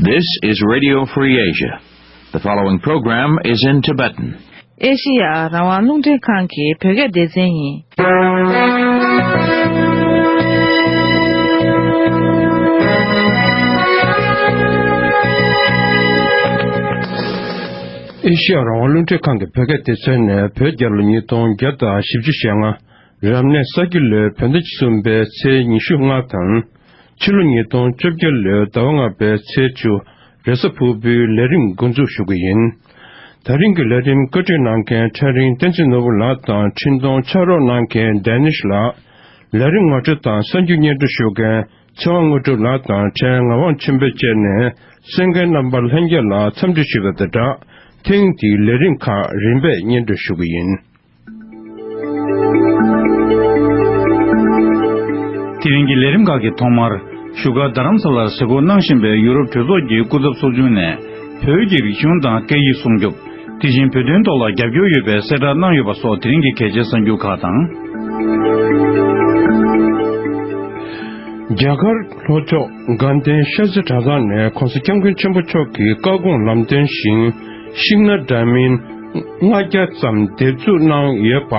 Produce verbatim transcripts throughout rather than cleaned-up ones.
This is Radio Free Asia. The following program is in Tibetan. ཨེ་ཤི་ཡ་རང་དབང་རླུང་འཕྲིན་ཁང་གི་བོད་སྐད་སྡེ་ཚན་ཡིན། ཨེ་ཤི་ཡ་རང་དབང་རླུང་འཕྲིན་ཁང་གི་བོད་སྐད་སྡེ་ཚན་ནས་བོད་རྒྱལ་ལོ་ཉིས་སྟོང་བརྒྱ་དང་བཞི་བཅུ་ཞེ་ལྔ། རབ་གནས་ས་ཁྱི་ལོའི་བོད་ཟླ་བཅུ་གསུམ་པའི་ཚེས་ཉི་ཤུ་ལྔ་དང་། ཕྱི་ལོ་ཉིས་སྟོང་བཅོ་བརྒྱད་ལོའི་ཟླ་བ་ལྔ་པའི་ཚེས་བཅུ། རེས་གཟའ་ཕུར་བུའི་ལས་རིམ་འགོ་འཛུགས་ཞུ་གི་ཡིན། ད་རིང་གི་ལས་རིམ་བཀོད་སྒྲིག་གནང་མཁན་ཕྲེང་རིང་བསྟན་འཛིན་ནོར་བུ་ལགས་དང་འཕྲིན་གཏོང་ཕྱག་རོགས་གནང་མཁན་ཌེ་ནིཤ་ལགས། ལས་རིམ་ངོ་སྤྲོད་དང་གསར་འགྱུར་སྙན་སྒྲོན་ཞུ་མཁན་ཚེ་དབང་དངོས་གྲུབ་ལགས་དང་ཕྲན་ངག་དབང་ཆོས་འཕེལ་བཅས་ནས་གསན་མཁན་རྣམ་པ་ལྷན་རྒྱས་ལ་འཚམས་འདྲི་ཞུས་པ་དང་སྦྲགས། ཐེངས་འདིའི་ལས་རིམ་ཁག་རིམ་པས་སྙན་སྒྲོན་ཞུ་གི་ཡིན། དེ་རིང་གི་ལས་རིམ་ཁག་གི་ཐོག་མར། བཞུགས་སྒར་རྡ་རམ་ས་ལར་གཟིགས་སྐོར་གནང་བཞིན་པའི་ཡུ་རོབ་གྲོས་ཚོགས་ཀྱི་སྐུ་ཚབ་ཚོགས་ཆུང་ནས། བོད་ཀྱི་རིག་གཞུང་དང་སྐད་ཡིག་སྲུང་སྐྱོབ། དེ་བཞིན་བོད་དོན་ཐོག་ལ་རྒྱབ་སྐྱོར་ཡོད་པའི་གསལ་བསྒྲགས་གནང་ཡོད་པ་སོགས་དེ་རིང་གི་གལ་ཆེའི་གསར་འགྱུར་ཁག་དང་། རྒྱ་གར་ལྷོ་ཕྱོགས་དགའ་ལྡན་ཤར་རྩེ་གྲྭ་ཚང་ནས་༧གོང་ས་༧སྐྱབས་མགོན་ཆེན་པོ་མཆོག་གི་བཀའ་དགོངས་ལམ་སྟོན་བཞིན། ཤིང་སྣ་འདྲ་མིན་ལྔ་བརྒྱ་ཙམ་འདེབས་འཛུགས་གནང་ཡོད་པ།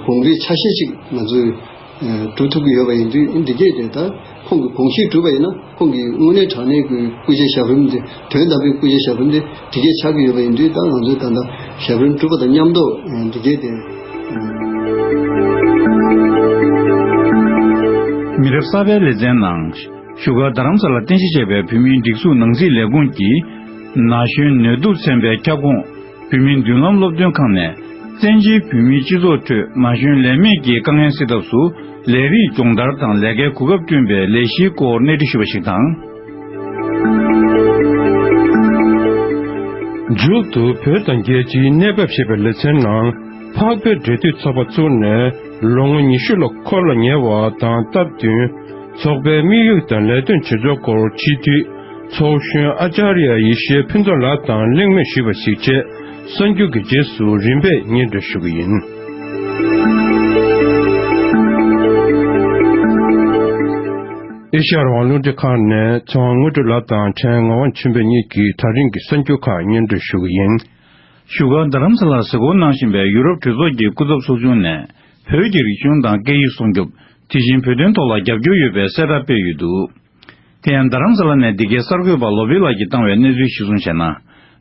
གོང་རིམ་ཆ་ཤས་ཅིག་ང་ཚོས་གྲུབ་ཐུབ་ཀྱི་ཡོད་པ་ཡིན་དུས། འདི་གས་དེ་ད་ཁོང་གི་དགོངས་གཞི་གྲུབ་པ་ཡིན་ན། ཁོང་གི་དངོས་གནས་དྲང་གནས་ཀྱི་སྐུ་ཕྱྭའི་ཞབས་རིམ་དེ། དོན་དམ་པའི་སྐུ་ཕྱྭའི་ཞབས་རིམ་དེ་དེ་གས་ཆགས་ཀྱི་ཡོད་པ་ཡིན་དུས། ད་ང་ཚོས་ད་ལྟ་ཞབས་རིམ་གྲུབ་པ་དང་མཉམ་དུ་འདི་གས་དེ། མི་རབས་གསར་པའི་ལེ་ཚན་ནང་། བཞུགས་སྒར་རྡ་རམ་ས་ལར་རྟེན་གཞི་བྱས་པའི་བོད་མིའི་སྒྲིག་འཛུགས་ནང་སྲིད་ལས་ཁུངས་ཀྱི་ན་གཞོན་ནུས་སྟོབས་ཚན་པའི་ཁྱབ་ཁོངས་བོད་མིའི་མདུན་ལམ་སློབ་སྟོན་ཁང་ནས། བཙན་བྱོལ་བོད་མིའི་སྤྱི་ཚོགས་ཁྲོད་ན་གཞོན་ལས་མེད་ཀྱི་དཀའ་ངལ་སེལ་ཐབས་སུ་ལས་རིགས་སྦྱོང་བརྡར་དང་ལས་ཀའི་གོ་སྐབས་བསྐྲུན་པའི་ལས་གཞིའི་སྐོར་གནས་འདྲི་ཞུས་པ་ཞིག་དང་། མཇུག་ཏུ་བོད་དང་རྒྱལ་སྤྱིའི་གནས་བབ་ཞེས་པའི་ལེ་ཚན་ནང་། འཕགས་བོད་འབྲེལ་མཐུད་ཚོགས་པ་བཙུགས་ནས་ལོ་ངོ་ཉི་ཤུ་ལ་འཁོར་ལ་ཉེ་བ་དང་སྟབས་བསྟུན། ཚོགས་པའི་དམིགས་ཡུལ་དང་ལས་དོན་བྱེད་ཕྱོགས་སྐོར་སྤྱི་འཐུས་ཚོགས་གཞོན་ཨ་ཅཱརྱ་ཡེ་ཤེས་ཕུན་ཚོགས་ལགས་དང་གླེང་མོལ་ཞུས་པ་ཞིག་བཅས་གསར་འགྱུར་གྱི་རྗེས་སུ་རིམ་པས་སྙན་སྒྲོན་ཞུ་གི་ཡིན། ཨེ་ཤ་ཡ་རང་དབང་རླུང་འཕྲིན་ཁང་ནས་ཚེ་དབང་དངོས་གྲུབ་ལགས་དང་ཕྲན་ངག་དབང་ཆོས་འཕེལ་གཉིས་ཀྱིས་ད་རིང་གི་གསར་འགྱུར་ཁག་སྙན་སྒྲོན་ཞུ་གི་ཡིན། བཞུགས་སྒར་རྡ་རམ་ས་ལར་གཟིགས་སྐོར་གནང་བཞིན་པའི་ཡུ་རོབ་གྲོས་ཚོགས་ཀྱི་སྐུ་ཚབ་ཚོགས་ཆུང་ནས། བོད་ཀྱི་རིག་གཞུང་དང་སྐད་ཡིག་སྲུང་སྐྱོབ། དེ་བཞིན་བོད་དོན་ཐོག་ལ་རྒྱབ་སྐྱོར་ཡོད་པའི་གསལ་བསྒྲགས་སྤེལ་ཡོད་འདུག་དེ་ཡང་རྡ་རམ་ས་ལ་ནས་འདི་གའི་གསར་འགོད་པ་ལོ་བི་ལགས་ཀྱིས་བཏང་བའི་གནས་ཚུལ་གཞིར་བཟུང་བྱས་ན།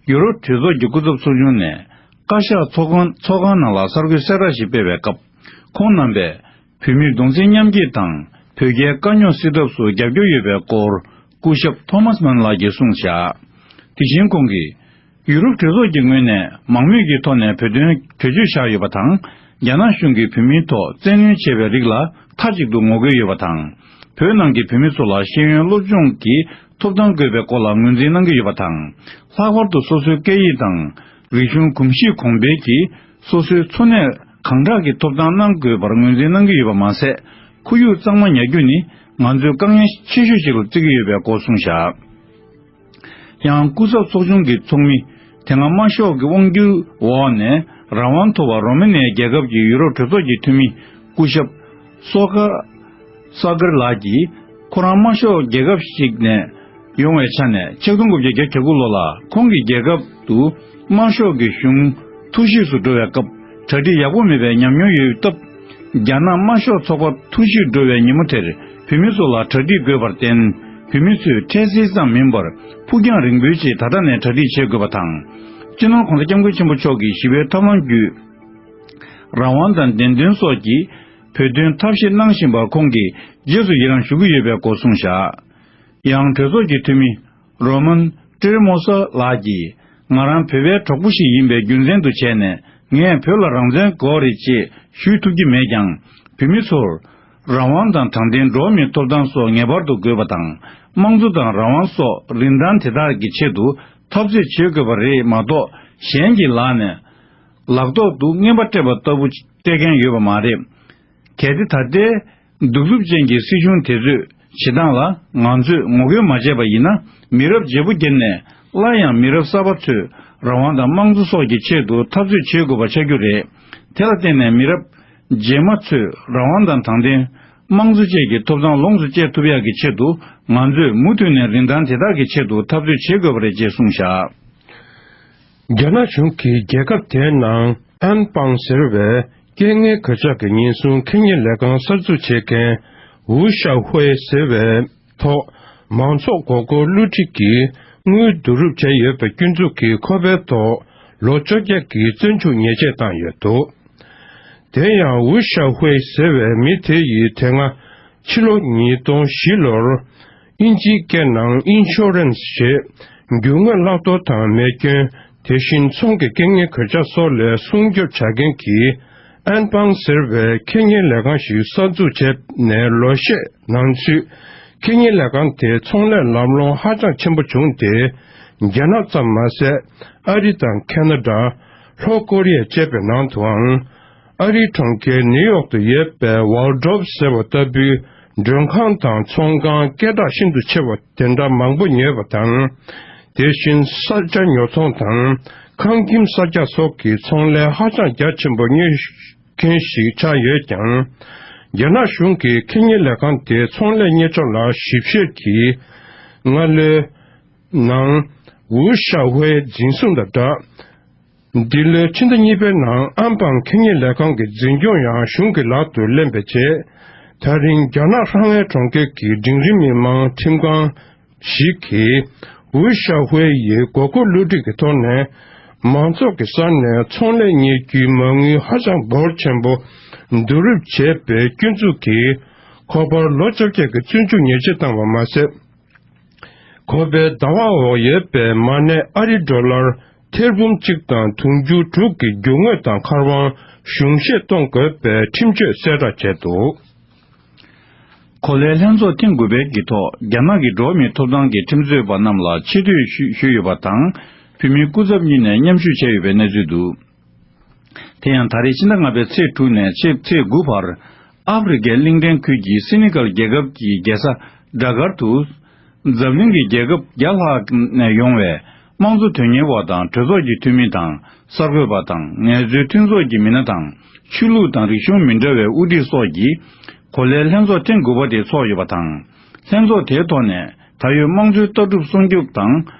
ཡུ་རོབ་གྲོས་ཚོགས་ཀྱི་སྐུ་ཚབ་ཚོགས་ཆུང་ནས། བཀའ་ཤག་ཚོགས་ཁང་ཚོགས་ཁང་ནང་ལ་གསར་འགོད་གསལ་བསྒྲགས་ཤིག་སྤེལ་བའི་སྐབས། ཁོང་རྣམ་པས། བོད་མིར་གདུང་སེམས་མཉམ་སྐྱེད་དང་། བོད་རྒྱའི་དཀའ་རྙོག་སེལ་ཐབས་སུ་རྒྱབ་སྐྱོར་ཡོད་པའི་སྐོར། སྐུ་ཞབས་ཐོ་མཱས་མཱན་ལགས་ཀྱིས་གསུངས་བཞག་དེ་བཞིན་ཁོང་གིས། ཡུ་རོབ་གྲོས་ཚོགས་ཀྱི་ངོས་ནས་མང་མོས་ཀྱི་ཐོག་ནས་བོད་དོན་གྲོས་ཆོད་བཞག་ཡོད་པ་དང་། རྒྱ་ནག་གཞུང་གིས་བོད་མིའི་ཐོག་བཙན་གནོན་བྱས་པའི་རིགས་ལ་མཐའ་གཅིག་ཏུ་ངོ་རྒོལ་ཡོད་པ་དང་། བོད་ནང་གི་བོད་མི་ཚོ་ལ་ཤེས་ཡོན་སློབ་སྦྱོང་གི་ཐོབ་ཐང་དགོས་པའི་སྐོར་ལ་ངོས་འཛིན་གནང་གི་ཡོད་པ་དང་། ལྷག་པར་དུ་སོ་སོའི་སྐད་ཡིག་དང་། རིག་གཞུང་གོམས་གཤིས་གོང་འཕེལ་གྱིས་སོ་སོའི་འཚོ་གནས་གང་དྲག་གི་ཐོབ་ཐང་གནང་དགོས་པར་ངོས་འཛིན་གནང་གི་ཡོད་པ་མ་ཟད། ཁོར་ཡུག་གཙང་མ་ཉར་རྒྱུ་ནི་ང་ཚོའི་དཀའ་ངལ་ཆེ་ཤོས་ཤིག་ལ་བརྩི་གི་ཡོད་པའི་སྐོར་གསུངས་བཞག་ཡང་སྐུ་ཚབ་ཚོགས་ཆུང་གི་ཚོགས་མི་དེ་སྔ་དམར་ཤོག་གི་དབང་སྒྱུར་འོག་ནས་རང་དབང་ཐོབ་པ་རོ་མ་ནི་ཡ་རྒྱལ་ཁབ་ཀྱི་ཡུ་རོབ་གྲོས་ཚོགས་ཀྱི་འཐུས་མི་སྐུ་ཞབས་སོ་ཀར་སོ་ཀར་ལགས་ཀྱིས་ཁོ་རང་དམར་ཤོག་རྒྱལ་ཁབ་ཞིག་ནས་ཡོང་བའི་ཆ་ནས། ཆིག་སྟོང་དགུ་བརྒྱ་བརྒྱད་ཅུ་གྱ་དགུ་ལོ་ལ་ཁོང་གི་རྒྱལ་ཁབ་ཏུ་དམར་ཤོག་གི་གཞུང་འཐུས་ཤིག་ཏུ་འགྲོ་བའི་སྐབས་གྲ་སྒྲིག་ཡག་པོ་མེད་པའི་ཉམས་མྱོང་ཡོད་སྟབས། རྒྱ་ནག་དམར་ཤོག་ཚོགས་པ་འཐུས་ཤིག་འགྲོ་བའི་ཉིན་མོ་དེར་བོད་མི་ཚོ་ལ་གྲ་སྒྲིག་དགོས་པར་བརྟེན། བོད་མི་ཚོས་འཕྲལ་སེལ་ཙམ་མིན་པར་ཕུགས་རྒྱང་རིང་པོའི་ཆེད་ད་ལྟ་ནས་གྲ་སྒྲིག་བྱེད་དགོས་པ་དང་། སྤྱི་ནོར་༧གོང་ས་༧སྐྱབས་མགོན་ཆེན་པོ་མཆོག་གིས་ཞི་བའི་ཐབས་ལམ་བརྒྱུད། རང་དབང་དང་བདེན་དོན་སོགས་ཀྱི་བོད་དོན་ཐབས་ཤེས་གནང་བཞིན་པར་ཁོང་གིས་རྗེས་སུ་ཡི་རང་ཞུ་གི་ཡོད་པའི་སྐོར་གསུངས་བཞག་ཡང་གྲོས་ཚོགས་ཀྱི་འཐུས་མི་རོ་མན་ཏྲེ་མོ་ས་ལགས་ཀྱིས། ང་རང་བོད་པའི་གྲོགས་པོ་ཞིག་ཡིན་པའི་རྒྱུ་མཚན་དུ་བྱས་ནས་ངས་བོད་ལ་རང་བཙན་དགོས་རེད་ཅེས་ཞུ་ཐུབ་ཀྱི་མེད་ཀྱང་། བོད་མི་ཚོར་རང་དབང་དང་དྲང་བདེན། འགྲོ་བ་མིའི་ཐོབ་ཐང་སོགས་ངེས་པར་དུ་དགོས་པ་དང་། དམངས་གཙོ་དང་རང་དབང་སོགས་རིན་ཐང་དེ་དག་གི་ཆེད་དུ་འཐབ་རྩོད་བྱེད་དགོས་པ་རེད་མ་གཏོགས། གཞན་གྱི་ལག་ནས་ལག་ཐོག་ཏུ་རྔན་པ་སྤྲད་པ་ལྟ་བུ་སྤྲད་མཁན་ཡོད་པ་མ་རེད། གལ་ཏེ་ད་ལྟའི་གདུག་རྩུབ་ཅན་གྱི་སྲིད་གཞུང་དེ་ཚོས་བྱེད་སྟངས་ལ་ང་ཚོས་ངོ་རྒོལ་མ་བྱས་པ་ཡིན་ན། མི་རབས་བརྗེ་པོ་བརྒྱབ་ནས་སླར་ཡང་མི་རབས་གསར་པ་ཚོས་རང་དབང་དང་དམངས་གཙོ་སོགས་ཀྱི་ཆེད་དུ་འཐབ་རྩོད་བྱེད་དགོས་པ་ཆགས་རྒྱུ་རེད། དེ་ལ་བརྟེན་ནས་མི་རབས་རྗེས་མ་ཚོས་རང་དབང་དང་དྲང་བདེན། དམངས་གཙོ་བཅས་ཀྱི་ཐོབ་ཐང་ལོངས་སུ་སྤྱད་ཐུབ་ཡག་གི་ཆེད་དུ། ང་ཚོས་མུ་མཐུད་ནས་རིན་ཐང་དེ་དག་གི་ཆེད་དུ་འཐབ་རྩོད་བྱེད་དགོས་པ་རེད་ཅེས་གསུངས་བཞག། རྒྱ་ནག་གཞུང་གིས་རྒྱལ་ཁབ་དེའི་ནང་ཨན་པང་ཟེར་བའི་རྐྱེན་ངན་གོད་ཆག་གི་ཉེན་སྲུང་ཁེ་ཉེན་ལས་ཁང་གསར་འཛུགས་བྱེད་མཁན་ཝུ་ཤ་ཧུའེ་ཟེར་བའི་ཐོག་མང་ཚོགས་མགོ་སྐོར་བསླུ་བྲིད་ཀྱིས་དངུལ་བསྡུ་རུབ་བྱས་ཡོད་པའི་སྐྱོན་འཛུགས་ཀྱིས་ཁོ་པའི་ཐོག་ལོ་བཅོ་བརྒྱད་ཀྱི་བཙོན་འཇུག་ཉེས་ཆད་བཏང་ཡོད་འདུག། དེ་ཡང་ཝུ་ཤ་ཧུའེ་ཟེར་བའི་མི་དེ་ཡིས་དེ་སྔ་ཕྱི་ལོ་ཉིས་སྟོང་བཞི་ལོར་དབྱིན་ཇིའི་སྐད་ནང་ཨིན་ཤོ་རན་སི་ཞེས་རྒྱུ་དངོས་གླ་གཏོར་དང་མེ་སྐྱོན། དེ་བཞིན་ཚོང་གི་རྐྱེན་ངན་གོད་ཆག་སོགས་ལས་སྲུང་སྐྱོབ་བྱ་མཁན་གྱི་ཨན་པང་ཟེར་བའི་ཁེ་ཉེན་ལས་ཁང་ཞིག་གསར་འཛུགས་བྱས་ནས་ལོ་ཤས་ནང་ཚུད། ཁེ་ཉེན་ལས་ཁང་དེ་ཚོང་ལས་ལམ་ལྷོང་ཧ་ཅང་ཆེན་པོ་བྱུང་སྟེ། རྒྱ་ནག་ཙམ་མ་ཟད། ཨ་རི་དང་ཁེ་ན་ཌ། ལྷོ་ཀོ་རི་ཡ་བཅས་པའི་ནང་དུའང་། ཨ་རིའི་གྲོང་ཁྱེར་ནིའུ་ཡོག་ཏུ་ཡོད་པའི་ཝལ་ཌོབ་ཟེར་བ་ལྟ་བུའི་མགྲོན་ཁང་དང་ཚོང་ཁང་སྐད་གྲགས་ཤིན་ཏུ་ཆེ་བ་དེ་འདྲ་མང་པོ་ཉོས་པ་དང་། དེ་བཞིན་ས་ཆ་ཉོ་ཚོང་དང་ཁང་ཁྱིམ་གསར་རྒྱག་སོགས་ཀྱི་ཚོང་ལས་ཧ་ཅང་རྒྱ་ཆེན་པོ་གཉེར་མཁན་ཞིག་ཆགས་ཡོད་ཀྱང་། རྒྱ་ནག་གཞུང་གིས་ཁེ་ཉེན་ལས་ཁང་དེའི་ཚོང་ལས་གཉེར་ཕྱོགས་ལ་ཞིབ་བཤེར་གྱིས་སྔ་ལོའི་ནང་ཝུ་ཤ་ཧུའེ་འཛིན་བཟུང་དང་སྦྲགས། འདི་ལོའི་ཕྱི་ཟླ་གཉིས་པའི་ནང་ཨན་པང་ཁེ་ཉེན་ལས་ཁང་གི་འཛིན་སྐྱོང་ཡང་གཞུང་གི་ལག་ཏུ་ལེན་པའི་རྗེས། ད་རིང་རྒྱ་ནག་ཧྲང་ཧའེ་གྲོང་ཁྱེར་གྱི་འབྲིང་རིམ་མི་མང་ཁྲིམས་ཁང་ཞིག་གིས་ཝུ་ཤ་ཧུའེ་ཡི་མགོ་སྐོར་བསླུ་བྲིད་ཀྱི་ཐོག་ནས་མང་ཚོགས་ཀྱི་ས་ནས་ཚོང་ལས་གཉེར་རྒྱུའི་མ་དངུལ་ཧ་ཅང་འབོར་ཆེན་པོ་བསྡུ་རུབ་བྱས་པའི་སྐྱོན་འཛུགས་ཀྱིས་ཁོ་པར་ལོ་བཅོ་བརྒྱད་ཀྱི་བཙོན་འཇུག་ཉེས་ཆད་བཏང་བ་མ་ཟད། ཁོ་པའི་ཟླ་བ་འོག་ཡོད་པའི་མ་གནས་ཨ་རི་ཌོ་ལར་ཐེར་འབུམ་གཅིག་དང་དུང་ཕྱུར་དྲུག་གི་རྒྱུ་དངོས་དང་ཁ་དབང་གཞུང་བཞེས་གཏོང་དགོས་པའི་ཁྲིམས་གཅོད་གསལ་བསྒྲགས་བྱས་འདུག། གོ་ལའི་ལྷན་ཚོགས་ཐེངས་དགུ་པའི་གི་ཐོག་རྒྱ་ནག་གི་འགྲོ་བ་མིའི་ཐོབ་ཐང་གི་ཁྲིམས་རྩོད་པ་རྣམས་ལ་ཆེ་བསྟོད་ཞུ་ཞུས་ཡོད་པ་དང་། བོད་མིའི་སྐུ་ཚབ་གཉིས་ནས་མཉམ་ཞུགས་བྱས་ཡོད་པའི་གནས་ཚུལ་འདུག། དེ་ཡང་ད་རེས་ཕྱི་ཟླ་ལྔ་པའི་ཚེས་དྲུག་ནས་ཚེས་ཚེས་དགུ་བར། ཨ་ཧྥེ་རི་ཁའི་གླིང་ཕྲན་ཁུལ་གྱི་སེ་ནི་གལ་རྒྱལ་ཁབ་ཀྱི་རྒྱལ་ས་ཌ་གར་དུ། འཛམ་གླིང་གི་རྒྱལ་ཁབ་བརྒྱ་ལྷག་ནས་ཡོང་བའི་དམངས་གཙོ་དོན་གཉེར་བ་དང་གྲོས་ཚོགས་ཀྱི་འཐུས་མི་དང་གསར་འགོད་པ་དང་ངལ་རྩོལ་མཐུན་ཚོགས་ཀྱི་མི་སྣ་དང་ཆོས་ལུགས་དང་རིག་གཞུང་མི་འདྲ་བའི་དབུ་ཁྲིད་སོགས་ཀྱིས་གོ་ལའི་ལྷན་ཚོགས་ཐེངས་དགུ་པ་དེ་འཚོགས་ཡོད་པ་དང་། ལྷན་ཚོགས་དེའི་ཐོག་ནས་ད་ཡོད་དམངས་གཙོའི་ལྟ་གྲུབ་སྲུང་སྐྱོབ་དང་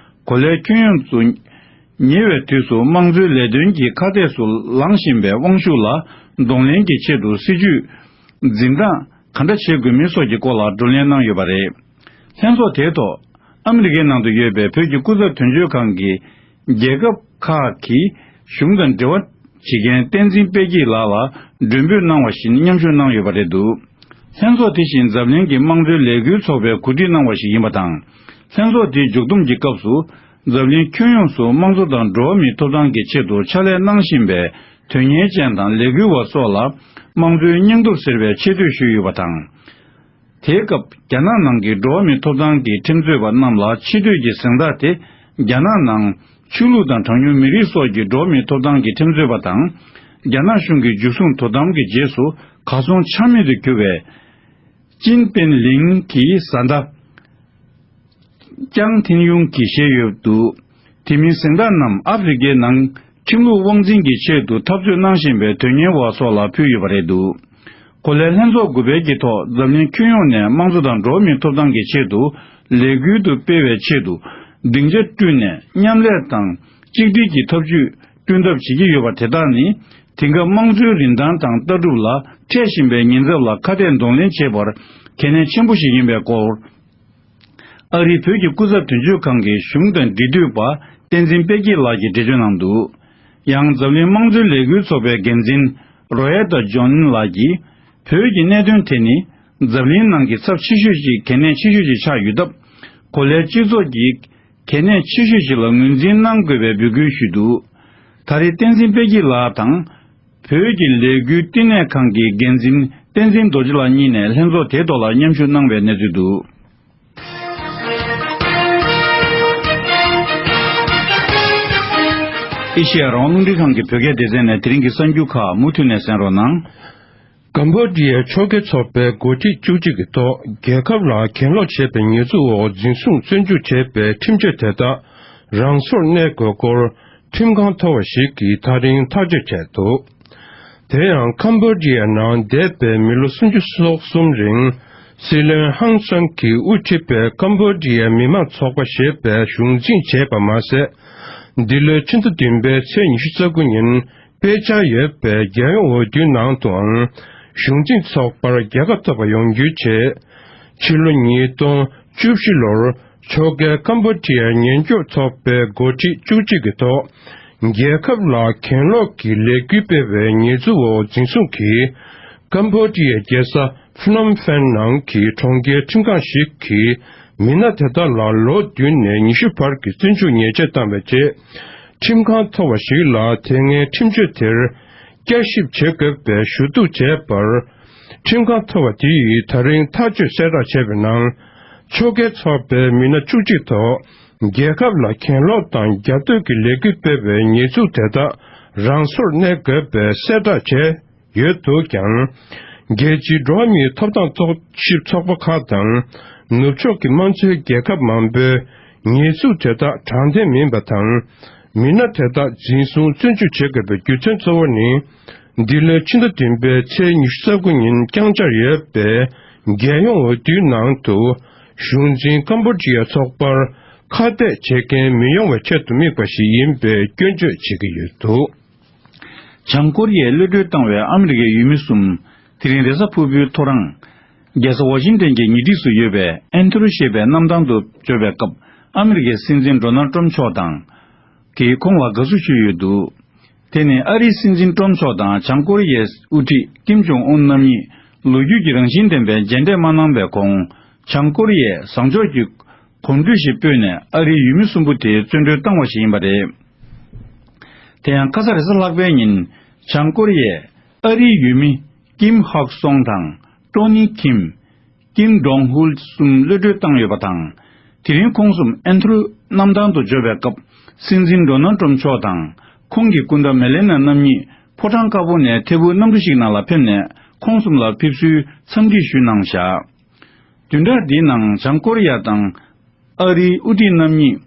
གོ་ལའི་ཁྱོན་ཡོངས་སུ། ཉེ་བའི་དུས་སུ་དམངས་གཙོའི་ལས་དོན་གྱི་ཁ་གཏད་སུ་ལངས་བཞིན་པའི་དབང་ཤུགས་ལ་གདོང་ལེན་གྱི་ཆེད་དུ་སྲིད་ཇུས་འཛིན་སྟངས་ག་འདྲ་བྱེད་དགོས་མིན་སོགས་ཀྱི་སྐོར་ལ་བགྲོ་གླེང་གནང་ཡོད་པ་རེད། ལྷན་ཚོགས་དེའི་ཐོག་ཨ་མི་རི་ཀའི་ནང་དུ་ཡོད་པའི་བོད་ཀྱི་སྐུ་ཚབ་དོན་གཅོད་ཁང་གི་རྒྱལ་ཁབ་ཁག་གི་གཞུང་དང་འབྲེལ་བ་བྱེད་མཁན་བསྟན་འཛིན་དཔལ་སྐྱིད་ལགས་ལ་མགྲོན་འབོད་གནང་བ་བཞིན་མཉམ་ཞུགས་གནང་ཡོད་པ་རེད་འདུག། ལྷན་ཚོགས་དེ་བཞིན་འཛམ་གླིང་གི་དམངས་གཙོའི་ལས་འགུལ་ཚོགས་པས་གོ་སྒྲིག་གནང་བ་ཞིག་ཡིན་པ་དང་། ལྷན་ཚོགས་དེའི་མཇུག་བསྡོམས་ཀྱི་སྐབས་སུ། འཛམ་གླིང་ཁྱོན་ཡོངས་སུ་དམངས་གཙོ་དང་འགྲོ་བ་མིའི་ཐོབ་ཐང་གི་ཆེད་དུ་ཕྱག་ལས་གནང་བཞིན་པའི་དོན་གཉེར་ཅན་དང་ལས་འགུལ་བ་སོགས་ལ་དམངས་གཙོའི་སྙིང་སྟོབས་ཟེར་བའི་ཆེ་བསྟོད་ཞུས་ཡོད་པ་དང་། དེའི་སྐབས་རྒྱ་ནག་ནང་གི་འགྲོ་བ་མིའི་ཐོབ་ཐང་གི་ཁྲིམས་རྩོད་པ་རྣམས་ལ་ཆེ་བསྟོད་ཀྱི་གཟེངས་རྟགས་དེ་རྒྱ་ནག་ནང་ཆོས་ལུགས་དང་གྲངས་ཉུང་མི་རིགས་སོགས་ཀྱི་འགྲོ་བ་མིའི་ཐོབ་ཐང་གི་ཁྲིམས་རྩོད་པ་དང་། རྒྱ་ནག་གཞུང་གི་འཇུ་བཟུང་དོ་དམ་གྱི་རྗེས་སུ་གར་སོང་ཆ་མེད་དུ་གྱུར་བའི་ཅིན་པིན་ལིང་གི་བཟའ་ཟླ། ཅང་ཐིན་ཡུང་གིས་བཞེས་ཡོད་འདུག། དེ་མིན་གཟེངས་རྟགས་རྣམས་ཨ་ཧྥེ་རི་ཁའི་ནང་ཁྲིམས་ལུགས་དབང་འཛིན་གྱི་ཆེད་དུ་འཐབ་རྩོད་གནང་བཞིན་པའི་དོན་གཉེར་བ་སོགས་ལ་ཕུལ་ཡོད་པ་རེད་འདུག། གོ་ལའི་ལྷན་ཚོགས་དགུ་པའི་གི་ཐོག་འཛམ་གླིང་ཁྱོན་ཡོངས་ནས་དམངས་གཙོ་དང་འགྲོ་བ་མིའི་ཐོབ་ཐང་གི་ཆེད་དུ་ལས་འགུལ་དུ་སྤེལ་བའི་ཆེད་དུ་སྡིངས་ཆ་བསྐྲུན་ནས་མཉམ་ལས་དང་གཅིག་སྒྲིལ་གྱི་ཐབས་ཇུས་བསྐྲུན་ཐབས་བྱེད་ཀྱི་ཡོད་པ་དེ་དག་ནི་དེང་སྐབས་དམངས་གཙོའི་རིན་ཐང་དང་ལྟ་གྲུབ་ལ་འཕྲད་བཞིན་པའི་ཉེན་ཚབས་ལ་ཁ་གཏད་གདོང་ལེན་བྱེད་པར་གལ་གནད་ཆེན་པོ་ཞིག་ཡིན་པའི་སྐོར། ཨ་རིའི་བོད་ཀྱི་སྐུ་ཚབ་དོན་གཅོད་ཁང་གི་གཞུང་དང་འབྲེལ་མཐུད་པ་བསྟན་འཛིན་དཔལ་སྐྱིད་ལགས་ཀྱིས་འགྲེལ་བརྗོད་གནང་འདུག། ཡང་འཛམ་གླིང་དམངས་གཙོའི་ལས་འགུལ་ཚོགས་པའི་འགན་འཛིན་རོ་ཡེ་ཏཱ་ཇོན་ལགས་ཀྱིས། བོད་ཀྱི་གནད་དོན་དེ་ནི་འཛམ་གླིང་ནང་གི་ཚབས་ཆེ་ཤོས་ཅིག་གལ་གནད་ཆེ་ཤོས་ཅིག་ཆགས་ཡོད་སྟབས། གོ་ལའི་སྤྱི་ཚོགས་ཀྱི་གལ་གནད་ཆེ་ཤོས་ཅིག་ལ་ངོས་འཛིན་གནང་དགོས་པའི་འབོད་སྐུལ་ཞུས་འདུག། ད་རེས་བསྟན་འཛིན་དཔལ་སྐྱིད་ལགས་དང་། བོད་ཀྱི་ལས་འགུལ་བསྟི་གནས་ཁང་གི་འགན་འཛིན་བསྟན་འཛིན་རྡོ་རྗེ་ལགས་གཉིས་ནས་ལྷན་ཚོགས་དེའི་ཐོག་ལ་མཉམ་ཞུགས་གནང་བའི་གནས་ཚུལ་འདུག། ཨེ་ཤེ་ཡ་རང་དབང་རླུང་འཕྲིན་ཁང་གི་བོད་སྐད་སྡེ་ཚན་ནས་དེ་རིང་གི་གསར་འགྱུར་ཁག་མུ་མཐུད་ནས་གསན་རོགས་གནང་། ཀམ་བོ་ཌི་ཡའི་ཕྱོགས་འགལ་ཚོགས་པའི་འགོ་ཁྲིད་བཅུ་གཅིག་གི་ཐོག་རྒྱལ་ཁབ་ལ་གྱེན་ལོག་བྱས་པའི་ཉེས་འཛུགས་འོག་འཛིན་བཟུང་བཙོན་འཇུག་བྱས་པའི་ཁྲིམས་གཅོད་དེ་དག་རང་སོར་གནས་དགོས་སྐོར་ཁྲིམས་ཁང་མཐོ་བ་ཞིག་གིས་ད་རིང་ཐག་གཅོད་བྱས་འདུག། དེ་ཡང་ཀམ་བོ་ཌི་ཡ་ནང་འདས་པའི་མི་ལོ་སུམ་ཅུ་སོ་གསུམ་རིང་སྲིད་བློན་ཧང་སང་གིས་དབུ་ཁྲིད་པའི་ཀམ་བོ་ཌི་ཡའི་མི་དམངས་ཚོགས་པ་ཞེས་པའི་གཞུང་འཛིན་བྱས་པ་མ་ཟད། འདི་ལོའི་ཕྱི་ཟླ་བདུན་པའི་ཚེས་ཉི་ཤུ་རྩ་དགུ་ཉིན་དཔེ་ཆ་ཡོད་པའི་རྒྱལ་ཡོངས་འོས་བསྡུའི་ནང་དུའང་གཞུང་འཛིན་ཚོགས་པར་རྒྱལ་ཁ་ཐོབ་པ་ཡོང་རྒྱུའི་ཆེད། ཕྱི་ལོ་ཉིས་སྟོང་བཅུ་བཞི་ལོར་ཕྱོགས་འགལ་ཀམ་བོ་ཌི་ཡའི་ཉེན་སྐྱོབ་ཚོགས་པའི་འགོ་ཁྲིད་བཅུ་གཅིག་གི་ཐོག་རྒྱལ་ཁབ་ལ་གྱེན་ལོག་གི་ལས་འགུལ་སྤེལ་བའི་ཉེས་འཛུགས་འོག་འཛིན་བཟུང་གིས། ཀམ་བོ་ཌི་ཡའི་རྒྱལ་ས་ཕ་ནོམ་ཕེན་ནང་གི་གྲོང་ཁྱེར་ཁྲིམས་ཁང་ཞིག་གིས་མི་སྣ་དེ་དག་ལ་ལོ་བདུན་ནས་ཉི་ཤུ་བར་གྱི་བཙོན་འཇུག་ཉེས་ཆད་བཏང་བའི་རྗེས། ཁྲིམས་ཁང་མཐོ་བ་ཞིག་ལ་དེ་སྔའི་ཁྲིམས་གཅོད་དེར་བསྐྱར་ཞིབ་བྱེད་དགོས་པའི་ཞུ་གཏུག་བྱས་པར། ཁྲིམས་ཁང་མཐོ་བ་དེ་ཡིས་ད་རིང་ཐག་གཅོད་གསལ་བསྒྲགས་བྱས་པའི་ནང་། ཕྱོགས་འགལ་ཚོགས་པའི་མི་སྣ་བཅུ་གཅིག་ཐོག་རྒྱལ་ཁབ་ལ་གྱེན་ལོག་དང་རྒྱབ་གཏོད་ཀྱི་ལས་འགུལ་སྤེལ་བའི་ཉེས་འཛུགས་དེ་དག་རང་སོར་གནས་དགོས་པའི་གསལ་བསྒྲགས་བྱས་ཡོད་འདུག་ཀྱང་། རྒྱལ་སྤྱིའི་འགྲོ་བ་མིའི་ཐོབ་ཐང་རྟོག་ཞིབ་ཚོགས་པ་ཁག་དང་ནུབ་ཕྱོགས་ཀྱི་དམངས་གཙོའི་རྒྱལ་ཁབ་མང་པོས་ཉེས་འཛུགས་དེ་དག་དྲང་བདེན་མིན་པ་དང་། མི་སྣ་དེ་དག་འཛིན་བཟུང་བཙོན་འཇུག་བྱེད་དགོས་པའི་རྒྱུ་མཚན་གཙོ་བོ་ནི། འདི་ལོའི་ཕྱི་ཟླ་བདུན་པའི་ཚེས་ཉི་ཤུ་རྩ་དགུ་ཉིན་བསྐྱངས་འཆར་ཡོད་པའི་རྒྱལ་ཡོངས་འོས་བསྡུའི་ནང་དུ་གཞུང་འཛིན་ཀམ་བོ་ཌི་ཡ་ཚོགས་པར་ཁ་གཏད་བྱེད་མཁན་མི་ཡོང་བའི་ཆེད་དུ་དམིགས་པ་ཞིག་ཡིན་པའི་སྐྱོན་བརྗོད་བྱེད་ཀྱི་ཡོད་འདུག། བྱང་ཀོ་རི་ཡས་གློད་གྲོལ་བཏང་བའི་ཨ་མི་རི་ཀའི་ཡུལ་མི་གསུམ་དེ་རིང་རེས་གཟའ་ཕུར་བུའི་ཐོ་རངས། རྒྱལ་ས་ཝ་ཤིང་ཏན་གྱི་ཉེ་འཁྲིས་སུ་ཡོད་པའི་ཨན་ཐུ་རུ་ཞེས་པའི་གནམ་ཐང་དུ་འབྱོར་བའི་སྐབས་ཨ་མི་རི་ཀའི་སྲིད་འཛིན་ཌོ་ནལ་ཏྲམ་མཆོག་དང་། གིས་ཁོང་ལ་དགའ་བསུ་ཞུས་ཡོད་འདུག། དེ་ནི་ཨ་རིའི་སྲིད་འཛིན་ཏྲོམ་མཆོག་དང་བྱང་ཀོ་རི་ཡའི་དབུ་ཁྲིད་ཀིམ་ཇོང་ཨུན་རྣམ་གཉིས་ལོ་རྒྱུས་ཀྱི་རང་བཞིན་ལྡན་པའི་མཇལ་འཕྲད་མ་གནང་བའི་གོང་། བྱང་ཀོ་རི་ཡས་བཟང་ཕྱོགས་ཀྱི་གོམ་བགྲོད་ཞིག་སྤོས་ནས་ཨ་རིའི་ཡུལ་མི་གསུམ་པོ་དེ་བཙོན་གྲོལ་བཏང་བ་ཞིག་ཡིན་པ་རེད། དེ་ཡང་ཁ་ས་རེས་གཟའ་ལྷག་པའི་ཉིན་བྱང་ཀོ་རི་ཡས་ཨ་རིའི་ཡུལ་མི་ཀིམ་ཧག་སོང་དང་ཀྲོ་ནི་ཁིམ། ཀིམ་ཌོང་ཧུལ་གསུམ་གློད་གྲོལ་བཏང་ཡོད་པ་དང་། དེ་རིང་ཁོང་གསུམ་ཨན་ཐུ་རུ་གནམ་ཐང་དུ་འབྱོར་བའི་སྐབས་སྲིད་འཛིན་ཌོ་ནལ་ཏྲམ་མཆོག་དང་ཁོང་གི་སྐུ་ཟླ་མེ་ལེ་ན་རྣམ་གཉིས་ཕོ་བྲང་དཀར་པོ་ནས་ཐད་འཕུར་གནམ་གྲུ་ཞིག་ནང་ལ་ཕེབས་ནས་ཁོང་གསུམ་ལ་ཕེབས་བསུའི་འཚམས་འདྲི་ཞུས་གནང་བཞག། བདུན་ཕྲག་འདིའི་ནང་བྱང་ཀོ་རི་ཡ་དང་ཨ་རིའི་དབུ་ཁྲིད་རྣམ་གཉིས་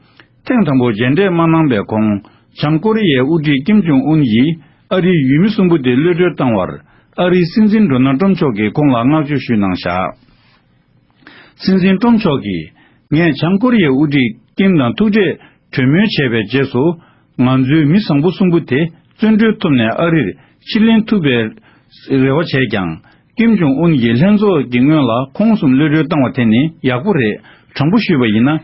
ཐེངས་དང་པོ་མཇལ་འཕྲད་མ་གནང་བའི་གོང་། བྱང་ཀོ་རི་ཡའི་དབུ་ཁྲིད་ཀིམ་ཇོང་ཨུན་ཡིས་ཨ་རིའི་ཡུལ་མི་གསུམ་པོ་དེ་གློད་གྲོལ་བཏང་བར་ཨ་རིའི་སྲིད་འཛིན་ཌོ་ནལ་ཏྲམ་མཆོག་གིས་ཁོང་ལ་བསྔགས་བརྗོད་ཞུས་གནང་བཞག། སྲིད་འཛིན་ཏྲོམ་མཆོག་གིས། ངས་བྱང་ཀོ་རི་ཡའི་དབུ་ཁྲིད་ཀིམ་དང་ཐུག་འཕྲད་གྲོས་མོལ་བྱས་པའི་རྗེས་སུ། ང་ཚོའི་མི་བཟང་པོ་གསུམ་པོ་དེ་བཙོན་གྲོལ་ཐུབ་ནས་ཨ་རིར་ཕྱིར་ལེན་ཐུབ་པའི་རེ་བ་བྱས་ཀྱང་། ཀིམ་ཇོང་ཨུན་གྱིས་ལྷན་ཚོགས་ཀྱི་སྔོན་ལ་ཁོང་གསུམ་གློད་གྲོལ་བཏང་བ་དེ་ནི་ཡག་པོ་རེད། དྲང་པོ་ཞུས་པ་ཡིན་ན།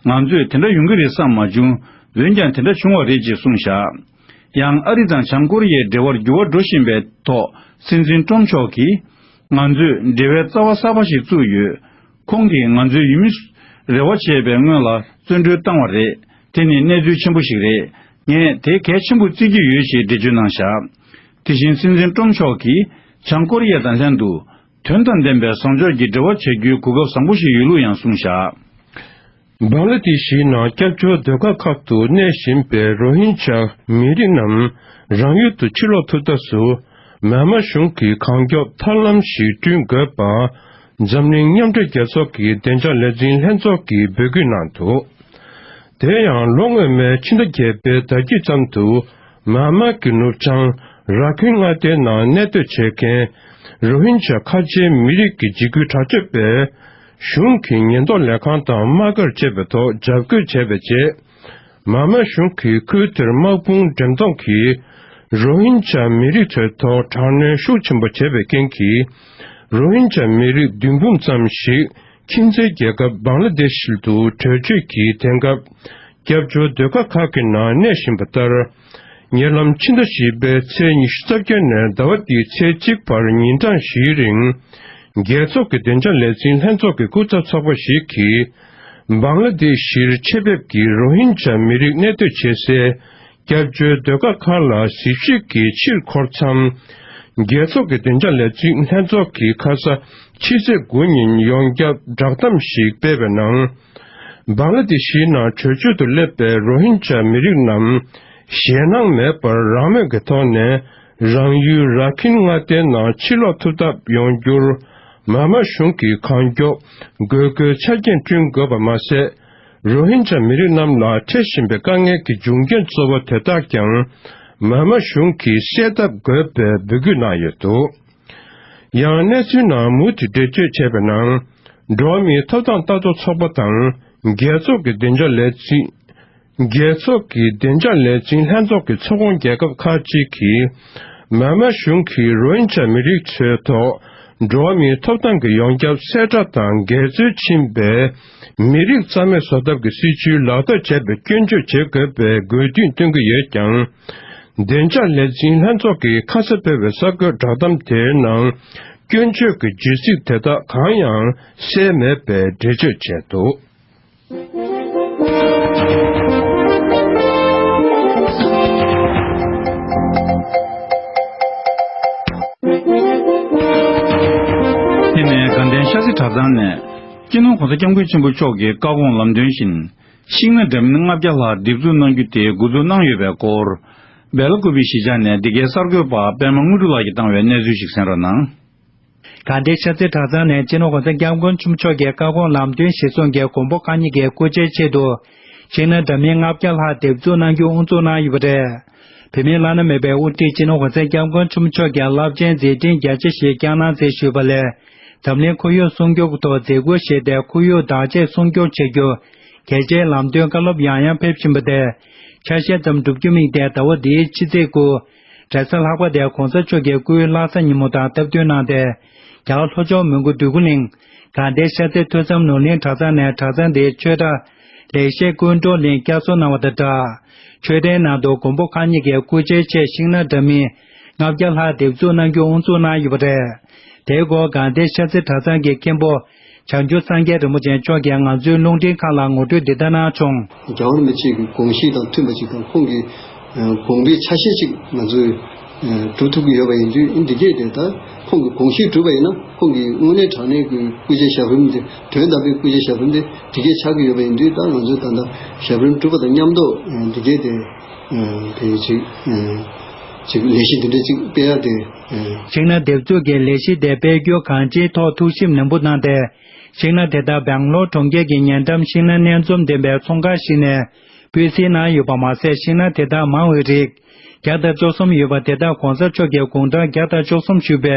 ང་ཚོས་དེ་འདྲ་ཡོང་གི་རེད་བསམ་མ་བྱུང་། འོན་ཀྱང་དེ་འདྲ་བྱུང་བ་རེད་ཅེས་གསུངས་བཞག། ཡང་ཨ་རི་དང་བྱང་ཀོ་རི་ཡའི་འབྲེལ་བར་འགྱུར་བ་འགྲོ་བཞིན་པའི་ཐོག་སྲིད་འཛིན་ཏྲོམ་མཆོག་གིས། ང་ཚོས་འབྲེལ་བའི་རྩ་བ་གསར་པ་ཞིག་བཙུགས་ཡོད། ཁོང་གིས་ང་ཚོའི་ཡུལ་མི་རེ་བ་བྱས་པའི་སྔོན་ལ་བཙོན་གྲོལ་བཏང་བ་རེད། དེ་ནི་གནས་ཚུལ་ཆེན་པོ་ཞིག་རེད། ངས་དེ་གལ་ཆེན་པོ་བརྩི་གི་ཡོད་ཅེས་འགྲེལ་བརྗོད་གནང་བཞག། དེ་བཞིན་སྲིད་འཛིན་ཏྲོམ་མཆོག་གིས་བྱང་ཀོ་རི་ཡ་དང་ལྷན་དུ་དོན་དང་ལྡན་པའི་བཟང་ཕྱོགས་ཀྱི་འབྲེལ་བ་བྱ་རྒྱུའི་གོ་སྐབས་བཟང་པོ་ཞིག་ཡོད་ལུགས་ཡང་གསུངས་བཞག། བང་ལ་དེ་ཤིའི་ནང་སྐྱབས་བཅོལ་སྡོད་སྒར་ཁག་ཏུ་གནས་བཞིན་པའི་རོ་ཧིན་ཇཱ་མི་རིགས་རྣམས་རང་ཡུལ་དུ་ཕྱིར་ལོག་ཐུབ་ཐབས་སུ། མཱན་མཱ་གཞུང་གིས་གང་མགྱོགས་ཐབས་ལམ་ཞིག་བསྐྲུན་དགོས་པ། འཛམ་གླིང་མཉམ་འབྲེལ་རྒྱལ་ཚོགས་ཀྱི་བདེ་འཇགས་ལས་འཛིན་ལྷན་ཚོགས་ཀྱིས་འབོད་སྐུལ་གནང་འདུག། དེ་ཡང་ལོ་སྔོན་མའི་ཕྱི་ཟླ་བརྒྱད་པའི་ཟླ་དཀྱིལ་ཙམ་དུ། མཱན་མཱ་གི་ནུབ་བྱང་ར་ཁིན་མངའ་སྡེའི་ནང་གནས་སྡོད་བྱེད་མཁན་རོ་ཧིན་ཇཱ་ཁ་ཆེའི་མི་རིགས་ཀྱི་འཇིགས་སྐུལ་དྲག་སྤྱོད་པས། གཞུང་གི་ཉེན་རྟོག་ལས་ཁང་དང་དམག་སྒར་བཅས་པའི་ཐོག་འཇབ་རྒོལ་བྱས་པའི་རྗེས། མཱན་མཱ་གཞུང་གིས་ཁུལ་དེར་དམག་དཔུང་འགྲེམས་གཏོང་གིས་རོ་ཧིན་ཇཱ་མི་རིགས་ཚོའི་ཐོག་དྲག་གནོན་ཤུགས་ཆེན་པོ་བྱས་པའི་རྐྱེན་གྱིས། རོ་ཧིན་ཇཱ་མི་རིགས་བདུན་འབུམ་ཙམ་ཞིག་ཁྱིམ་མཚེས་རྒྱལ་ཁབ་བང་ལ་དེ་ཤི་དུ་བྲོས་བྱོལ་གྱིས་དེང་སྐབས་སྐྱབས་བཅོལ་སྡོད་སྒར་ཁག་གི་ནང་གནས་བཞིན་པ་ལྟར། ཉེ་ལམ་ཕྱི་ཟླ་བཞི་པའི་ཚེས་ཉི་ཤུ་རྩ་བརྒྱད་ནས་ཟླ་བ་འདིའི་ཚེས་གཅིག་བར་ཉིན་གྲངས་བཞིའི་རིང་། རྒྱལ་ཚོགས་ཀྱི་བདེ་འཇགས་ལས་འཛིན་ལྷན་ཚོགས་ཀྱི་སྐུ་ཚབ་ཚོགས་པ་ཞིག་གིས། བང་ལ་དེ་ཤིར་ཆེད་ཕེབས་ཀྱིས་རོ་ཧིན་ཇཱ་མི་རིགས་གནས་སྡོད་བྱེད་སའི་སྐྱབས་བཅོལ་སྡོད་སྒར་ཁག་ལ་གཟིགས་ཞིབ་ཀྱིས་ཕྱིར་འཁོར་མཚམས། རྒྱལ་ཚོགས་ཀྱི་བདེ་འཇགས་ལས་འཛིན་ལྷན་ཚོགས་ཀྱིས་ཁ་ས་ཕྱི་ཚེས་དགུ་ཉིན་ཡོངས་ཁྱབ་བསྒྲགས་གཏམ་ཞིག་སྤེལ་བའི་ནང་། བང་ལ་དེ་ཤིའི་ནང་བྲོས་བྱོལ་དུ་སླེབས་པའི་རོ་ཧིན་ཇཱ་མི་རིགས་རྣམས་ཞེད་སྣང་མེད་པར་རང་མོས་ཀྱི་ཐོག་ནས་རང་ཡུལ་ར་ཁིན་མངའ་སྡེའི་ནང་ཕྱིར་ལོག་ཐུབ་ཐབས་ཡོང་རྒྱུར། མཱན་མཱ་གཞུང་གིས་གང་མགྱོགས་དགོས་མཁོའི་ཆ་རྐྱེན་བསྐྲུན་དགོས་པ་མ་ཟད། རོ་ཧིན་ཇཱ་མི་རིགས་རྣམས་ལ་འཕྲད་བཞིན་པའི་དཀའ་ངལ་གྱི་འབྱུང་རྐྱེན་གཙོ་བོ་དེ་དག་ཀྱང་ མཱ་མཱ་གཞུང་གིས་སེལ་ཐབས་དགོས་པའི་འབོད་སྐུལ་གནང་ཡོད་འདུག། ཡང་གནས་ཚུལ་ནང་མུ་མཐུད་འགྲེལ་བརྗོད་བྱས་པའི་ནང་། འགྲོ་བ་མིའི་ཐོབ་ཐང་ལྟ་རྟོག་ཚོགས་པ་དང་། རྒྱལ་ཚོགས་ཀྱི་བདེ་འཇགས་ལས་འཛིན། རྒྱལ་ཚོགས་ཀྱི་བདེ་འཇགས་ལས་འཛིན་ལྷན་ཚོགས་ཀྱི་ཚོགས་ཁོངས་རྒྱལ་ཁབ་ཁག་ཅིག་གིས། མཱ་མཱ་གཞུང་གིས་རོ་ཧིན་ཇཱ་མི་རིགས་ཚོའི་ཐོག་འགྲོ་བ་མིའི་ཐོབ་ཐང་གི་ཡོངས་ཁྱབ་གསལ་བསྒྲགས་དང་འགལ་འཛོལ་ཕྱིན་པའི་མི་རིགས་རྩ་མེད་བཟོ་ཐབས་ཀྱི་སྲིད་བྱུས་ལག་བསྟར་བྱས་པའི་སྐྱོན་བརྗོད་བྱེད་དགོས་པའི་དགོས་འདུན་བཏོན་གྱི་ཡོད་ཀྱང་། བདེ་འཇགས་ལས་འཛིན་ལྷན་ཚོགས་ཀྱིས་ཁ་ས་སྤེལ་བའི་གསར་འགོད་བསྒྲགས་གཏམ་དེའི་ནང་། སྐྱོན་བརྗོད་ཀྱི་བརྗོད་ཚིག་དེ་དག་གང་ཡང་གསལ་མེད་པའི་འགྲེལ་བརྗོད་བྱས་འདུག། དེ་ནས་དགའ་ལྡན་ཤར་རྩེ་གྲྭ་ཚང་ནས་སྤྱི་ནོར་༸གོང་ས་༸སྐྱབས་མགོན་ཆེན་པོ་མཆོག་གི་བཀའ་དགོངས་ལམ་སྟོན་བཞིན། ཤིང་སྣ་འདྲ་མིན་ལྔ་བརྒྱ་ལྷག་འདེབས་འཛུགས་གནང་རྒྱུ་དེ་འགོ་འཛུགས་གནང་ཡོད་པའི་སྐོར། སྦེལ་ཀོབ་གཞིས་ཆགས་ནས་འདི་གའི་གསར་འགོད་པ་པད་མ་དངོས་གྲུབ་ལགས་ཀྱིས་བཏང་བའི་གནས་ཚུལ་ཞིག་གསན་རོགས་གནང་། དགའ་ལྡན་ཤར་རྩེ་གྲྭ་ཚང་ནས་སྤྱི་ནོར་༸གོང་ས་༸སྐྱབས་མགོན་ཆེན་པོ་མཆོག་གི་བཀའ་དགོངས་ལམ་སྟོན་གཞིར་བཟུང་གིས་མགོན་པོ་གང་ཉིད་ཀྱི་སྐུ་ཚེའི་ཆེད་དུ། ཤིང་སྣ་འདྲ་མིན་ལྔ་བརྒྱ་ལྷག་འདེབས་འཛུགས་གནང་རྒྱུ་དབུ་འཛུགས་གནང་ཡོད་པ་རེད། བོད་མིའི་བླ་ན་མེད་པའི་དབུ་ཁྲིད་སྤྱི་ནོར་༸གོང་ས་༸སྐྱབས་མགོན་ཆེན་པོ་མཆོག་གིས་རླབས་ཆེན་མཛད་འཕྲིན་རྒྱ་ཆེ་ཞིག་བསྐྱངས་གནང་མཛད་ཞུས་པ་ལས། འཛམ་གླིང་ཁོར་ཡུག་སྲུང་སྐྱོབ་ཐོག་མཛད་ཁུར་བཞེས་ཏེ་ཁོར་ཡུག་བདག་གཅེས་སྲུང་སྐྱོབ་བྱ་རྒྱུ། གལ་ཆེའི་ལམ་སྟོན་བཀའ་སློབ་ཡང་ཡང་ཕེབས་བཞིན་པ་དེ། ཆ་ཤས་ཙམ་བསྒྲུབ་རྒྱུ་དམིགས་ཏེ་ཟླ་བ་འདིའི་ཕྱི་ཚེས་དགུ། རེས་གཟའ་ལྷག་པ་དེ་༸གོང་ས་མཆོག་གི་སྐུའི་བླ་གཟའ་ཉིན་མོ་དང་སྟབས་བསྟུན་གནང་སྟེ། རྒྱ་གར་ལྷོ་ཕྱོགས་མོན་གྷོ་འདོད་རྒུ་གླིང་། དགའ་ལྡན་ཤར་རྩེ་ཐོས་བསམ་ནོར་གླིང་གྲྭ་ཚང་ནས་གྲྭ་ཚང་དེའི་ཆོས་གྲྭ། ལེགས་བཤད་ཀུན་གྲོལ་གླིང་བསྐྱར་གསོ་གནང་བ་དང་སྦྲགས། མཆོད་རྟེན་ནང་དུ་མགོན་པོ་གང་ཉིད་ཀྱི་སྐུ་ཕྱྭའི་ཆེད་ཤིང་སྣ་འདྲ་མིན། ལྔ་བརྒྱ་ལྷག་འདེབས་འཛུགས་གནང་རྒྱུ་དབུ་འཛུགས་གནང་ཡོད་པ་རེད། དེའི་སྐོར་དགའ་ལྡན་ཤར་རྩེ་གྲྭ་ཚང་གི་མཁན་པོ། བྱང་ཆུབ་སངས་རྒྱས་རིན་པོ་ཆེ་མཆོག་གིས་ང་ཚོའི་རླུང་འཕྲིན་ཁང་ལ་ངོ་སྤྲོད་འདི་ལྟར་གནང་བྱུང་། རྒྱལ་བ་རིན་པོ་ཆེ་གི་དགོངས་གཞི་དང་མཐུན་པ་ཞིག་དང་ཁོང་གི་དགོངས་པའི་ཆ་ཤས་ཤིག་ང་ཚོས་སྒྲུབ་ཐུབ་ཀྱི་ཡོད་པ་ཡིན་དུས། འདི་གས་དེ་ད་ཁོང་གི་དགོངས་གཞི་གྲུབ་པ་ཡིན་ན། ཁོང་གི་དངོས་གནས་དྲང་གནས་ཀྱི་སྐུ་ཕྱྭའི་ཞབས་རིམ་དེ། དོན་དམ་པའི་སྐུ་ཕྱྭའི་ཞབས་རིམ་དེ་འདི་གས་ཆགས་ཀྱི་ཡོད་པ་ཡིན་དུས། ད་ང་ཚོས་ད་ལྟ་ཞབས་རིམ་གྲུབ་པ་དང་མཉམ་དུ་འདི་གས་དེ་དེ་ཅིག་ཅིག་ལས་གཞི་འདི་འདྲ་ཅིག་སྤེལ་ཡ་དེ། ཤིང་སྣ་འདེབས་འཛུགས་ཀྱི་ལས་གཞི་དེ་སྤེལ་རྒྱུ་གང་ཅིའི་ཐོག་ཐུགས་ཞིབ་ནན་པོ་གནང་སྟེ། ཤིང་སྣ་དེ་དག་སྦེང་ལོར་གྲོང་ཁྱེར་གྱི་ཉེ་འགྲམ་ཤིང་སྣ་སྣ་འཛོམས་ལྡན་པའི་ཚོང་ཁང་ཞིག་ནས་སྤུས་གཟིགས་གནང་ཡོད་པ་མ་ཟད། ཤིང་སྣ་དེ་དག་མང་བའི་རིགས་བརྒྱ་དང་བཅུ་གསུམ་ཡོད་པ་དེ་དག་༸གོང་ས་མཆོག་གིས་དགུང་གྲངས་བརྒྱ་དང་བཅུ་གསུམ་བཞུགས་པའི་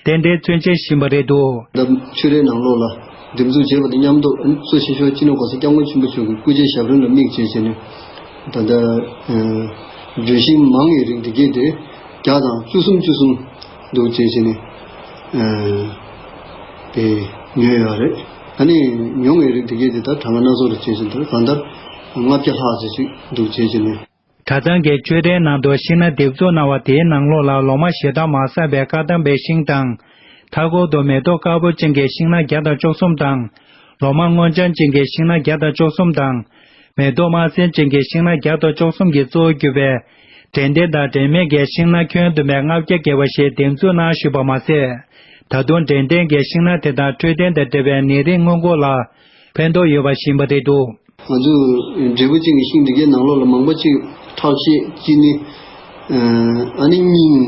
རྟེན་འབྲེལ་མཚོན་བྱེད་བཞིན་པ་རེད་འདུག། ད་ཆོས་རའི་ནང་ལོགས་ལ་འདེབས་འཛུགས་བྱས་པ་དང་མཉམ་དུ། གཙོ་ཆེ་ཤོས་སྤྱི་ནོར་༸གོང་ས་༸སྐྱབས་མགོན་ཆེན་པོ་མཆོག་གི་སྐུ་ཕྱྭའི་ཞབས་རིམ་ལ་དམིགས་བྱས་བྱས་ནས། ད་ལྟ་ལྗོན་ཤིང་མང་བའི་རིགས་འདི་གས་དེ་བརྒྱ་དང་བཅུ་གསུམ་བཅུ་གསུམ་འདུག་བྱས་བྱས་ནས། དེ་ཉོས་ཡོད་རེད། ཨ་ནི་ཉུང་བའི་རིགས་དེ་གས་དེ་ད་གྲངས་ཀ་སྣ་ཚོགས་རེ་བྱས་བྱས་ནས། ད་གང་ལྟར་ལྔ་བརྒྱ་ལྷག་ཙམ་ཞིག་འདུག་བྱས་བྱས་ནས། གྲྭ་ཚང་གི་ཆོས་གྲྭའི་ནང་དུ་ཤིང་སྣ་འདེབས་འཛུགས་གནང་བ་དེའི་ནང་ལོགས་ལ་ལོ་མ་ཞེ་དྲག་མ་བསགས་པའི་བཀའ་གདམས་པའི་ཤིང་དང་། མཐའ་འཁོར་དུ་མེ་ཏོག་དཀར་པོ་ཅན་གྱི་ཤིང་སྣ་བརྒྱ་དང་བཅུ་གསུམ་དང་། ལོ་མ་སྔོ་ལྗང་ཅན་གྱི་ཤིང་སྣ་བརྒྱ་དང་བཅུ་གསུམ་དང་། མེ་ཏོག་དམར་སེར་ཅན་གྱི་ཤིང་སྣ་བརྒྱ་དང་བཅུ་གསུམ་གྱིས་གཙོ་བོ་གྱུར་པའི། འབྲས་ལྡན་དང་འབྲས་མེད་ཀྱི་ཤིང་སྣ་ཁྱོན་བསྡོམས་པའི་ལྔ་བརྒྱ་བརྒལ་བ་ཞིག་འདེབས་འཛུགས་གནང་བཞུགས་པ་མ་ཟད། ད་དུང་འབྲས་ལྡན་གྱི་ཤིང་སྣ་དེ་དག་འཕྲོད་བསྟེན་དང་འབྲེལ་བའི་ནད་རིགས་སྔོན་འགོག་ལ་ཕན་ཐོགས་ཡོད་པ་ཞིག་ཡིན་པ་རེད་འདུག། ང་ཚོས་འབྲས་བུ་ཅན་གྱི་ཤིང་འདི་གའི་ནང་ལོགས་ལ་མང་པོ་ཅིག་ཁྲག་ཤེད་ཅི་ནི། ཨ་ནི་སྙིང་།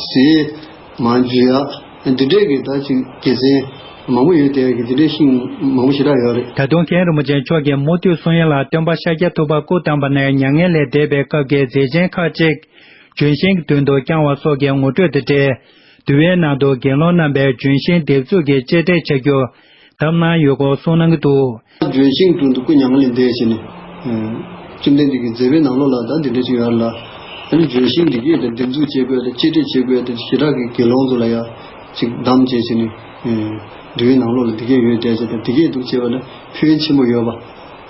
ཟས་མ་འཇུ་ཡག་འདི་འདྲས་ཀྱི་ད་ཅིག་དགེ་མཚན་མང་པོ་ཡོད་དེ། གི་འདི་འདྲས་ཤིང་མང་པོ་ཞེ་དྲག་ཡོད་རེད། ད་དུང་མཁན་རིན་པོ་ཆེ་མཆོག་གིས་མུ་མཐུད་གསུང་ཡ་ལ། སྟོན་པ་ཤཱཀྱ་ཐུབ་པ་སྐུ་བལྟམས་པ་ནས་མྱ་ངན་ལས་འདས་པའི་སྐབས་ཀྱི་མཛད་ཆེན་ཁག་ཅིག་ལྗོན་ཤིང་གི་མདུན་དུ་བསྐྱངས་བ་སོགས་ཀྱི་ངོ་སྤྲོད་དང་འབྲེལ། འདུལ་བའི་ནང་དུ་དགེ་སློང་རྣམ་པས་ལྗོན་ཤིང་འདེབས་འཛུགས་ཀྱི་གཅེས་སྤྲས་བྱ་རྒྱུ་གདམས་གནང་ཡོད་སྐོར་གསུངས་གནང་གི་འདུག། ལྗོན་ཤིང་དྲུང་དུ་སྐུ་མྱ་ངན་ལས་འདས་བྱས་ནས། བཅོམ་ལྡན་འདས་ཀྱི་མཛད་པའི་ནང་ལོགས་ལ་ད་འདི་འདྲ་ཅིག་ཡོད་རེད་ལ། ཨ་ནི་ལྗོན་ཤིང་འདི་གས་དེ་འདེབས་འཛུགས་བྱེད་དགོས་དང་གཅེས་སྤྲས་བྱེད་དགོས་དང་། ཞེ་དྲག་གི་དགེ་སློང་ཚོ་ལ་ཡང་ཅིག་གདམས་བྱས་བྱས་ནས། འདུལ་བའི་ནང་ལོགས་ལ་འདི་གས་ཡོད་བསྡད་བྱས་དང་། འདི་གས་འདུག་བྱས་པ་ལ་ཕན་ཡོན་ཆེན་པོ་ཡོད་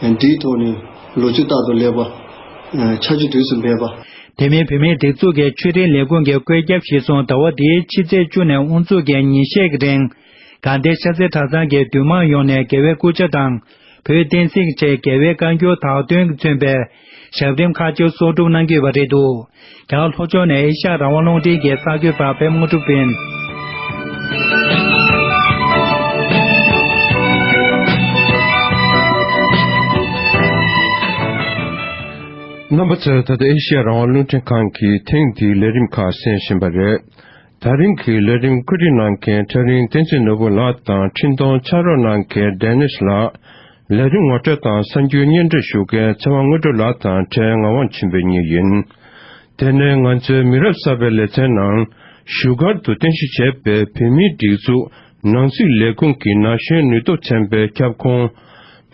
པ། འདིའི་ཐོག་ནས་ལོ་ཆུ་རྟག་ཏུ་ལེགས་པ། ཆར་ཆུ་དུས་སུ་འབེབས་པ། དེ་མིན་བོད་མིའི་སྒྲིག་འཛུགས་ཀྱི་ཆོས་རིག་ལས་ཁུངས་ཀྱི་བཀོད་ཁྱབ་གཞིར་བཟུང་ཟླ་བ་འདིའི་ཕྱི་ཚེས་བཅུ་ནས་དབུ་འཛུགས་ཀྱི་ཉིན་ཤས་ཀྱི་རིང་། དགའ་ལྡན་ཤར་རྩེ་གྲྭ་ཚང་གི་འདུས་མང་ཡོངས་ནས་རྒྱལ་བའི་སྐུ་ཕྱྭ་དང་། བོད་བསྟན་སྲིད་ཀྱི་ཆེད་རྒྱལ་བའི་བཀའ་འགྱུར་དག་དོན་གྱིས་མཚོན་པའི་ཞབས་རིམ་ཁག་ཅིག་གསོག་སྒྲུབ་གནང་གི་ཡོད་པ་རེད་འདུག། རྒྱ་གར་ལྷོ་ཕྱོགས་ནས་ཨེ་ཤ་ཡ་རང་དབང་རླུང་འཕྲིན་གྱི་གསར་འགོད་པ་པད་མ་དངོས་གྲུབ་ཡིན། རྣམ་པ་ཚོས་ད་ལྟ་ཨེ་ཤ་ཡ་རང་དབང་རླུང་འཕྲིན་ཁང་གི་ཐེངས་འདིའི་ལས་རིམ་ཁག་གསན་བཞིན་པ་རེད། ད་རིང་གི་ལས་རིམ་བཀོད་སྒྲིག་གནང་མཁན་ཁྲ་རིང་བསྟན་འཛིན་ནོར་བུ་ལགས་དང་འཕྲིན་གཏོང་ཕྱག་རོགས་གནང་མཁན་ཌེ་ནིས་ལགས། ལས་རིམ་ངོ་སྤྲོད་དང་གསར་འགྱུར་སྙན་སྒྲོན་ཞུ་མཁན་ཚེ་དབང་དངོས་གྲུབ་ལགས་དང་འཕྲད་ངག་དབང་ཆོས་འཕེལ་གཉིས་ཡིན། དེ་ནས་ང་ཚོའི་མི་རབས་གསར་པའི་ལེ་ཚན་ནང་བཞུགས་སྒར་དུ་རྟེན་གཞི་བྱས་པའི་བོད་མིའི་སྒྲིག་འཛུགས་ནང་སྲིད་ལས་ཁུངས་ཀྱི་ན་གཞོན་ནུས་སྟོབས་ཚན་པའི་ཁྱབ་ཁོངས།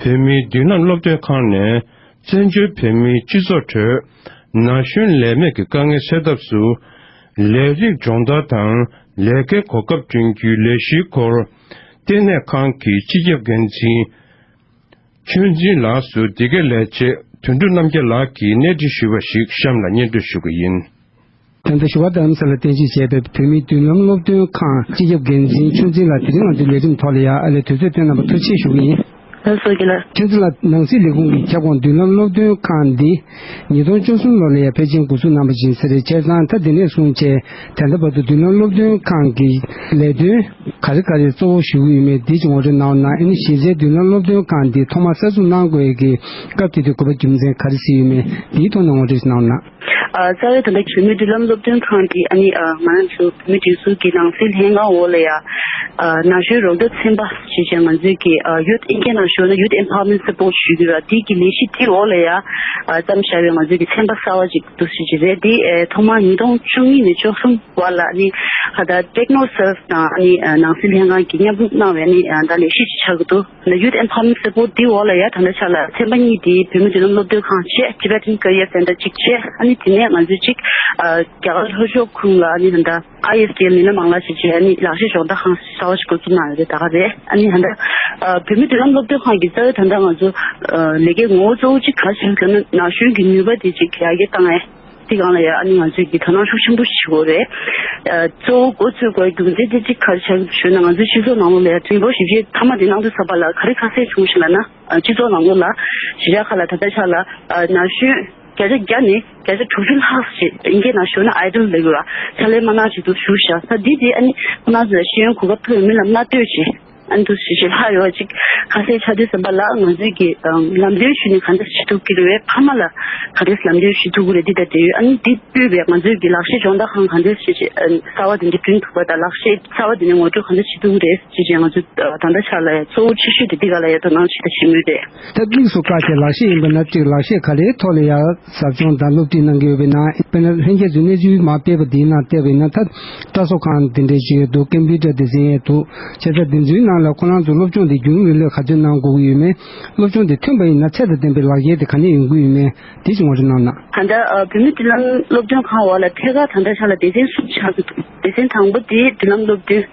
བོད་མིའི་མདུན་ལམ་སློབ་སྟོན་ཁང་ནས་བཙན་བྱོལ་བོད་མིའི་སྤྱི་ཚོགས་ཁྲོད་ན་གཞོན་ལས་མེད་ཀྱི་དཀའ་ངལ་སེལ་ཐབས་སུ། ལས་རིགས་སྦྱོང་བརྡར་དང་ལས་ཀའི་གོ་སྐབས་བསྐྲུན་རྒྱུའི་ལས་གཞིའི་སྐོར། ལྟེ་གནས་ཁང་གི་སྤྱི་ཁྱབ་འགན་འཛིན་ཆོས་འཛིན་ལགས་སུ་འདི་གའི་ལས་བྱེད་དོན་གྲུབ་རྣམ་རྒྱལ་ལགས་ཀྱིས་གནས་འདྲི་ཞུས་པ་ཞིག་གཤམ་ལ་སྙན་སྒྲོན་ཞུ་གི་ཡིན། ད་ལྟ་བཞུགས་སྒར་རྡ་རམ་ས་ལར་རྟེན་གཞི་བྱས་པའི་བོད་མིའི་མདུན་ལམ་སློབ་སྟོན་ཁང་སྤྱི་ཁྱབ་འགན་འཛིན་ཆོས་འཛིན་ལགས། དེ་རིང་ང་ཚོའི་ལས་རིམ་ཐོག་ལ་ཡང་ཨ་ལས་དུས་ཚོད་བཏོན་གནང་བར་ཐུགས་རྗེ་ཆེ་ཞུ་གི་ཡིན། ལགས་སོ་རྒན་ལགས། ཆོས་འཛིན་ལགས། ནང་སྲིད་ལས་ཁུངས་ཀྱི་ཁྱབ་ཁོངས་མདུན་ལམ་སློབ་སྟོན་ཁང་འདི་ཉིས་སྟོང་བཅུ་གསུམ་ལོ་ལ་ཡང་ཕལ་ཆེར་འགོ་འཛུགས་གནང་བ་ཡིན་ས་རེད། བྱས་ཙང་ད་དེ་ནས་བཟུང་བྱས་ད་ལྟ་བར་དུ་མདུན་ལམ་སློབ་སྟོན་ཁང་གི་ལས་དོན་ག་རེ་ག་རེ་གཙོ་བོ་ཞུ་གི་ཡོད་མེད་འདི་ཅིག་ངོ་སྤྲོད་གནང་རོགས་གནང་། ཨ་ནི་གཞི་རྩའི་མདུན་ལམ་སློབ་སྟོན་ཁང་འདི་ཐོག་མར་གསར་འཛུགས་གནང་དགོས་ཀྱི་སྐབས་དེ་དུས་དགོས་པ་རྒྱུ་མཚན་ག་རེ་ཞིག་ཡོད་མེད་འདིའི་ཐོག་ནས་ངོ་སྤྲོད་ཞིག་གནང་རོགས་གནང་། ཨ། རྩ་བའི་ད་ལྟ་བོད་མིའི་མདུན་ལམ་སློབ་སྟོན་ཁང་གིས་ཨ་ནི་ཨ་ང་རང་ཚོ་བོད་མིའི་སྒྲིག་འཛུགས་ཀྱི་ནང་སྲིད་ལྷན་ཁང་འོག་ལ་ཡ། ཨ། ན་གཞོན་རོགས་སྐྱོབ་ཚན་པ་ཞེས་བྱས་ང་ཚོས་ཀྱི་ཨ་ཡུཐ། ཨིན་སྐད་ནང་ཞུས་ན་Youth Empowerment Support ཞུ་གི་ར། དེ་གི་ལས་གཞི་དེ་འོག་ལ་ཡ་ཨ་བརྩམས་བཞག་པའི་ང་ཚོས་ཀྱི་ཚན་པ་གསར་བ་ཅིག་འདུག་ཞེས་ཅིག་རེད། དེ་ཨེ་ཐོག་མར་ཉིས་སྟོང་བཅུ་གཉིས་ནས་བཅུ་གསུམ་བར་ལ་ཨ་ནི་ཧ་ད་Techno Serve དང་ཨ་ནི་ཨ་ནང་སྲིད་ལྷན་ཁང་གིས་མཉམ་རུབ་གནང་བའི་ཨ་ནི་ཨ་ད་ལས་གཞི་ཅིག་ཆགས་ཀྱི་འདུག Youth Empowerment Support འདི་འོག་ལ་ཡ་ད་ལྟ་ཆ་ལ་ཚན་པ་གཉིས་དེ་བོད་མི་མདུན་ལམ་སློབ་སྟོན་ཁང་བྱས། Tibetan Career Center གཅིག་བྱས། ཨ་ནི་དེ་ནས་ང་ཚོས་གཅིག་ཨ་རྒྱ་གར་ལྷོ་ཕྱོགས་ཁུལ་ལ་ཨ་ནི་ད་ལྟ་ཨའི་ཨེས་ཌི་ཨེལ་མི་སྣ་མང་ལ་ཞེས་བྱས་ཨ་ནི་ལག་ཤེས་སྦྱོང་བརྡར་ཁང་གསར་བ་ཞིག་འགོ་བཙུགས་གནང་ཡོད་རེད། ད་ག་རེད། ཨ་ནི་ད་ལྟ་ཨ་བོད་མི་མདུན་ལམ་སློབ་སྟོན་ཁང་གི་རྩ་བའི་ད་ལྟ་ང་ཚོ་ཨ་ལས་ཀའི་ངོ་བོ་གཙོ་བོ་གཅིག་ག་རེ་ཆགས་ཀྱི་ན་ན་གཞོན་གྱི་ནུས་པ་དེ་གཅིག་ཡར་རྒྱས་བཏང་ཡས། དེ་སྒང་ལ་ཡ་ཨ་ནི་ང་ཚོས་ཀྱི་དོ་སྣང་ཤུགས་ཆེན་པོ་ཞིག་དགོས་རེད། ཨ་གཙོ་བོ་འགོ་ཚུགས་དགོས་རྒྱུ་མཚན་དེ་གཅིག་ག་རེ་ཆགས་ཀྱི་འདུག་ཞུས་ན། ང་ཚོའི་སྤྱི་ཚོགས་ནང་ལོགས་ལ་ཡ་མི་འབོར་ཞིབ་དཔྱད་མཐའ་མ་དེ་གནང་དུས་ཙམ་པ་ལ་ག་རེ་ཁ་གསལ་བྱུང་ཞིག་ལབ་ན། ཨ་སྤྱི་ཚོགས་ནང་ལོགས་ལ་གཞིས་ཆགས་ཁག་ལ་ད་ལྟ་ཆ་ལ་ཨ་ན་གཞོན་བརྒྱ་ཆ་བརྒྱ་ནས་བརྒྱ་ཆ་དྲུག་ཅུ་ལྷག་ཞིག་ཨིན་སྐད་ནང་ཞུས་ན་ཨའི་ཌལ་ལབ་དགོས་པ། ཕྱག་ལས་མ་གནང་བྱས་འདུག་བཞུགས་བཞག་ས་འདི་དེ་ཨ་ནི་ཁོ་རང་ཚོ་ལ་ཤེས་ཡོན་གོ་སྐབས་ཐོབ་ཡོད་མེད་ལ་མནར་གཅོད་བྱས། ཨ་ནི་འདུག་ཞེས་ཞེས་ལྷག་ཡོད་པ་ཅིག་ཁ་གསལ་ཆགས་དུས་ཙམ་པ་ལ་ང་ཚོས་ཀྱི་ཨ་ལམ་སྟོན་ཞུས་ནས་ག་འདྲ་བྱེད་ཐུབ་ཀྱི་རེད། ཕ་མ་ལ་ག་འདྲ་ལམ་སྟོན་ཞུ་ཐུབ་ཀྱི་རེད། འདི་ལྟ་དེ་ཡོད། ཨ་ནི་འདི་སྤོས་པའི་ང་ཚོས་ཀྱི་ལག་ཤེས་སྦྱོང་བརྡར་ཁང་ག་འདྲ་བྱེད་ཅེས་ཨ་གསར་བ་དེ་འདྲ་བསྐྲུན་ཐུབ་པ་དང་། ལག་ཤེས་གསར་བ་དེ་ནས་ངོ་སྤྲོད་ག་འདྲ་བྱེད་ཐུབ་ཀྱི་རེད་ཅེས་ཅེས་ང་ཚོས་ཨ་ད་ལྟ་ཆ་ལ་ཡ་གཙོ་བོ་ཆེ་ཤོས་དེ་འདི་ག་ལ་ཡ་དོ་སྣང་བྱེད་ད་བྱེད་མུས་རེད། ད་དམིགས་སུ་བཀར་ཏེ་ལག་ཤེས་ཡིན་པ་ན་གཅིག་ལག་ཤེས་ག་རེའི་ཐོག་ལ་ཡ་ཟབ་སྦྱོང་དང་སློབ་ཁྲིད་གནང་གི་ཡོད་པའི་ནང་། དཔེར་ན་ལྷན་རྒྱས་ཚོས་གནས་ཚུལ་མར་སྤེལ་བ་འདིའི་ནང་བལྟས་པ་ཡིན་ན། ད་ལྟ་གསོ་ཁང་འདི་འདྲའི་ཅིག་ཡོད་འདུག་ཀམ་པུ་ཊར་འདི་ཚོ་ཡོད་འདུག་བྱས་ཙང་འདི་ཚོའི་ནང་ལ་ཁོ་རང་ཚོ་སློབ་སྦྱོང་འདི་རྒྱུན་རིང་ལོས་ག་ཚོད་གནང་དགོས་ཀྱི་ཡོད་མེད། སློབ་སྦྱོང་འདི་ཐོན་པ་ཡིན་ན་ཚད་དང་ལྡན་པའི་ལག་འཁྱེར་དེ་ག་ནས་ཡོང་གི་ཡོད་མེད། དེ་ཅིག་ངོ་སྤྲོད་གནང་ན། ད་ལྟ་ཨ་བོད་མི་མདུན་ལམ་སློབ་སྟོན་ཁང་འོག་ལ་ཐད་ཀར་ད་ལྟ་ཆ་ལ་སྡེ་ཚན་གསུམ་ཆགས་ཀྱི་འདུག་སྡེ་ཚན་དང་པོ་དེ་མདུན་ལམ་སློབ་སྟོན་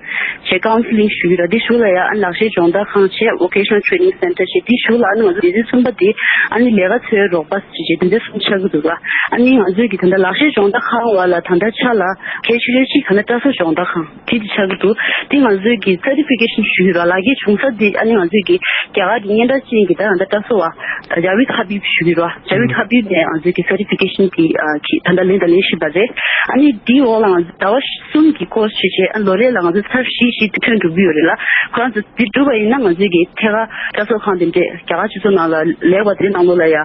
བྱས་ཀའུན་སི་ལིང་ཞུ་གི་རེད། དེ་གཞུག་ལ་ཡ་ཨ་ནི་ལག་ཤེས་སྦྱོང་བརྡར་ཁང་བྱས། Vocational Training Center བྱས། དེ་གཞུག་ལ་ཨ་ནི་ང་ཚོ་སྡེ་ཚན་གསུམ་པ་དེ་ཨ་ནི་ལས་ཀ་འཚོལ་བའི་རོགས་པ་ཞེས་བྱས་དེ་འདྲ་གསུམ་ཆགས་ཀྱི་འདུག་ལ། ཨ་ནི་ང་ཚོས་ཀྱི་ད་ལྟ་ལག་ཤེས་སྦྱོང་བརྡར་ཁང་འོག་ལ་ད་ལྟ་ཆ་ལ་གལ་ཆེ་ཤོས་གཅིག་ད་ལྟ་བཀྲ་གསོ་སྦྱོང་བརྡར་ཁང་དེ་དེ་ཆགས་ཀྱི་འདུག་དེ་ང་ཚོས་ཀྱི་སར་ཊི་ཕི་ཀེ་ཤན་ཞུ་གི་རེད། ལག་འཁྱེར་བྱུང་ས་དེ་ཨ་ནི་ང་ཚོས་ཀྱི་རྒྱ་གར་གྱི་སྙན་གྲགས་ཅན་གྱི་ད་ད་ལྟ་བཀྲ་གསོ་བ་ཇ་བིད་ཧ་བིབ་ཞུ་གི་རེད། ཇ་བིད་ཧ་བིབ་ནས་ང་ཚོས་ཀྱི་སར་ཊི་ཕི་ཀེ་ཤན་དེ་ཨ་གི་ད་ལྟ་ལེན་དང་ལེན་བཞིན་པ་རེད། ཨ་ནི་དེའི་འོག་ལ་ང་ཚོ་ཟླ་བ་གསུམ་གྱི་ཀོར་སི་བྱས་བྱས་ཨ་ལོ་རེ་ལ་ང་ཚོ་ཚར་བཞི་བཞི་དེ་ཐོན་འགྲོ་གི་ཡོད་རེད་ལ། ཁོ་རང་ཚོ་འདི་གྲུབ་པ་ཡིན་ན་ང་ཚོས་ཀྱི་ཐད་ཀར་བཀྲ་གསོ་ཁང་དེ་འདྲས་རྒྱ་གར་སྤྱི་ཚོགས་ནང་ལ་ལེགས་པ་དེ་ནང་ལོགས་ལ་ཡ་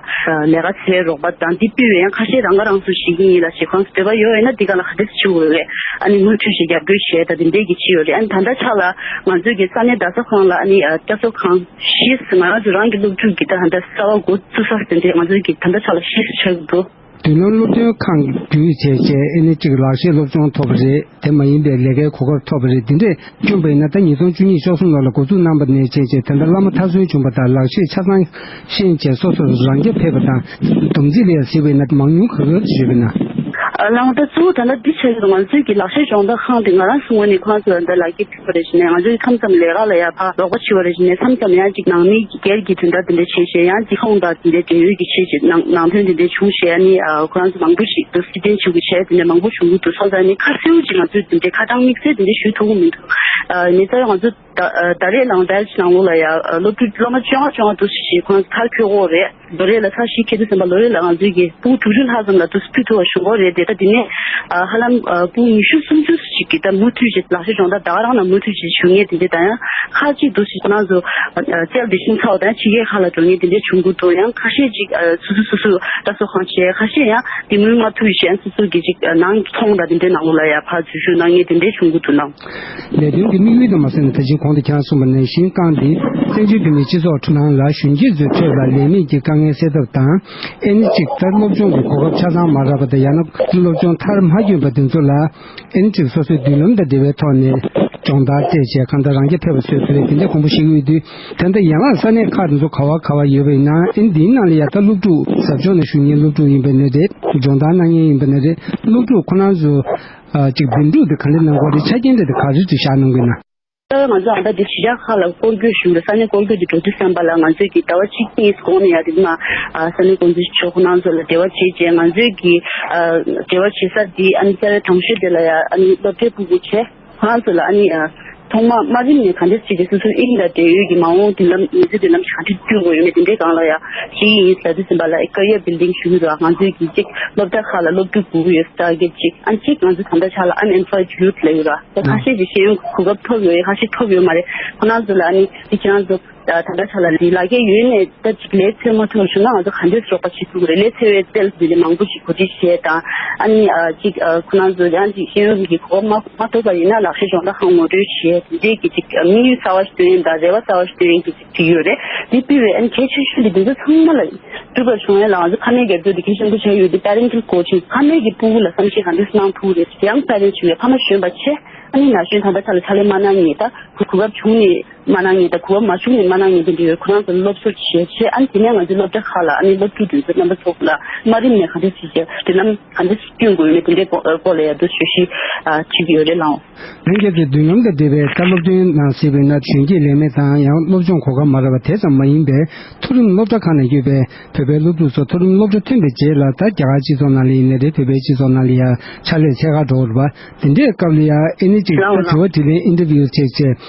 ལས་ཀ་བྱེད་རོགས་པ་དང་། འདི་སྤུས་པའི་ཡང་ཁ་ཤས་རང་ཁ་རང་གསོ་བྱེད་ཀྱི་ཡིན་ལ་ཞེས། ཁོ་རང་ཚོ་འདོད་པ་ཡོད་ཡིན་ན་འདི་ག་ལ་ག་འདྲས་བྱེད་དགོས་རེད། ཨ་ནི་མུ་མཐུད་ཞིག་རྒྱབ་སྐྱོར་བྱས་ད་དེ་འདྲས་ཀྱི་བྱེད་ཡོད་རེད། ཨ་ནི་ད་ལྟ་ཆ་ལ་ང་ཚོས་ཀྱི་ས་གནས་བརྡ་གསར་ཁང་ལ་ཨ་ནི་བཀྲ་གསོ་ཁང་བཞི་ང་རང་ཚོ་རང་གི་སློབ་ཕྲུག་གི་ད་ད་ལྟ་གསར་བ་འགོ་བཙུགས་ས་དེ་འདྲས་ང་ཚོས་ཀྱི་ད་ལྟ་ཆ་ལ་བཞི་ཆགས་ཀྱི་འདུག་མདུན་ལམ་སློབ་སྟོན་ཁང་བརྒྱུད་བྱས་བྱས་ཨེ་ནི་གཅིག་ལག་ཤེས་སློབ་སྦྱོང་ཐོབ་པ་རེད། དེ་མ་ཡིན་པའི་ལས་ཀའི་གོ་སྐབས་ཐོབ་པ་རེད། འདི་འདྲས་བསྐྱོན་པ་ཡིན་ན། ད་ཉིས་སྟོང་བཅུ་གཉིས་བཅུ་གསུམ་ལོ་ལ་འགོ་འཛུགས་གནང་པ་ནས་བྱས་བྱས་ད་ལྟ་བླ་མ་མཐར་སོན་བྱུང་བ་དང་ལག་ཤེས་ཆ་ཚང་ཤེས་བྱས་སོ་སོར་རང་སྐྱོབ་ཕེབས་པ་དང་། བསྡོམས་རྩིས་ལ་ཡང་གཟིགས་པ་ཡིན་ན་མང་ཉུང་ག་ག་ཅིག་ཡོད་པ་ཡིན་ན། ཨ་ལགས་ད་གཙོ་བོ་ད་ལྟ་འདི་བྱས་ཡོད་ང་ཚོའི་གི་ལག་ཤེས་སྦྱོང་བརྡར་ཁང་དེ་ང་རང་ཚོའི་ངོས་ནས་ཁོ་རང་ཚོ་ད་ལག་འཁྱེར་ཕུལ་བ་རེད་བྱས་ནས་ང་ཚོའི་མཚམས་མཚམས་ལས་ཀ་ལ་ཡང་ཕར་རོགས་པ་བྱེད་པ་རེད་བྱས་ནས་མཚམས་མཚམས་ཡང་ཅིག་ནང་མི་སྒེར་གྱི་དོན་དག་དེ་འདྲ་བྱས་བྱས་ཡང་ཅིག་ཁོང་དང་དེ་འདྲའི་འབྲེལ་ཡོད་ཀྱི་ཆེད་ཅིག་ནང་ནང་དོན་དེ་འདྲ་བྱུང་བྱས་ཨ་ནི་ཨ་ཁོ་རང་ཚོ་མང་པོ་ཞིག་ཏུ་སྲིད་དོན་བྱེད་དགོས་བྱས་དེ་འདྲ་མང་པོ་བྱུང་གི་འདུག་སོང་ཙང་ནི་ཁ་གསལ་བོ་ཅིག་ང་ཚོས་དེ་འདྲའི་ཁ་གྲངས་དམིགས་བསལ་དེ་འདྲ་ཞུ་ཐུབ་ཀྱི་མི་འདུག་ཨ་ནི་རྩ་བའི་ང་ཚོ་ད་ཨ་ད་རེས་ལའང་བྷེ་ཆི་ནང་ལོགས་ལ་ཡ་ཨ་སློབ་ཕྲུག་སློབ་མ་བཅོ་ལྔ་བཅོ་ལྔ་འདུག་ཞེས་ཁོང་ཚོ་མཐར་འཁྱོལ་གྱི་ཡོད་རེད། ལོ་རེ་ལ་ཚར་བཞི་འཁྱེར་དུས་ཙམ་པ་ལོ་རེ་ལ་ང་ཚོའི་གི་ཕྲུ་གུ་དྲུག་ཅུ་ལྷག་ཙམ་ལ་འདུག་ཕུལ་ཐུབ་པ་བྱུང་གི་ཡོད་རེད་དེ། ད་དེ་ནས་ཨ་ཧ་ལམ་ཨ་ཕྲུ་གུ་ཉི་ཤུ་སུམ་ཅུ་ཞིག་གིས་ད་མུ་མཐུད་ཅིག་ལག་ཤེས་སྦྱོང་བརྡར་ད་ག་རང་ལ་མུ་མཐུད་ཅིག་ཞུ་མཁན་དེ་འདྲ་དང་ཡང་ ཁག་ཅིག་འདུག་ཟེར། ཁོ་རང་ཚོ་ཨ་ཨ་རྩལ་དེ་ཤེས་ཚར་བ་དང་ཕྱི་རྒྱལ་ཁག་ལ་འགྲོ་མཁན་དེ་འདྲ་བྱུང་གི་འདུག། ཡང་ཁ་ཤས་ཅིག་ཨ་སོ་སོ་སོ་སོ་ལྟ་སོ་ཁང་བྱས། ཁ་ཤས་ཡང་དེ་མུས་མ་ཐུག་བཞིན་སོ་སོ་གི་ཅིག་ཨ་ནང་ཚོང་དང་དེ་འདྲའི་ནང་ལོགས་ལ་ཡང་ཕར་འཛུལ་ཞུགས་གནང་མཁན་དེ་འདྲ་བྱུང་གི་འདུག་ལགས། ལས་དོན་གྱི་དམིགས་ཡུལ་དང་མ་ཟད་ནས་ད་ཅི་གོང་དུ་ཁྱེད་རང་གསུངས་པ་ནང་བཞིན་རྐང་འདི་བཙན་བྱོལ་བོད་མིའི་སྤྱི་ཚོགས་ཁྲོད་ནང་ལ་གཞོན་སྐྱེས་ཚོའི་ཁྲོད་ལ་ལས་མེད་ཀྱི་དཀའ་ངལ་སེལ་ཐབས་དང་། ཨེ་ནི་གཅིག་ད་སློབ་སྦྱོང་གི་གོ་སྐབས་ཆ་ཚང་མ་རག་པ་དང་། ཡང་ན་སློབ་སྦྱོང་མཐར་མ་སྐྱོན་པ་དེ་ཚོ་ལ་ཨེ་ནི་གཅིག་སོ་སོའི་མདུན་ལམ་དང་འབྲེལ་བའི་ཐོག་ནས་སྦྱོང་བརྡར་སྤྲད་བྱས། གང་ལྟར་རང་རྐྱ་ཕེབས་པ་བཟོས་ཚུལ་དེ་འདྲ་གོང་པོ་ཞུ་གི་ཡོད་དུས། ད་ལྟ་ཡན་ལག་ས་གནས་ཁག་དེ་ཚོ་ག་བ་ག་བ་ཡོད་པ་ཡིན་ན། ཨེ་ནི་འདིའི་ནང་ལ་ཡང་ད་སློབ་ཕྲུག་ཟབ་སྦྱོང་ནང་ཞུགས་མཁན་སློབ་ཕྲུག་ཡིན་པ་ནི་རེད། སྦྱོང་བརྡར་གནང་མཁན་ཡིན་པ་ནི་རེད། སློབ་ཕྲུག་ཁོ་རང་ཚོ་ཨ་ཅིག་འདེམས་སྒྲུག་དེ་ག་འདྲ་གནང་དགོས་རེད། ཆ་རྐྱེན་དེ་དེ་ག་རེ་ཅིག་བཞག་གནང་དགོས་ན། ད་ང་ཚོ་ཨ་ད་དེ་གཞིས་ཆགས་ཁག་ལ་སྐོར་སྐྱོད་ཞུ་རེད། ས་གནས་སྐོར་སྐྱོད་དེ་འགྲོ་དུས་ཙམ་པ་ལ་ང་ཚོས་ཀྱི་ཟླ་བ་གཅིག་གཉིས་གོང་ནས་ཡང་དེ་མ་ཨ་ས་གནས་འགོ་འཛིན་མཆོག་ཁོ་རང་ཚོ་ལ་འབྲེལ་བ་བྱས་རྗེས། ང་ཚོས་ཀྱི་ཨ་འབྲེལ་བ་བྱེད་ས་དེ་ཨ་ནི་རྩ་བའི་དང་ཤོས་དེ་ལ་ཡང་ཨ་ནི་སློབ་གྲྭའི་ཕྲུ་གུ་བྱས། ཁོ་རང་ཚོ་ལ་ཨ་ནི་ཨ་ཐོག་མ་དམའ་རིམ་ནས་ག་འདྲས་བྱས་ཏེ་སོ་སོའི་དབྱིངས་དང་འབྲེལ་ཡོད་ཀྱི་མ་འོངས་མདུན་ལམ་མི་ཚེ་མདུན་ལམ་ག་འདྲས་བསྐྲུན་དགོས་ཡོད་མེད་དེ་འདྲའི་སྒང་ལ་ཡང་ཅིག་ཡིན་ཟེར་དུས་ཙམ་པ་ལ་ཨེ་ཀ་ཡར་བིལ་ཌིང་ཞུ་གི་འདུག། ང་ཚོས་ཀྱི་ཅིག་སློབ་གྲྭ་ཁག་ལ་སློབ་ཕྲུག་སྒུག་གི་ཡོད་ཊར་གེཊ་ཅིག། ཨ་ཅིག་ང་ཚོ་ད་ལྟ་ཆ་ལ་ཨན་ཨེམ་པ་ལོའི་ཌི་ཡུ་ཐི་ལབ་ཡོད་ར། ད་ཁ་ཤས་ཀྱི་ཤེས་ཡོན་གོ་སྐབས་ཐོབ་ཡོད་རེད། ཁ་ཤས་ཐོབ་ཡོད་མ་རེད། ཁོ་རང་ཚོ་ལ་ཨ་ནི་དེ་ཁྱེད་རང་ཚོ་ད་ལྟ་ཆ་ལ་ལས་ཀ་ཡོད་ནས་ད་ཅིག་ལས་འཚོལ་མ་ཐུབ་པ་བྱུང་ན་ང་ཚོ་ག་འདྲས་རོགས་པ་བྱེད་ཐུབ་ཀྱི་རེད། ལས་འཚོལ་བའི་རྩལ་འདི་འདྲ་མང་པོ་ཞིག་གོ་སྒྲིག་བྱས་དང་། ཨ་ནི་ཨ་ཅིག་ཨ་ཁོ་རང་ཚོ་ཡང་ཅིག་ཤེས་ཡོན་གྱི་གོ་སྐབས་མ་མ་ཐོབ་པ་ཡིན་ན་ལག་ཤེས་སྦྱོང་བརྡར་ཁང་ངོ་སྤྲོད་བྱས། དེ་འདྲས་ཀྱི་ཅིག་དམིགས་ཡུལ་གསར་བ་ཞིག་བཏོན་ཡིན་དང་རེ་བ་གསར་བ་ཞིག་བཏོན་ཡིན་གྱི་ཅིག་བྲིས་ཡོད་རེད། འདི་ཕུལ་བའི་ཨ་ནི་གལ་ཆེ་ཤོས་འདི་འདི་ཚོ་ཚང་མ་ལ་འགྲུབ་པ་བྱུང་ཡ་ལ་ང་ཚོ་ཕ་མའི་རྒྱབ་སྐྱོར་འདི་གལ་ཆེན་པོ་ཆགས་ཡོད། འདི་པེ་རེན་ཊལ་ཀོ་ཆིང་། ཕ་མའི་གི་ཕྲུ་གུ་ལ་བསམ་ཤེས་ག་འདྲས་གནང་ཐུབ་རེད། ཡང་པེ་རེན་ཊི་བྱུང་བའི་ཕ་མ་གཞོན་པ་བྱས། ཨ་ནི་ན་གཞོན་ད་ལྟ་ཆ་ལ་ཕྱག་ལས་མ་གནང་མཁན་དང་གོ་སྐབས་བྱུང་ནས་མ་གནང་མཁན་དང་གོ་སྐབས་མ་བྱུང་ནས་མ་གནང་མཁན་དེ་འདྲ་ཡོད། ཁོ་རང་ཚོ་སློབ་གསོ་བྱས་བྱས། ཨ་ནི་དེ་ནས་ང་ཚོའི་སློབ་གྲྭ་ཁག་ལ་ཨ་ནི་སློབ་ཕྲུག་དེ་ཚོ་རྣམ་པ་ཚོ་ལ་དམའ་རིམ་ནས་ག་འདྲ་བྱས་བྱས་མདུན་ལམ་ག་འདྲ་བསྐྲུན་དགོས་ཡོད་མེད་དེ་འདྲའི་སྐོར་ལ་ཡང་འདུག་ཞུ་ཞིག་བྱེད་ཀྱི་ཡོད་རེད་ལགས། ལྷན་རྒྱས་ཀྱི་མདུན་ལམ་དང་འབྲེལ་བའི་ད་སློབ་སྟོན་ནང་གཟིགས་པའི་ནང་གཞོན་སྐྱེས་ལས་མེད་དང་། ཡང་སློབ་སྦྱོང་གོ་སྐབས་མ་རག་པ་དེ་ཙམ་མ་ཡིན་པའི་མཐོ་རིམ་སློབ་གྲྭ་ཁག་ནང་ཡོད་པའི་བོད་པའི་སློབ་ཕྲུག་ཚོ་མཐོ་རིམ་སློབ་གྲྭ་ཐོན་པའི་རྗེས་ལ་ད་རྒྱ་གར་སྤྱི་ཚོགས་ནང་ལ་ཡིན་ནའི་རེད། བོད་པའི་སྤྱི་ཚོགས་ནང་ལ་ཡང་ཕྱག་ལས་འཚོལ་ག་འགྲོ་བར་བ། དེ་འདྲའི་སྐབས་ལ་ཡང་ཨེ་ནི་ཅིག་ད་དྲི་བ་དྲིས་ལན་ཨིན་ཊར་བིའུ་བྱས་བྱས་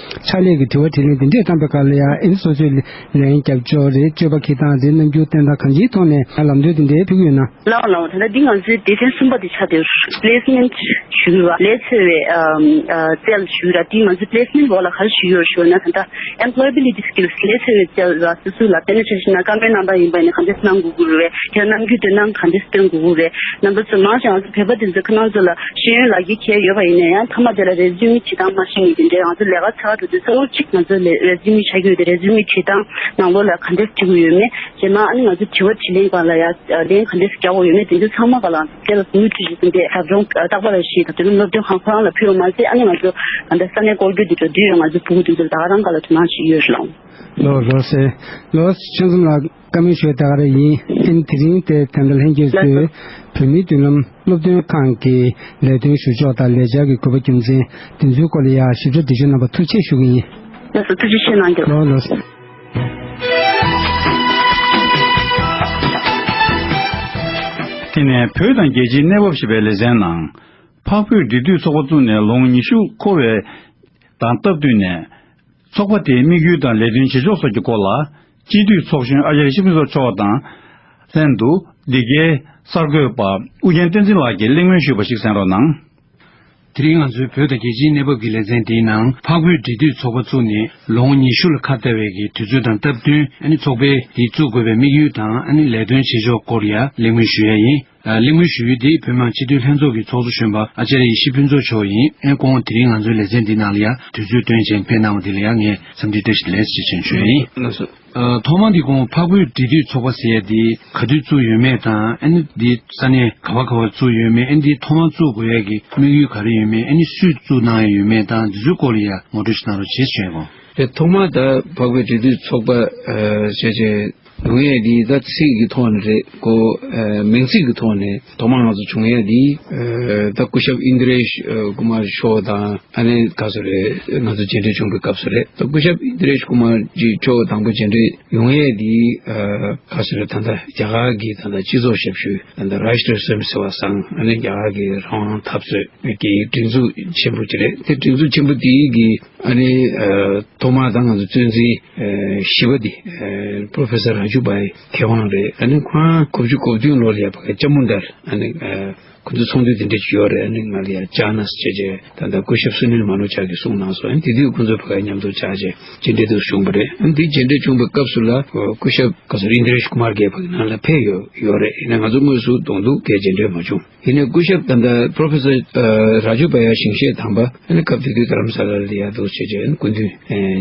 ཕྱག་ལས་ཀྱི་དྲི་བ་དྲིས་ལན་དེ་འདྲས་བཏང་པའི་སྐབས་ལ་ཡང་ཨེ་ནི་སོ་སོའི་ལན་རྒྱབ་ཕྱོགས་རེད། སྤྱོད་པ་འཁྱེར་སྟངས་རེད། རྣམ་འགྱུར་བསྟན་སྟངས་གང་ཅིའི་ཐོག་ནས་ལམ་སྟོན་དེ་འདྲས་ཕུལ་གྱི་ཡོད་ན། ལགས་ལགས། ད་ལྟ་འདི་ང་ཚོའི་སྡེ་ཚན་གསུམ་པ་དེ་ཆགས་བསྡད་ཡོད། པི་ལེ་སི་མེན་ཊི་ཞུ་གི་ར། ལས་འཚོལ་བའི་ཨ་ཨ་རྩལ་ཞུ་གི་ར། འདི་ང་ཚོའི་པི་ལེ་སི་མེན་ཊི་འོག་ལ་ག་རེ་ཞུ་གི་ཡོད་ཞུ་བ་ན། ད་ལྟ་ཨེམ་པི་ལོ་ཡེ་བི་ལི་ཊི་སི་ཀིལ་སི། ལས་འཚོལ་བའི་རྩལ་ར། སོ་སོ་ལ་པེ་ནེ་ཊི་རེ་ཤན་ན་བཀའ་མོལ་གནང་པ་ཡིན་པ་ཡིན་ན་ག་འདྲས་གནང་དགོས་ཀྱི་རེད། དེ་ལ་རྣམ་འགྱུར་སྟོན་སྟངས་ག་འདྲས་སྟོན་དགོས་ཀྱི་རེད། རྣམ་པ་ཚོ་མང་ཆེ་ང་ཚོ་བོད་པ་དེ་ཚོ་ཁོ་རང་ཚོ་ལ་ཤེས་ཡོན་ལག་ཁྱེར་ཁྱེར་ཡོད་པ་ཡིན་ན་ཡང་མཐའ་མ་དེ་ལ་རེ་ཛུ་མེ་བྲིས་སྟངས་མ་ཤེས་མཁན་དེ་འདྲས། ང་ཚོ་ལས་ཀ་འཚོལ་ག་འགྲོ་དུས་ཚོད་གཅིག་ང་ཚོ་ལ་རེ་ཛུ་མེ་བྱ་རྒྱུ་དེ་རེ་ཛུ་མེ་བྲིས་སྟངས་ནང་ལོགས་ལ་ག་འདྲས་བྲིས་དགོས་ཡོད་མེད། རྗེས་མ་ཨ་ནི་ང་ཚོ་དྲི་བ་དྲིས་ལན་སྒང་ལ་ཡང་ལན་ག་འདྲས་རྒྱག་དགོས་ཡོད་མེད་དེ་ཚོ་ཚང་མ་སྒང་ལ་དེ་ལ་ཟུར་དུ་ཞིག་ཟིན་པའི་ཟབ་སྦྱོང་རྟག་པར་ཞིག་དང་དེ་ནས་སློབ་སྟོན་ཁང་ཁོ་རང་ལ་ཕུལ་བ་མ་ཟད། ཨ་ནི་ང་ཚོ་ད་ལྟ་ས་གནས་སྐོར་སྐྱོད་དེ་འགྲོ་དུས་ཡང་ང་ཚོ་ཕྲུ་གུ་དེ་ཚོ་ད་ག་རང་སྒང་ལ་དོ་སྣང་བྱེད་ཀྱི་ཡོད་རེད་ལགས། ལགས་ལགས་སེ། ལགས་ཆོས་འཛོམས་ལགས། བཀའ་མོལ་ཞུ་ཡ་དེ་ག་རང་ཡིན། ཨ་ནི་དེ་རིང་དེ་ད་ལྟ་ལྷན་རྒྱས་ཚོས་བོད་མིའི་མདུན་ལམ་སློབ་སྟོན་ཁང་གི་ལས་དོན་ཞུ་ཕྱོགས་དང་ལས་འཆར་གྱི་དགོས་པ་རྒྱུ་མཚན་དེ་ཚོའི་སྐོར་ལ་ཡང་ཞིབ་ཕྲ་འགྲེལ་བརྗོད་གནང་བར་ཐུགས་རྗེ་ཆེ་ཞུ་གི་ཡིན། ལགས་སོ། ཐུགས་རྗེ་ཆེ་གནང་རྒྱུ། ལགས་ལགས། དེ་ནས་བོད་དང་རྒྱལ་སྤྱིའི་གནས་བབ་ཞེས་པའི་ལེ་ཚན་ནང་། འཕགས་བོད་འབྲེལ་མཐུད་ཚོགས་པ་བཙུགས་ནས་ལོ་ངོ་ཉི་ཤུ་འཁོར་བའི་དང་སྟབས་བསྟུན་ནས། ཚོགས་པ་དེའི་དམིགས་ཡུལ་དང་ལས་དོན་བྱེད་ཕྱོགས་སོགས་ཀྱི་སྐོར་ལ། སྤྱི་འཐུས་ཚོགས་གཞོན་ཨ་ཅཱརྱ་ཡེ་ཤེས་ཕུན་ཚོགས་མཆོག་དང་ལྷན་དུ། འདི་གའི་གསར་འགོད་པ་ཨུ་རྒྱན་བསྟན་འཛིན་ལགས་ཀྱིས་གླེང་མོལ་ཞུས་པ་ཞིག་གསན་རོགས་གནང་། དེ་རིང་ང་ཚོའི་བོད་དང་རྒྱལ་སྤྱིའི་གནས་བབ་ཀྱི་ལེ་ཚན་འདིའི་ནང་། འཕགས་བོད་འབྲེལ་མཐུད་ཚོགས་པ་བཙུགས་ནས་ལོ་ངོ་ཉི་ཤུ་ལ་ཁ་གཏད་པའི་གི་དུས་ཚོད་དང་སྟབས་བསྟུན། ཨ་ནི་ཚོགས་པའི་འདི་བཙུགས་དགོས་པའི་དམིགས་ཡུལ་དང་། ཨ་ནི་ལས་དོན་བྱེད་ཕྱོགས་སྐོར་ཡང་གླེང་མོལ་ཞུ་ཡ་ཡིན། ཨ། གླེང་མོལ་ཞུ་ཡུལ་འདི་བོད་མི་མང་སྤྱི་འཐུས་ལྷན་ཚོགས་ཀྱི་ཚོགས་གཙོ་གཞོན་པ་ཨ་ཅཱརྱ་ཡེ་ཤེས་ཕུན་ཚོགས་མཆོག་ཡིན། ཨ་ནི་ཁོང་དེ་རིང་ང་ཚོའི་ལེ་ཚན་འདི་ནང་ལ་ཡང་དུས་ཚོད་བཏོན་བྱས་ཕེབས་གནང་བ་འདི་ལ་ཡང་ངས་འཚམས་འདྲི་བཀྲ་ཤིས་བདེ་ལེགས་ཞེས་བྱས་ཞུ་ཡ་ཡིན། ལགས་སོ། ཨ། ཐོག་མར་འདི་ཁོང་འཕགས་བོད་འབྲེལ་མཐུད་ཚོགས་པ་ཟེར་ཡ་འདི་ག་དུས་བཙུགས་ཡོད་མེད་དང་། ཨ་ནི་འདི་ས་གནས་ག་བ་ག་བར་བཙུགས་ཡོད་མེད། ཨ་ནི་འདི་ཐོག་མར་བཙུགས་དགོས་ཡ་གི་དམིགས་ཡུལ་ག་རེ་ཡོད་མེད། ཨ་ནི་སུས་བཙུགས་གནང་ཡ་ཡོད་མེད་དང་། འདི་ཚོའི་སྐོར་ལ་ཡང་ངོ་སྤྲོད་ཞིག་གནང་རོགས་བྱེད་ཞུ་ཡ་ཡིན། དེ་ཐོག་མར་ད་འཕགས་བོད་འབྲེལ་མཐུད་ཚོགས་པ་ཨ་ཞེས་བྱས་ཡོང་ཡས་འདི་ད་ཚིག་གི་ཐོག་ནས་རེད་གོ། ཨ། མིང་ཚིག་གི་ཐོག་ནས་ཐོག་མར་ང་ཚོ་བྱུང་ཡས་འདི། ཨ། ད་སྐུ་ཞབས་ཨིནྡྲེཤ་ཀུ་མར་མཆོག་དང་། ཨ་ནི་ག་ཚོད་རེད། ང་ཚོ་མཇལ་འཕྲད་བྱུང་བའི་སྐབས་སུ་རེད། ད་སྐུ་ཞབས་ཨིནྡྲེཤ་ཀུ་མར་ཇི་མཆོག་དང་པོ་མཇལ་འཕྲད་ཡོང་ཡས་འདི། ཨ། ག་ཚོད་རེད། ད་ལྟ་རྒྱ་གར་གྱི་ད་ལྟ་སྤྱི་ཚོགས་ཞབས་ཞུ་ད་ལྟ་རཱཤ་ཊྲ་སྭ་མི་སེ་བ་སང་། ཨ་ནི་རྒྱ་གར་གྱི་རང་དབང་འཐབ་རྩོད་ཀྱི་སྒྲིག་འཛུགས་ཆེན་པོ་ཅིག་རེད། དེ་སྒྲིག་འཛུགས་ཆེན་པོ་དེའི་གི་ཨ་ནི། ཨ། ཐོག་མར་ད་ང་ཚོ་གཙོ་འཛིན་ཨ་བཞི་པ་འདི་ཨ་པོ་རོ་ཕེ་སར་རཱ་ཇུ་བྷའི་མཁས་དབང་རེད། ཨ་ནི་ཁོ་རང་དགུ་བཅུ་གོ་བདུན་ལོ་ལ་ཡ་ཕ་གི་ཅ་མུན་ཌར་ཨ་ནི་ཨ་ ཁོ་ཚོའི་ཚོགས་འདུ་དེ་འདྲ་ཅིག་ཡོད་རེད། ཨ་ནི་ང་ལ་ཡང་བཅར་ན་ཟེར་བྱས་བྱས་ད་ལྟ་སྐུ་ཞབས་སུ་ནིལ་མ་ནོ་ཇ་གིས་གསུངས་གནང་སོང་། ཨ་ནི་དེ་དུས་ཁོ་ཚོ་ཕ་གིར་མཉམ་དུ་བཅར་བྱས་མཇལ་འཕྲད་དུ་བྱུང་བ་རེད། ཨ་ནི་དེ་མཇལ་འཕྲད་བྱུང་བའི་སྐབས་སུ་ལ་སྐུ་ཞབས་ག་ཚོད་ཨིན་དྲེཤ་ཀུ་མར་གྱིས་ཕ་གི་ནང་ལ་ཕེབས་ཡོད་ཡོད་རེད། ཡིན་ནའི་ང་ཚོ་དངོས་སུ་གདོང་ཐུག་གས་མཇལ་འཕྲད་མ་བྱུང་། ཡིན་ནའི་སྐུ་ཞབས་ད་ལྟ་པྲོ་ཕེ་སར་ར་ཇུ་བྷ་ཡ་ཞིང་གཤེགས་དམ་པ་ཨ་ནི་སྐབས་དེ་དུས་དྷ་རམ་ས་ལ་ལ་ཡ་འདུག་བྱས་བྱས་སྐུ་མདུན་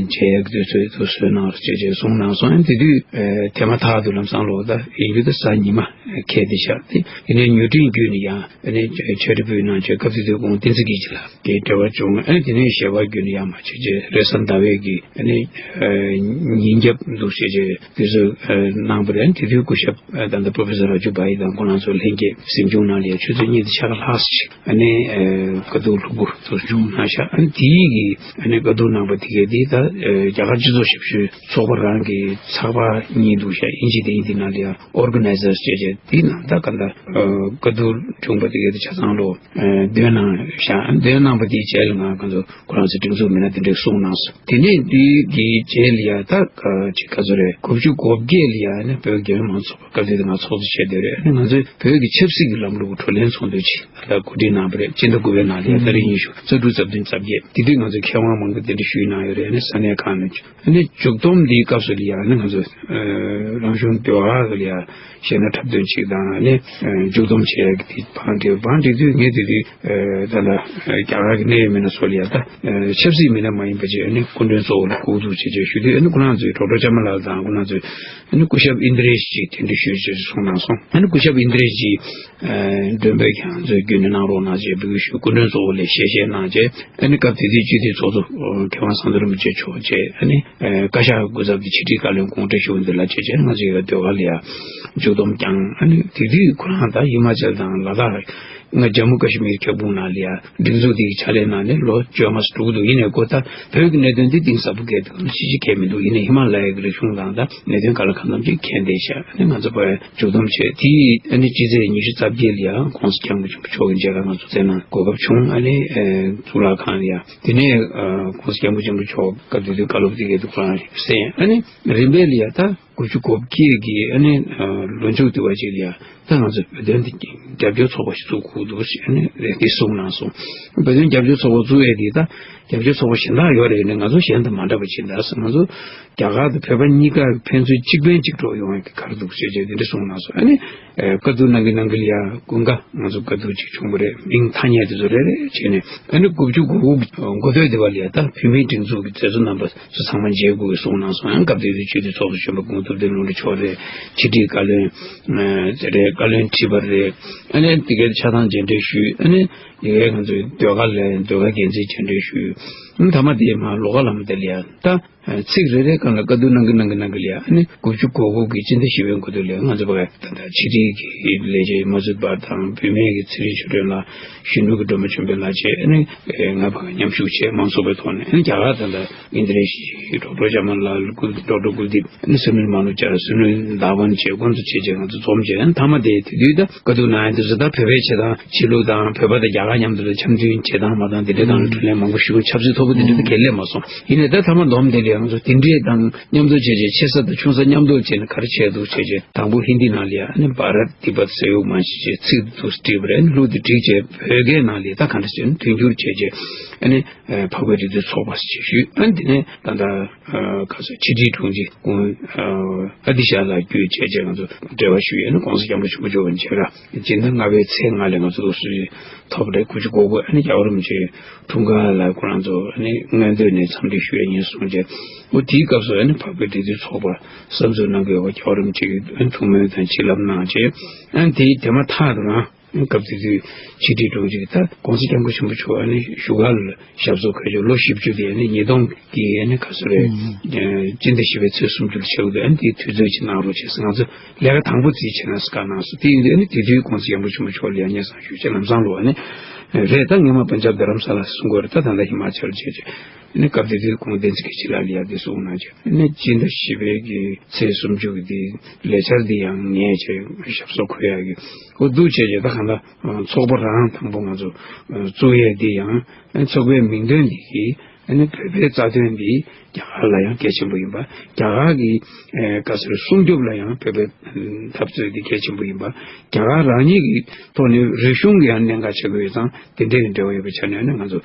མཇལ་ཡག་དུས་ཚོད་དུ་བཟོས་གནང་རོགས་བྱས་བྱས་གསུངས་གནང་སོང་། ཨ་ནི་དེ་དུས་དེ་མ་ཐག་ཏུ་ལམ་སང་ལོག་ད་ཡིན་རྒྱུ་ད་གཟའ་ཉི་མ་ཁེལ་བསྡད་ཤག་དེ་ཡིན་ནའི་མྱུར་འཕྲིན་བརྒྱུད་ནས་ཡང་ཨ་ནི་ཕྱག་བྲིས་ཕུལ་གནང་བྱས་སྐབས་དེ་དུས་ཁོང་བསྟན་འཛིན་སྐྱིད་ཀྱི་ལགས་ཀྱི་འབྲེལ་བ་བྱུང་། ཨ་ནི་དེ་ནས་ཞལ་པར་བརྒྱུད་ནས་ཡང་མ་བྱས་བྱས་རེས་གཟའ་ཟླ་བའི་གི་ཨ་ནི་ཉིན་རྒྱབ་འདུག་བྱས་བྱས་དུས་ཚོད་གནང་བ་རེད། ཨ་ནི་དེ་དུས་སྐུ་ཞབས་ད་ལྟ་པྲོ་ཕེ་སར་ར་ཇུ་བྷ་ཡི་དང་ཁོང་རང་ཚོ་ལྷན་རྒྱས་གཟིམ་ཆུང་ནང་ལ་ཡང་ཆུ་ཚོད་གཉིས་དང་ཕྱེད་ཀ་ལྷག་ཙམ་ཅིག་ཨ་ནི་ཨ་བཀའ་བསྡུར་ལྷུག་པོ་ཚོ་བྱུང་གནང་ཤག་ཨ་ནི་དེའི་གི་ཨ་ནི་བཀའ་བསྡུར་གནང་བ་དེ་གའི་དེ་ད་ཨ་རྒྱ་གར་སྤྱི་ཚོགས་ཞབས་ཞུའི་ཚོགས་པ་རང་གི་ཚགས་པར་གཉིས་འདུག་ཤག་ཨིན་ཇི་དང་དེ་ནང་ལ་ཡང་ཨོར་ག་ནའི་ཛར་ཟེར་བྱས་དེ་ནང་ད་ག་ད་ཨ་བཀའ་བསྡུར་བྱུང་བ་དེ་གའི་དེ་ཆ་ཚང་ལོ་ཨ་འདོན་གནང་ཤག་འདོན་གནང་བ་དེའི་རྗེས་ལ་ང་ཁོང་ཚོ་ཁོ་རང་ཚོའི་སྒྲིག་འཛུགས་མི་སྣ་དེ་འདྲས་གསུངས་གནང་སོང་། དེ་ནས་དེའི་གི་རྗེས་ལ་ཡང་ད་ཅིག་ག་ཚོད་རེད། དགུ་བཅུ་གོ་བརྒྱད་ལ་ཡང་ནི་བོད་རྒྱལ་ཡོངས་མང་གཙོ་སྐབས་དེ་དུས་ང་ཚོགས་གཙོ་བྱས་བསྡད་རེད། ཨ་ནི་ང་ཚོས་བོད་ཀྱི་ཆབ་སྲིད་ཀྱི་ལམ་ལུགས་གྲོས་གླེང་ཚོགས་འདུ་ཅིག་ལ་གོ་སྒྲིག་གནང་བ་རེད། སྤྱི་ཟླ་དགུ་པའི་ནང་ལ་ཡ་ཏ་རིག་ཉི་ཤུ་རྩ་དྲུག་རྩ་བདུན་རྩ་བརྒྱད་དེ་དུས་ང་ཚོའི་མཁས་དབང་མང་པོ་གདན་འདྲེན་ཞུས་གནང་ཡོད་རེད། ཨ་ནི་ས་གནས་ཁག་ནས་ཨ་ནི་མཇུག་བསྡོམས་འདིའི་སྐབས་སུ་ལ་ཡ་ཨ་ནི་ང་ཚོ་རང་གཞུང་ཟློས་གར་ལ་ཡ་གཞས་སྣ་འཁྲབ་སྟོན་ཅིག་དང་ཨ་ནི་མཇུག་བསྡོམས་བྱེད་ཡག་གི་དེ་བང་སྒྲིག་བང་སྒྲིག་དུས་ངས་དེ་དུས་ད་ལྟ་རྒྱ་གར་གྱི་གནད་ཡོད་མི་སྣ་ཚོ་ལ་ཡ་ད་ཆབ་སྲིད་མི་སྣ་མ་ཡིན་པ་ཅིག་ཨ་ནི་སྐུ་མགྲོན་གཙོ་བོ་ལ་སྒུག་འདུག་ཅེས་ཅེས་ཞུ་དུས་ཨ་ནི་ཁོ་རང་ཚོའི་ཌོག་ཊར་ཅ་མ་ལགས་དང་ཁོ་རང་ཚོའི་ཨ་ནི་སྐུ་ཞབས་ཨིན་དྲེཤ་ཅིག་གདན་འདྲེན་ཞུས་ཅེས་གསུངས་གནང་སོང་། ཨ་ནི་སྐུ་ཞབས་ཨིན་དྲེཤ་ཅིག་མགྲོན་འབོད་ཀྱང་ཚོས་བརྒྱུད་ནས་གནང་རོགས་གནང་ཅེས་འབོད་སྐུལ་ཞུས། སྐུ་མགྲོན་གཙོ་བོ་ལ་ཞལ་བཞེས་གནང་རྗེས་ཨ་ནི་སྐབས་དེ་དུས་སྤྱི་འཐུས་ཚོགས་གཙོ་མཁས་དབང་གསང་བདག་རིན་པོ་ཆེ་མཆོག་བཅས་ཨ་ནི་བཀའ་ཤག་སྐུ་ཚབ་ཀྱི་ཕྱི་དྲིལ་བཀའ་བློན་ཁོང་བཀྲ་ཤིས་དབང་འདུས་ལགས་བཅས་བཅས་ང་ཚོ་ཡི་ག་ཟློས་གར་ལ་ཡང་མཇུག་བསྡོམས་བསྐྱངས། ཨ་ནི་དེ་དུས་ཁོ་རང་ད་ཧི་མ་ཅལ་དང་ལ་དྭགས་ང་ཇམ་མུ་ཀ་ཤི་མིར་ཁྱབ་ཁོངས་ནང་ལ་ཡང་སྒྲིག་འཛུགས་དེ་གི་ཕྱག་ལས་གནང་ནས་ལོ་བཅོ་ལྔ་ཙམ་འགྲོ་གི་འདུག་ཡིན་ནའི་ཁོ་ད་བོད་ཀྱི་གནད་དོན་འདི་གཏིང་ཟབ་པོ་གལ་འདུག་ཅི་ཞིག་གལ་མི་འདུག་ཡིན་ནའི་ཧི་མ་ལ་ཡའི་རིག་གཞུང་དང་ད་གནད་དོན་ག་ལ་གང་འཚམ་ཅིག་མཁྱེན་བསྡད་ཤག་ཨ་ནི་ང་ཚོ་བར་མཇུག་བསྡོམས་བྱས་དེ་ཨ་ནི་སྤྱི་ཚེས་ཉི་ཤུ་རྩ་བརྒྱད་ལ་ཡང་༸གོང་ས་༸སྐྱབས་མགོན་ཆེན་པོ་མཆོག་གི་མཇལ་ཁ་ང་ཚོ་བསྩལ་གནང་གོ་སྐབས་བྱུང་། ཨ་ནི་གཙུག་ལག་ཁང་ལ་ཡང་དེ་ནས་༸གོང་ས་༸སྐྱབས་མགོན་ཆེན་པོ་མཆོག་སྐབས་དེ་དུས་བཀའ་སློབ་དེ་གའི་དུས་ཁོ་རང་གསན། ཨ་ནི་རིམ་པས་ལ་ཡང་ད་དགུ་བཅུ་གོ་བརྒྱད་ཀྱི་ཨ་ནི་ལོ་མཇུག་དུས་བ་ཅིག་ལ་ཡང་ད་ང་ཚོ་བོད་དོན་དེ་རྒྱབ་སྐྱོར་ཚོགས་པ་ཞིག་བཙུགས་དགོས་འདུག་ཟེར་ཨ་ནི་རེ་འདི་གསུངས་གནང་སོང་། བོད་དོན་རྒྱབ་སྐྱོར་ཚོགས་པ་བཙུགས་ཡས་དེ་ད་རྒྱབ་སྐྱོར་ཚོགས་པ་གཞན་དག་ཡོད་རེད། ནས་ང་ཚོ་གཞན་དང་མ་འདྲ་བ་ཅིག་ད་ང་ཚོ་རྒྱ་གར་དང་བོད་པ་གཉིས་ཀ་ཕན་ཚུན་གཅིག་ཕན་གཅིག་གྲོགས་ཡོང་ཡས་ཀྱི་ག་རེ་འདུག་ཟེར་བྱས་དེ་འདྲ་གསུངས་གནང་སོང་། ཨ་ནི་ཨེ་བཀའ་བསྡུར་གནང་གི་གནང་གི་ལ་ཡ་ཀུན་དགའ་ང་ཚོ་བཀའ་བསྡུར་ཅིག་བྱུང་བ་རེད། མིང་ཐ་སྙད་དེ་ཚོ་རེ་རེ་བྱས་ནས་ཨ་ནི་དགུ་བཅུ་གོ་དགུ་འགོ་སྟོད་དེ་བ་ལ་ཡ་ད་བུད་མེད་སྒྲིག་འཛུགས་ཀྱི་མཛད་གཙོ་རྣམ་པ་ཚོ་ཚང་མ་མཇལ་དགོས་གསུངས་གནང་སོང་། ཡང་སྐབས་དེ་དུས་སྤྱི་འཐུས་ཚོགས་གཙོ་གཞོན་པ་ཁོང་ཐུབ་བསྟན་ལྷུན་གྲུབ་མཆོག་རེད། ཕྱི་དྲིལ་བཀའ་བློན་ཨེ་དེ་རེད། བཀའ་བློན་ཁྲི་པ་རེད། ཨ་ནི་དེ་གའི་ཆ་ཚང་མཇལ་འཕྲད་ཞུས། ཨ་ནི་ཡ་གའི་ང་ཚོའི་ཟློས་གར་ལས་ཟློས་གར་འགན་འཛིན་མཇལ་འཕྲད་ཞུས། ཨ་ནི་མཐའ་མ་དེ་མ་ལོ་ག་ལམ་དེ་ལ་ཡ་ད་ཚིག་རེ་རེ་སྒང་ལ་བཀའ་བསྡུར་གནང་གི་གནང་གི་གནང་གི་ལ་ཡ་ཨ་ནི་དགུ་བཅུ་གོ་དགུ་གི་སྤྱི་ཟླ་བཞི་པའི་འགོ་སྟོད་ལ་ང་ཚོ་ཕ་གི་ད་ལྟ་ཕྱི་དྲིལ་གྱི་ལས་བྱེད་མ་ཚུད་པ་དང་བུད་མེད་ཀྱི་ཚེ་རིང་ཆོས་སྒྲོན་ལགས་གཞོན་ནུ་གི་སྒྲོལ་མ་ཆོས་འཕེལ་ལགས་བཅས་ཨ་ནི་ང་ཕ་གི་མཉམ་ཞུགས་བྱས་མང་ཚོགས་པའི་ཐོག་ནས་ཨ་ནི་རྒྱ་གར་ད་ལྟ་ཨིན་དྲ་ཞི་ཌོག་ཊར་ཇ་མ་ལ་ཀུལ་ཌོག་ཊར་ཀུལ་དིབ་ཨ་ནི་སུ་ནིལ་མ་ནོ་ཅར་སུ་ནིལ་དྷ་ཝན་བཅས་ཁོང་ཚོ་བཅས་བཅས་ང་ཚོ་འཛོམས་བྱས་ཨ་ནི་མཐའ་མ་དེ་དེ་དུས་ད་བཀའ་བསྡུར་གནང་ཡ་དེ་ཚོ་ད་བོད་པའི་ཆེད་དང་ཕྱི་ལུགས་དང་བོད་པ་དང་རྒྱ་གར་མཉམ་དུ་ལ་འཆམ་མཐུན་བྱེད་སྟངས་མ་དང་དེ་འདྲའི་སྟངས་ལ་གྲོས་གླེང་མང་པོ་ཞུ་ཆབ་སྲིད་ཐོག་པོ་དེ་འདྲ་དེ་གལ་ལས་མ་སོང་། ཡིན་ནའི་ད་མཐའ་མ་བསྡོམས་དེ་ལས་ང་ཚོ་དེ་འདྲའི་དང་མཉམ་དུ་བྱས་བྱས་ཆེ་ས་དང་ཆུང་ས་མཉམ་དུ་བྱས་ནས་ག་རེ་བྱས་འདུག་བྱས་བྱས་དང་པོ་ཧིན་དི་ནང་ལ་ཡ་ཨ་ནི་བྷ་རཏ་ཏི་བྷཏ་སེ་ཡོག་མ་ཞེས་བྱས་ཚིག་འདུག་བྲིས་པ་རེད། ཨ་ནི་གླུ་དེ་བྲིས་བྱས་བོད་སྐད་ནང་ལ་ད་ག་འདྲ་བྱས་ནས་དོན་འགྱུར་བྱས་བྱས་ཨ་ནི་འཕགས་པའི་རིག་འཛིན་ཚོགས་པ་ཞེས་ཞུས། ཨ་ནི་དེ་ནས་ད་ལྟ་ཁ་སང་ཕྱི་དྲིལ་དྲུང་ཆེ་ཁོང་ཨ་ཏི་ཤ་ལགས་བརྒྱུད་བྱས་བྱས་ང་ཚོ་འབྲེལ་བ་ཞུས། ཨ་ནི་༸གོང་ས་༸སྐྱབས་མགོན་ཆེན་པོ་མཆོག་གི་མཇལ་ཁ་སྤྱི་ཟླ་ལྔ་པའི་ཚེས་ལྔ་ལ་ང་ཚོ་ལོ་སུ་ཐོབ་རེད། དགུ་བཅུ་གོ་དགུ་ཨ་ནི་རྒྱལ་བ་རིན་པོ་ཆེ་འཁྲུངས་སྐར་ལ་ཁོ་རང་ཚོ་ཨ་ནི་མངོན་འདོད་ནས་འཚམས་འདྲི་ཞུ་ཡ་ཡིན་གསུངས་བྱས། འོ་དེའི་སྐབས་སུ་ཨ་ནི་འཕགས་པའི་རིག་འཛིན་ཚོགས་པ་གསར་འཛུགས་གནང་གི་ཡོད་པ་རྒྱལ་བ་རིན་པོ་ཆེ་གིས་ཨ་ནི་ཐུགས་སྨོན་དང་བྱིན་རླབས་གནང་བྱས། ཨ་ནི་དེའི་དེ་མ་ཐག་ཏུ་རང་སྐབས་དེ་དུས་ཕྱི་དྲིལ་དྲུང་ཆེ་གིས་ད་༸གོང་ས་༸སྐྱབས་མགོན་ཆེན་པོ་མཆོག་ཨ་ནི་བཞུགས་སྒར་ལ་ཞབས་སོར་འཁོད་རྒྱུ་ལོ་བཞི་བཅུ་དེ་ཨ་ནི་ཉིས་སྟོང་གི་ཨ་ནི་ག་ཚོད་རེད། ཨུམ། སྤྱི་ཟླ་བཞི་པའི་ཚེས་སུམ་ཅུ་ལ་ཆགས་ཀྱི་འདུག་ཨ་ནི་དེའི་དུས་ཚོད་ཅིག་གནང་རོགས་བྱས་ཟེར་ང་ཚོ་ལས་ཀ་དང་པོ་རྩིས་བྱས་ན་བཀའ་གནང་སོང་། དེ་ཡིན་དུས་ཨ་ནི་དེ་དུས་༸གོང་ས་༸སྐྱབས་མགོན་ཆེན་པོ་མཆོག་ལ་ཡང་སྙན་སེང་ཞུས་བྱས་ལམ་སང་ལོག་ཨ་ནི་རེད། ད་སྔོན་མ་པན་ཇབ་རྡ་རམ་ས་ལ་གསུང་གི་ཡོད་རེད། ད་ད་ལྟ་ཧི་མ་ཅལ་བྱས་བྱས་ཨ་ནི་སྐབས་དེ་དུས་ཁོང་བསྟན་འཛིན་སྐྱིད་ཆེ་ལགས་ལ་ཡང་དེ་གསུངས་གནང་བྱས་ཨ་ནི་སྤྱི་ཟླ་བཞི་པའི་གི་ཚེས་སུམ་ཅུ་གི་དེ་ལས་འཆར་འདི་ཡང་ངས་བྱས་ཞབས་སོར་འཁོད་ཡག་གི་འོ་འདུག་བྱས་བྱས་ད་གང་ལྟར་ཚོགས་པ་རང་དང་པོ་ང་ཚོ་བཙུགས་ཡས་འདི་ཡང་ཚོགས་པའི་མིང་དོན་འདི་གི་ཨ་ནི་བོད་པའི་རྩ་དོན་འདི་རྒྱ་གར་ལ་ཡང་གལ་ཆེན་པོ་ཡིན་པ། རྒྱ་གར་གྱི་ཨེ་ག་ཟེར་སྲུང་སྐྱོབ་ལ་ཡང་བོད་པའི་འཐབ་རྩོད་འདི་གལ་ཆེན་པོ་ཡིན་པ། རྒྱ་གར་རང་ཉིད་ཀྱི་ཐོག་ནས་རིག་གཞུང་གི་ཡང་གནད་འགག་ཆགས་ཀྱི་ཡོད་ཙང་། དེ་འདྲའི་འབྲེལ་བ་ཡོད་པའི་ཆ་ནས་ནི་ང་ཚོ་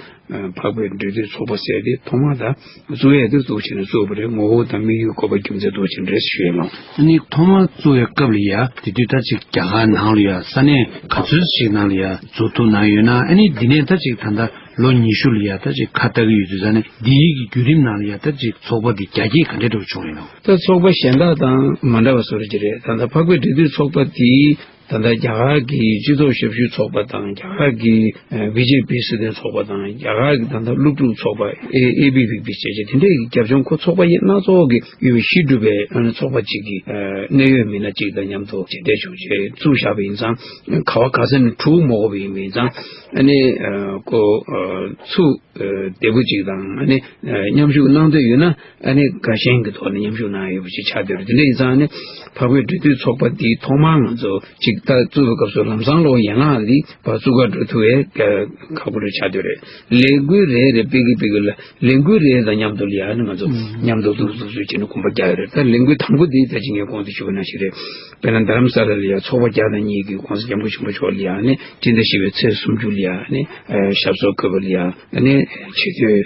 འཕགས་པའི་འབྲེལ་མཐུད་ཚོགས་པ་ཟེར་དེ་ཐོག་མ་དང་བཙུགས་ཡས་དེ་འདུག་བྱས་ནས་བཙུགས་པ་རེད། ངོ་བོ་དང་དམིགས་ཡུལ་དགོས་པ་རྒྱུ་མཚན་འདུག་བྱས་ནས་རེད་ཞུ་ཡས་ལགས། ཨ་ནི་ཐོག་མ་བཙུགས་པའི་སྐབས་ལ་ཡ་དེ་དུས་ད་ཅིག་རྒྱ་གར་ནང་ལ་ཡ་ས་གནས་ག་ཚོད་ཅིག་ནང་ལ་ཡ་འཛུགས་ཐུབ་གནང་ཡོད་ན། ཨ་ནི་འདི་ནས་ད་ཅིག་ད་ལྟ་ལོ་ཉི་ཤུ་ལ་ཡ་ད་ཅིག་ཁ་ལྟ་གི་ཡོད་དུས་ཙང་ནས་འདིའི་གི་བརྒྱུད་རིམ་ནང་ལ་ཡ་ད་ཅིག་ཚོགས་པ་འདི་རྒྱ་སྐྱེད་ག་འདྲ་འདྲ་བྱུང་ཡོད་ན། ད་ཚོགས་པ་གཞན་དག་དང་མ་འདྲ་བ་བཟོ་འདྲ་ཅིག་རེད། ད་ལྟ་འཕགས་པའི་འབྲེལ་མཐུད་ཚོགས་པ་འདི་ད་ལྟ་རྒྱ་གར་གྱི་སྤྱི་ཚོགས་ཞབས་ཞུའི་ཚོགས་པ་དང་། རྒྱ་གར་གྱི་བི་ཇེ་པི་སྲིད་དོན་ཚོགས་པ་དང་། རྒྱ་གར་གྱི་ད་ལྟ་སློབ་ཕྲུག་ཚོགས་པ་ཨེ་ཨེ་བི་བི་བི་བྱས་བྱས་དེ་འདྲའི་རྒྱབ་ལྗོངས་ཁོ་ཚོགས་པ་སྣ་ཚོགས་ཀྱི་ཡོད་པའི་གཞི་གྲུབ་པའི་ཨ་ནི་ཚོགས་པ་གཅིག་གི་གནད་ཡོད་མི་སྣ་གཅིག་དང་མཉམ་དུ་མཇལ་འཕྲད་བྱུང་བྱས་བཙུགས་བཞག་པ་ཡིན་ཙང་། ག་བ་ག་ས་ནས་འཁྲུག་མ་དགོས་པ་ཡིན་པ་ཡིན་ཙང་། ཨ་ནི་ཁོ་ཚུགས་བདེ་པོ་ཅིག་དང་། ཨ་ནི་མཉམ་ཞུགས་གནང་འདོད་ཡོད་ན། ཨ་ནི་དགའ་ཞེན་གྱི་ཐོག་ནས་མཉམ་ཞུགས་གནང་ཡོད་པ་ཞིག་ཆགས་བསྡད་རེད། དེ་འདྲ་ཡིན་ཙང་ཨ་ནི་འཕགས་པའི་འབྲེལ་མཐུད་ཚོགས་པ་འདིའི་ཐོག་མར་ང་ཚོ་ཅིག་ད་བཙུགས་པའི་སྐབས་སུ་ལམ་སང་ལོ་ཡན་ལག་འདི་བར་བཙུགས་གར་འགྲོ་ཐུབ་པའི་ཁག་པོ་རེ་ཆགས་བསྡད་རེད། ལས་འགུལ་རེ་རེ་སྤེལ་གི་སྤེལ་གི་ལ། ལས་འགུལ་རེ་དང་མཉམ་དུ་ལ་ཡ་ཨ་ནི་ང་ཚོ་མཉམ་དུ་འདུག་འདུག་འདུག་བྱས་ནས་གོམ་པ་རྒྱག་ཡོད་རེད། ད་ལས་འགུལ་དང་པོ་འདི་ད་ཅི་ངས་གོང་དུ་ཞུས་པ་ནང་བཞིན་རེད། དཔེར་ན་རྡ་རམ་ས་ལ་ལ་ཡ་ཚོགས་པ་བརྒྱ་དང་གཉིས་ཀྱིས་༸གོང་ས་༸སྐྱབས་མགོན་ཆེན་པོ་མཆོག་ལ་ཡ་ཨ་ནི་སྤྱི་ཟླ་བཞི་པའི་ཚེས་སུམ་ཅུ་ལ་ཡ་ཨ་ནི་ཞབས་སོར་བཀོད་པ་ལ་ཡ་ཨ་ནི་ཆེས་མཐོའི་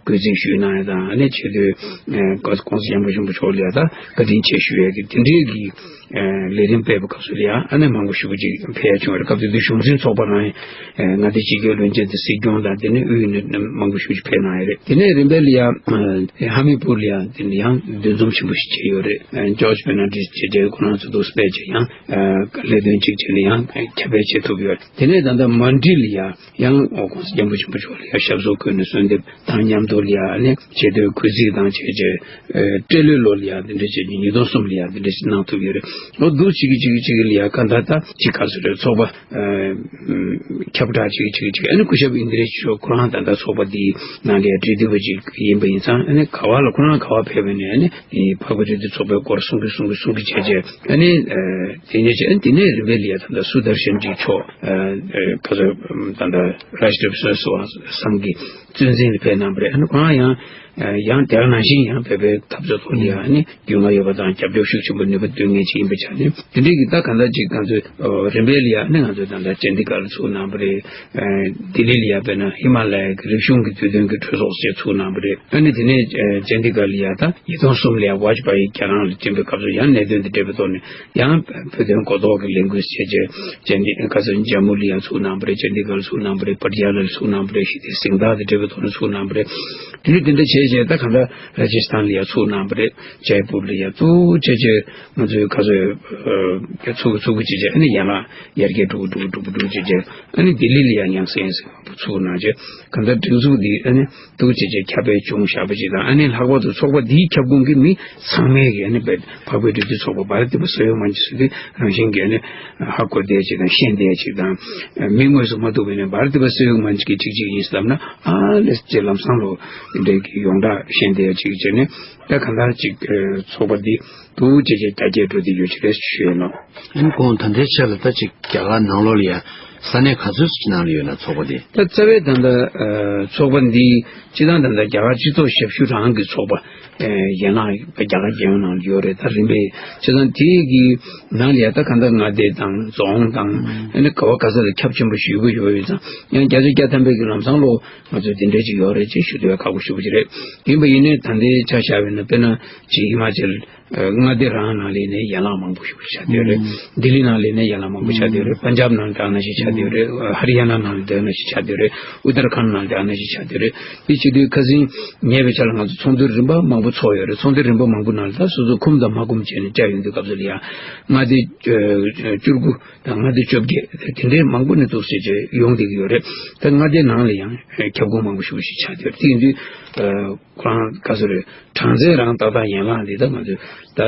གུས་བརྩི་ཞུས་གནང་ཡ་དང་། ཨ་ནི་ཆེས་མཐོའི་༸གོང་ས་༸སྐྱབས་མགོན་ཆེན་པོ་མཆོག་ལ་ཡ་ད་བཀའ་དྲིན་ཆེ་ཞུ་ཡ་གི་དེ་འདྲའི་གི་ལས་རིམ་སྤེལ་བའི་སྐབས་སུ་ལ་ཡ་ཨ་ནི་མང་པོ་ཞེ་པོ་ཅིག་ཕེབས་ཡ་བྱུང་བ་རེད། སྐབས་དེ་དུས་གཞུང་འཛིན་ཚོགས་པ་རང་ཡིན། མངའ་སྡེ་སྤྱི་ཁྱབ་བློན་ཆེན་དང་སྲིད་སྐྱོང་དང་། དེ་ནས་དབུས་ནས་མང་པོ་ཞེ་པོ་ཅིག་ཕེབས་གནང་ཡ་རེད། དེ་ནས་རིམ་པས་ལ་ཡ་ཧ་མི་པུར་ལ་ཡ་དེ་ནས་ཡང་འདུ་འཛོམས་ཆེན་པོ་ཞིག་བྱས་ཡོད་རེད། ཇོརྗ་ཕེར་ནན་ཌེས་བྱས་རྗེས་ཁོ་རང་ཚོ་འདུག་སྤེལ་བྱས་ཡང་ལས་དོན་གཅིག་བྱས་ནས་ཡང་ཁྱབ་སྤེལ་བྱེད་ཐུབ་ཡོད། དེ་ནས་ད་ལྟ་མན་ཌི་ལ་ཡ་ཡང་༸གོང་ས་༸སྐྱབས་མགོན་ཆེན་པོ་མཆོག་ལ་ཡ་ཞབས་སོར་བཀོད་ནས་གསོལ་འདེབས་དང་མཉམ་དུ་ལ་ཡ་ནི་ཆེས་མཐོའི་གུས་བརྩི་དང་བྱས་རྗེས། སྤྲེལ་ལོའི་ལོ་ལ་ཡ་འདི་འདྲ་བྱས་རྗེས་ཉིས་སྟོང་གསུམ་ལ་ཡ་འདི་འདྲ་ཞིག་གནང་ཐུབ་ཡོད་རེད། ལོ་འདུག་གཅིག་གིས་གཅིག་གིས་གཅིག་གིས་ལ་ཡ་ག་འདྲ་ད་གཅིག་ག་ཚོད་རེད། ཚོགས་པ་ཁྱབ་བསྒྲགས་གཅིག་གིས་གཅིག་གིས་གཅིག་ཨ་ནི་སྐུ་ཞབས་ཨིན་དྲ་ཤྲཱི་ཁོ་རང་ད་ལྟ་ཚོགས་པ་འདིའི་ནང་ལ་ཡ་འབྲེལ་མཐུད་པ་ཅིག་ཡིན་པ་ཡིན་ཙང་། ཨ་ནི་ག་བ་ལ་ཁོ་རང་ག་བ་ཕེབས་པ་ནས་ཨ་ནི་འཕགས་པའི་འབྲེལ་མཐུད་ཚོགས་པའི་སྐོར་གསུང་གི་གསུང་གི་གསུང་གི་བྱས་རྗེས། ཨ་ནི་དེ་ནས་བྱས་ཨ་ནི་དེ་ནས་རིམ་པས་ལ་ཡ་ད་ལྟ་སུ་དར་ཤན་ཇི་མཆོག་ག་ཚོད་ད་ལྟ་རཱ་ཤི་ཏྲ་བི་སྲིད་ཝ་སང་གི་གཙོ་འཛིན་ལ་ཕེབས་གནང་བ་རེད། ཨ་ནི་ཁོ་རང་ཡང་ཡང་དེ་ག་ནང་བཞིན་ཡང་བོད་པའི་འཐབ་རྩོད་ཐོག་ལ་ཡང་ནི་རྒྱུས་མངའ་ཡོད་པ་དང་རྒྱབ་སྐྱོར་ཤུགས་ཆེན་པོ་ནུས་པ་འདོན་མཁན་ཅིག་ཡིན་པའི་ཆ་ནས། དེ་འདྲའི་གི་ད་གང་ལྟར་ཅིག་ང་ཚོས་རིམ་པས་ལ་ཡང་ནི་ང་ཚོས་ད་ལྟ་ཅན་དི་གྷར་ལ་ཚུགས་གནང་བ་རེད། ལྡི་ལི་ལ་ཡང་དཔེར་ན་ཧི་མ་ལ་ཡའི་གི་རིག་གཞུང་གི་དུས་སྟོན་གྱི་གྲོས་ཚོགས་ཅིག་ཚུགས་གནང་བ་རེད། ཨ་ནི་དེ་ནས་ཅན་དི་གྷར་ལ་ཡང་ད་ཉིས་སྟོང་གསུམ་ལ་ཡང་ཝཱཇ་པ་ཡི་རྒྱ་ནག་ལ་བཅིངས་པའི་སྐབས་སུ་ཡང་གནད་དོན་དེ་འབྲེལ་བའི་ཐོག་ནས། ཡང་བོད་དོན་གོ་རྟོགས་ཀྱི་ལས་འགུལ་བྱས་རྗེས་ཅན་དི་ག་ཚོད་ཇམ་མུ་ལ་ཡང་ཚུགས་གནང་བ་རེད། ཅན་དི་གྷར་ཚུགས་གནང་བ་རེད། པ་ཏི་ཡ་ལ་ཚུགས་གནང་བ་རེད། ཞི་བདེའི་གཟེངས་རྟགས་དང་འབྲེལ་བའི་ཐོག་ནས་ཚུགས་གནང་བ་རེད། དེ་ནས་དེ་འདྲ་བྱས་རྗེས་ད་གང་ལྟར་ར་ཇི་སི་ཐན་ལ་ཡང་ཚུགས་གནང་བ་རེད། ཇའི་པུར་ལ་ཡང་ཚུགས་བྱས་རྗེས་ང་ཚོའི་ག་ཚོད་ཚུགས་ཚུགས་བྱས་རྗེས་ཨ་ནི་ཡན་ལག་ཡར་རྒྱས་འགྲོ་གི་འགྲོ་གི་འགྲོ་གི་འགྲོ་གི་བྱས་རྗེས་ཨ་ནི་ལྡི་ལི་ལ་ཡང་ཡང་སེ་ཡང་སེ་མང་པོ་ཚུགས་གནང་རྗེས་གང་ལྟར་སྒྲིག་འཛུགས་འདི་ཨ་ནི། འདུག་བྱས་རྗེས་ཁྱབ་སྤེལ་བྱུང་བཞག་པ་ཅིག་དང་། ཨ་ནི་ལྷག་པར་དུ་ཚོགས་པ་འདིའི་ཁྱབ་ཁོངས་ཀྱི་མི་ཚང་མས་ཀྱི་ཨ་ནི་བོད་འཕགས་པའི་འབྲེལ་མཐུད་ཚོགས་པ་བར་དེ་བ་སོ་ཡོད་མ་ཅིག་ཟེར་དུས་རང་བཞིན་གྱིས་ཨ་ནི་ཧ་གོ་བསྡད་ཅིག་དང་ཤེས་བསྡད་ཅིག་དང་། མི་དངོས་སུ་མ་ཐུག་པས་ནས་བར་དེ་བ་སོ་ཡོད་མ་ཅིག་གིས་ཅིག་ཅིག་ཡིན་ཟེར་ལབ་ན། ཨ་ལས་ཟེར་ལམ་སང་ལོ་འདི་འདྲའི་གི་ཡོངས་གྲགས་ཤེས་བསྡད་ཅིག་བྱས་ནས། ད་གང་ལྟར་ཅིག་ཚོགས་པ་འདི་འདུག་བྱས་རྗེས་རྒྱ་སྐྱེད་འགྲོ་བསྡད་ཡོད་ཅིག་རེད་ཞུས་ཡོད་ནོ། ཨ་ནི་ཁོང་ད་ལྟའི་ཆ་ལ་ད་ཅིག་རྒྱ་གར་ནང་ལོགས་ལ་ཡ་ས་གནས་ག་ཚོད་ཅིག་ནང་ལ་ཡོད་ན་ཚོགས་པ་འདི། ད་རྩ་བའི་ད་ལྟ་ཚོགས་པ་འདི་སྤྱི་བཏང་ད་ལྟ་རྒྱ་གར་སྤྱི་ཚོགས་ཞབས་ཞུ་རང་གི་ཚོགས་པ་ཡན་ལག་རྒྱ་གར་རྒྱལ་ཡོངས་ནང་ལ་ཡོད་རེད། ད་རིམ་པས་བྱས་ཙང་དེ་གི་ནང་ལ་ཡ་ད་ག་འདྲ་མངའ་སྡེ་དང་རྫོང་དང་ཨ་ནི་ག་བ་ག་ས་ལ་ཁྱབ་ཆེན་པོ་ཞེ་པོ་ཡོད་ཡོད་ཙང་། ཡང་བརྒྱ་ཆ་བརྒྱ་ཐམ་པའི་གི་ལམ་སང་ལོ་ང་ཚོ་དེ་འདྲ་ཅིག་ཡོད་རེད་ཅེས་ཞུ་དུས་ཡ་ཁག་པོ་ཞེ་པོ་ཅིག་རེད། ཡིན་པ་ཡིན་ནའི་ད་ལྟའི་ཆ་བཞག་པ་ཡིན་ན་དཔེར་ན་ཅིག་ཧི་མ་ཅལ། མངའ་སྡེ་རང་ནང་ལ་ནས་ཡན་ལག་མང་པོ་ཞིག་ཆགས་བསྡད་ཡོད་རེད། ལྡི་ལི་ནང་ལ་ནས་ཡན་ལག་མང་པོ་ཆགས་བསྡད་ཡོད་རེད། པན་ཇབ་ནང་ལ་ཨ་ནང་བཞིན་ཆགས་བསྡད་ཡོད་རེད། ཧ་རི་ཡ་ན་ནང་ལ་ཨ་ནང་བཞིན་ཆགས་བསྡད་ཡོད་རེད། ཨུ་ཏར་ཁཱན་ནང་ལ་ཨ་ནང་བཞིན་ཆགས་བསྡད་ཡོད་རེད། དེ་བྱེད་དུས་ཁ་སང་ཉེ་བའི་ཆར་ལ་ང་ཚོ་ཚོགས་འདུ་རིམ་པ་མང་པོ་ཚོགས་ཡོད་རེད། ཚོགས་འདུ་རིམ་པ་མང་པོ་ནང་ལ་ད་སོ་སོ་འཁུམས་དང་མ་འཁུམས་བྱས་ནས་བཅར་ཡོང་དུས་སྐབས་སུ་ལ་ཡང་མངའ་སྡེ་བཅུ་དགུ་དང་མངའ་སྡེ་བཅོ་བརྒྱད་དེ་འདྲའི་མང་པོ་ནས་འདུག་སེ་བྱས་ཡོང་བསྡད་ཀྱི་ཡོད་རེད། ད་མངའ་སྡེ་ནང་ལ་ཡང་ཁྱབ་ཁོངས་མང་པོ་ཞེ་པོ་ཞིག་ཆགས་བསྡད་ཡོད་རེད། དེ་ཡིན་དུས། ཁོ་རང་ག་ཚོད་རེད། གྲངས་ཚད་རང་ཏག་ཏག་ཡན་ལག་འདི་ད་ང་ཚོས་ད་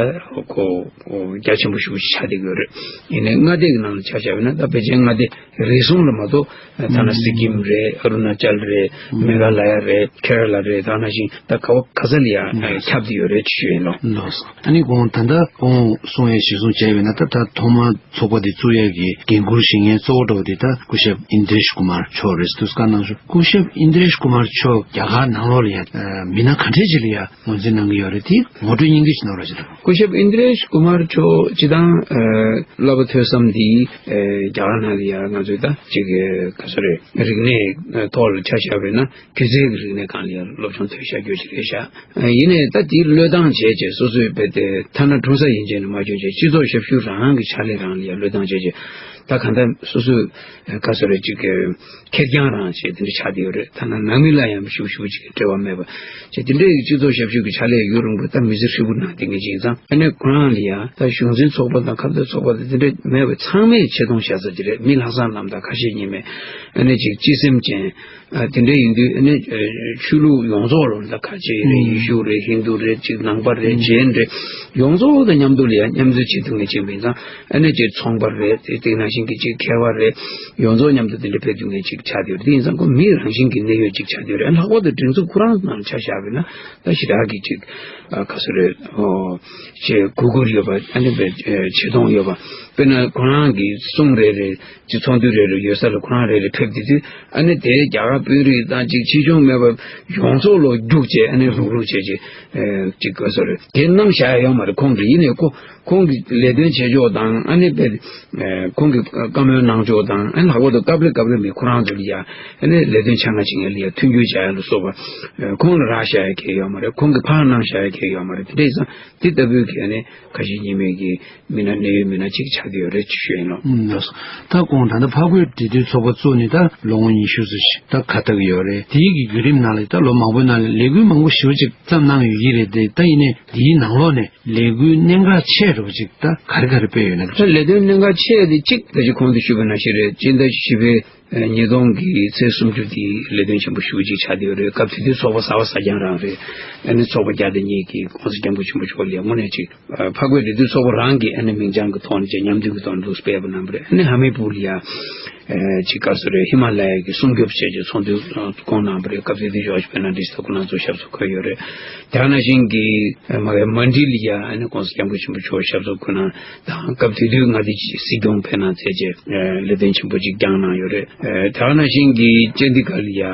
ཁོ་རྒྱ་ཆེན་པོ་ཞེ་པོ་ཞིག་ཆགས་བསྡད་ཀྱི་ཡོད་རེད། ཡིན་ནའི་མངའ་སྡེ་གི་ནང་ལ་ཆ་བཞག་པ་ཡིན་ན་ད་ཕལ་ཆེར་མངའ་སྡེ་རེ་ཟུང་ལ་མ་གཏོགས་ཐ་ན་སི་ཀིམ་རེད། ཨ་རུ་ན་ཅལ་རེད། མེ་གྷ་ལ་ཡ་རེད། ཁེ་ར་ལ་རེད། ད་ནང་བཞིན་ད་ག་བ་ག་ས་ལ་ཡ་ ཁྱབ་བསྡད་ཡོད་རེད་ཅེས་ཞུ་ཡིན་ལོ། ལགས་སོ། ཨ་ནི་གོང་ད་ལྟ་གོང་གསུང་ཡས་གཞིར་བཟུང་བྱས་པ་ཡིན་ན། ད་ད་ཐོག་མར་ཚོགས་པ་འདི་བཙུགས་ཡས་ཀྱི་འགན་འཁུར་བཞེས་མཁན་གཙོ་བོ་འདྲ་བོ་དེ་ད་སྐུ་ཞབས་ཨིན་དྲེཤ་ཀུ་མར་མཆོག་རེད་ཟེར་དུས་བཀའ་གནང་བྱུང་། སྐུ་ཞབས་ཨིན་དྲེཤ་ཀུ་མར་མཆོག་རྒྱ་གར་ནང་ལོགས་ལ་ཡ་མི་སྣ་ག་འདྲས་ཅིག་ལ་ཡ་ངོས་འཛིན་གནང་གི་ཡོད་རེད། དེ་ངོ་སྤྲོད་སྙིང་བསྡུས་ཤིག་གནང་རོགས་བྱེད་དང་། སྐུ་ཞབས་ཨིན་དྲེཤ་ཀུ་མར་མཆོག་སྤྱིར་བཏང་བསླབ་པ་ཐོས་བསམ་འདི་རྒྱ་གར་ནང་ལ་ཡ་ང་ཚོས་ད་ཅིག་ག་ཚོད་རེད། རིག་གནས་ཐོག་ལ་ཆ་བཞག་པ་ཡིན་ན་སྒྱུ་རྩལ་གྱི་རིག་གནས་སྒང་ལ་ཡ་སློབ་སྦྱོང་ཐོན་བཞག་རྒྱུ་ཅིག་རེད་ཤག་ཡིན་ནའི་ད་དེའི་བློས་བཏང་བྱས་བྱས་སོ་སོའི་དཔེ་དེ་ཐ་ན་གྲུང་ས་ཡན་ཆད་ནས་མ་བྱུང་བྱས་སྤྱི་ཚོགས་ཞབས་ཞུ་རང་གི་ཕྱག་ལས་རང་ལ་ཡ་བློས་བཏང་བྱས་བྱས་ད་གང་ལྟར་སོ་སོའི་ག་ཚོད་རེད་ཅིག་ཁེར་རྐྱང་རང་བྱས་དེ་འདྲ་ཆགས་བསྡད་ཡོད་རེད། ཐ་ན་ནང་མི་ལ་ཡང་ཞུ་ཞུ་ཅིག་འབྲེལ་བ་མེད་པ་བྱས་དེ་འདྲའི་སྤྱི་ཚོགས་ཞབས་ཞུ་གི་ཕྱག་ལས་ཡུན་རིང་པོ་ད་མི་ཚེ་ཧྲིལ་པོ་གནང་བསྡད་མཁན་ཅིག་ཡིན་ཙང་། ཨ་ནི་ཁོ་རང་ལ་ཡ་ད་གཞུང་འཛིན་ཚོགས་པ་དང་ཁ་གཏད་ཚོགས་པ་དང་དེ་འདྲ་མེད་པའི་ཚང་མས་ཆེ་མཐོང་བཞག་ས་ཅིག་རེད། མི་ལྷག་བསམ་རྣམ་དག་ཁ་ཞེ་གཉིས་མེད། ཨ་ནི་ཅིག་སྤྱི་སེམས་ཅན། ཨ་དེ་འདྲ་ཡིན་དུས་ཨ་ནི་ཨ་ཆོས་ལུགས་ཡོངས་རྫོགས་ལ་ད་ཁ་ཆེ་རེད། ཨུམ། ཡེ་ཤུ་རེད། ཧིན་དུ་རེད། ཅིག་ནང་པ་རེད། ཨུམ། ཇེན་རེད། ཡོངས་རྫོགས་དང་མཉམ་དུ་ལ་ཡང་མཉམ་འཛོམས་བྱེད་ཐུབ་མཁན་ཅིག་ཡིན་ཙང་། ཨ་ནི་ཅིག་ཚོང་པ་རེད། དེ་དེ་ནང་བཞིན་གྱི་ཅིག་མཁས་པ་རེད། ཡོངས་རྫོགས་མཉམ་དུ་དེ་འདྲ་ཕེབས་ཐུབ་མཁན་ཅིག་ཆགས་བསྡད་ཡོད་རེད། དེ་ཡིན་ཙང་ཁོ་མི་རང་བཞིན་གྱི་གནད་ཡོད་ཅིག་ཆགས་བསྡད་ཡོད་རེད། ལྷག་པར་དུ་སྒྲིག་འཛུགས་ཁོ་རང་ནང་ཆ་བཞག་པ་ཡིན་ན་ད་ཞེ་དྲག་གི་ཅིག་ཨ་ག་ཚོད་རེད། ཨོ་ཅེས་གུས་བཀུར་ཡོད་པ། ཨ་ནི་བས་ཆེ་མཐོང་ཡོད་པ། དཔེར་ན་ཁོ་རང་གི་གསུང་རེ་རེ་ཅིག་ཚོགས་འདུ་རེ་རེ་ཡོད་ས་ལ་ཁོ་རང་རེ་རེ་ཕེབས་དེ་དུས་ཨ་ནི་དེའི་རྒྱ་གར་དཔོན་རིགས་དང་ཅིག་ཕྱིས་འབྱུང་མེད་པར་ཡོངས་རྫོགས་ལོ་རྒྱུགས་བྱས། ཨ་ནི་རུག་རུག་བྱས་ཅིག་ཨེ་ཅིག་ག་ཚོད་རེད། དེ་གནང་བཞག་ཡ་ཡོད་མ་རེད། ཁོང་གིས་ཡིན་ནའི་ཁོ་ཁོང་གིས་ལས་དོན་བྱེད་ཕྱོགས་དང་། ཨ་ནི་དཔེ་ཨེ་ཁོང་གིས་བཀའ་མོལ་གནང་ཕྱོགས་དང་། ཨ་ནི་ལྷག་པར་དུ་སྐབས་རེ་སྐབས་རེ་མི་ཁོ་རང་ཚོ་ལ་ཡ་ཨ་ནི་ལས་དོན་ཆ་ཚང་བྱེད་མཁན་ལ་ཡ་མཐུན་འགྱུར་བྱ་ཡ་ལ་སོགས་པ། ཨེ་ཁོང་ལ་རག་བཞག་ཡ་གང་ཡང་ཡོད་མ་རེད། ཁོང་གིས་ཕར་གནང་བཞག་ཡ་གང་ཡང་ཡོད་མ་རེད། དེ་འདྲ་ཡིན་ཙང་དེ་ལྟ་བུའི་གི་ཨ་ནི་ཁ་ཞེ་གཉིས་མེད་ཀྱི་མི་སྣ་གནད་ཡོད་མི་སྣ་གཅིག་ཆགས་བསྡད་ཡོད་རེད་ཅེས་ཞུ་ཡིན་ལོ། ཨུམ། ལགས་སོ། ད་གོང་ད་ལྟ་འཕགས་བོད་འབྲེལ་མཐུད་ཚོགས་པ་བཙུགས་ནས་ད་ལོ་ངོ་ཉི་ཤུ་ཙམ་ཞིག་ད་ཁ་ཐུག་ཡོད་རེད། དེའི་གི་བརྒྱུད་རིམ་ནང་ལ་ད་ལོ་མང་པོའི་ནང་ལ་ལས་འགུལ་མང་པོ་ཞེ་པོ་ཅིག་བརྩམས་གནང་ཡོད་ཀྱི་རེད་དེ། ད་ཡིན་ནའི་དེའི་ནང་ལོགས་ནས་ལས་འགུལ་གནད་འགག་ཆེ་དྲགས་པ་ཅིག་ད་ག་རེ་ག་རེ་སྤེལ་ཡོད་ན། ད་ལས་དོན་གནད་འགག་ཆེ་དེ་གཅིག་ད་ཅི་གོང་དུ་ཞུས་པ་ནང་བཞིན་རེད། སྤྱི་ཟླ་བཞི་པའི་ཨ་ཉིས་སྟོང་གི་ཚེས་སུམ་ཅུ་དེ་ལས་དོན་ཆེན་པོ་ཞེ་པོ་ཅིག་ཆགས་བསྡད་ཡོད་རེད། སྐབས་དེ་དུས་ཚོགས་པ་གསར་པ་གསར་རྐྱང་རང་རེད། ཨ་ནི་ཚོགས་པ་བརྒྱ་དང་གཉིས་ཀྱིས་༸གོང་ས་༸སྐྱབས་མགོན་ཆེན་པོ་མཆོག་ལ་དངོས་གནས་ཅིག་ཨ་འཕགས་བོད་འབྲེལ་མཐུད་ཚོགས་པ་རང་གི་ཨ་ནི་མིང་བྱང་གི་ཐོག་ནས་ཅིག་མཉམ་མཐུན་གྱི་ཐོག་ནས་འདུག་སྤེལ་བ་གནང་བ་རེད། ཨ་ནི་ཧ་མི་པུར་ལ་ཡ་ཨ་ཅིག་ག་ཚོད་རེད། ཧི་མ་ལ་ཡ་གི་སྲུང་སྐྱོབ་བྱས་ཀྱི་ཚོགས་འདུ་ཨ་བསྐོང་གནང་བ་རེད། སྐབས་དེ་དུས་ཇོརྗ་ཕེར་ནན་ཌི་ས་དང་ཁོ་རང་ཚོ་ཞབས་སོར་འཁོད་ཡོད་རེད། དེ་ནང་བཞིན་གྱི་ཨ་མ་མན་ཌི་ལ་ཡ་ཨ་ནི་༸གོང་ས་༸སྐྱབས་མགོན་ཆེན་པོ་མཆོག་ཞབས་སོར་འཁོད་གནང་དང་། སྐབས་དེ་དུས་མངའ་སྡེ་སྲིད་སྐྱོང་ཕེབས་གནང་མཛད་བྱས་ཨ་ལས་དོན་ཆེན་པོ་ཅིག་བསྐྱངས་གནང་ཡོད་རེད། ཨ་དེ་ནང་བཞིན་གྱི་ཅན་དི་གྷར་ལ་ཡ་ཨ་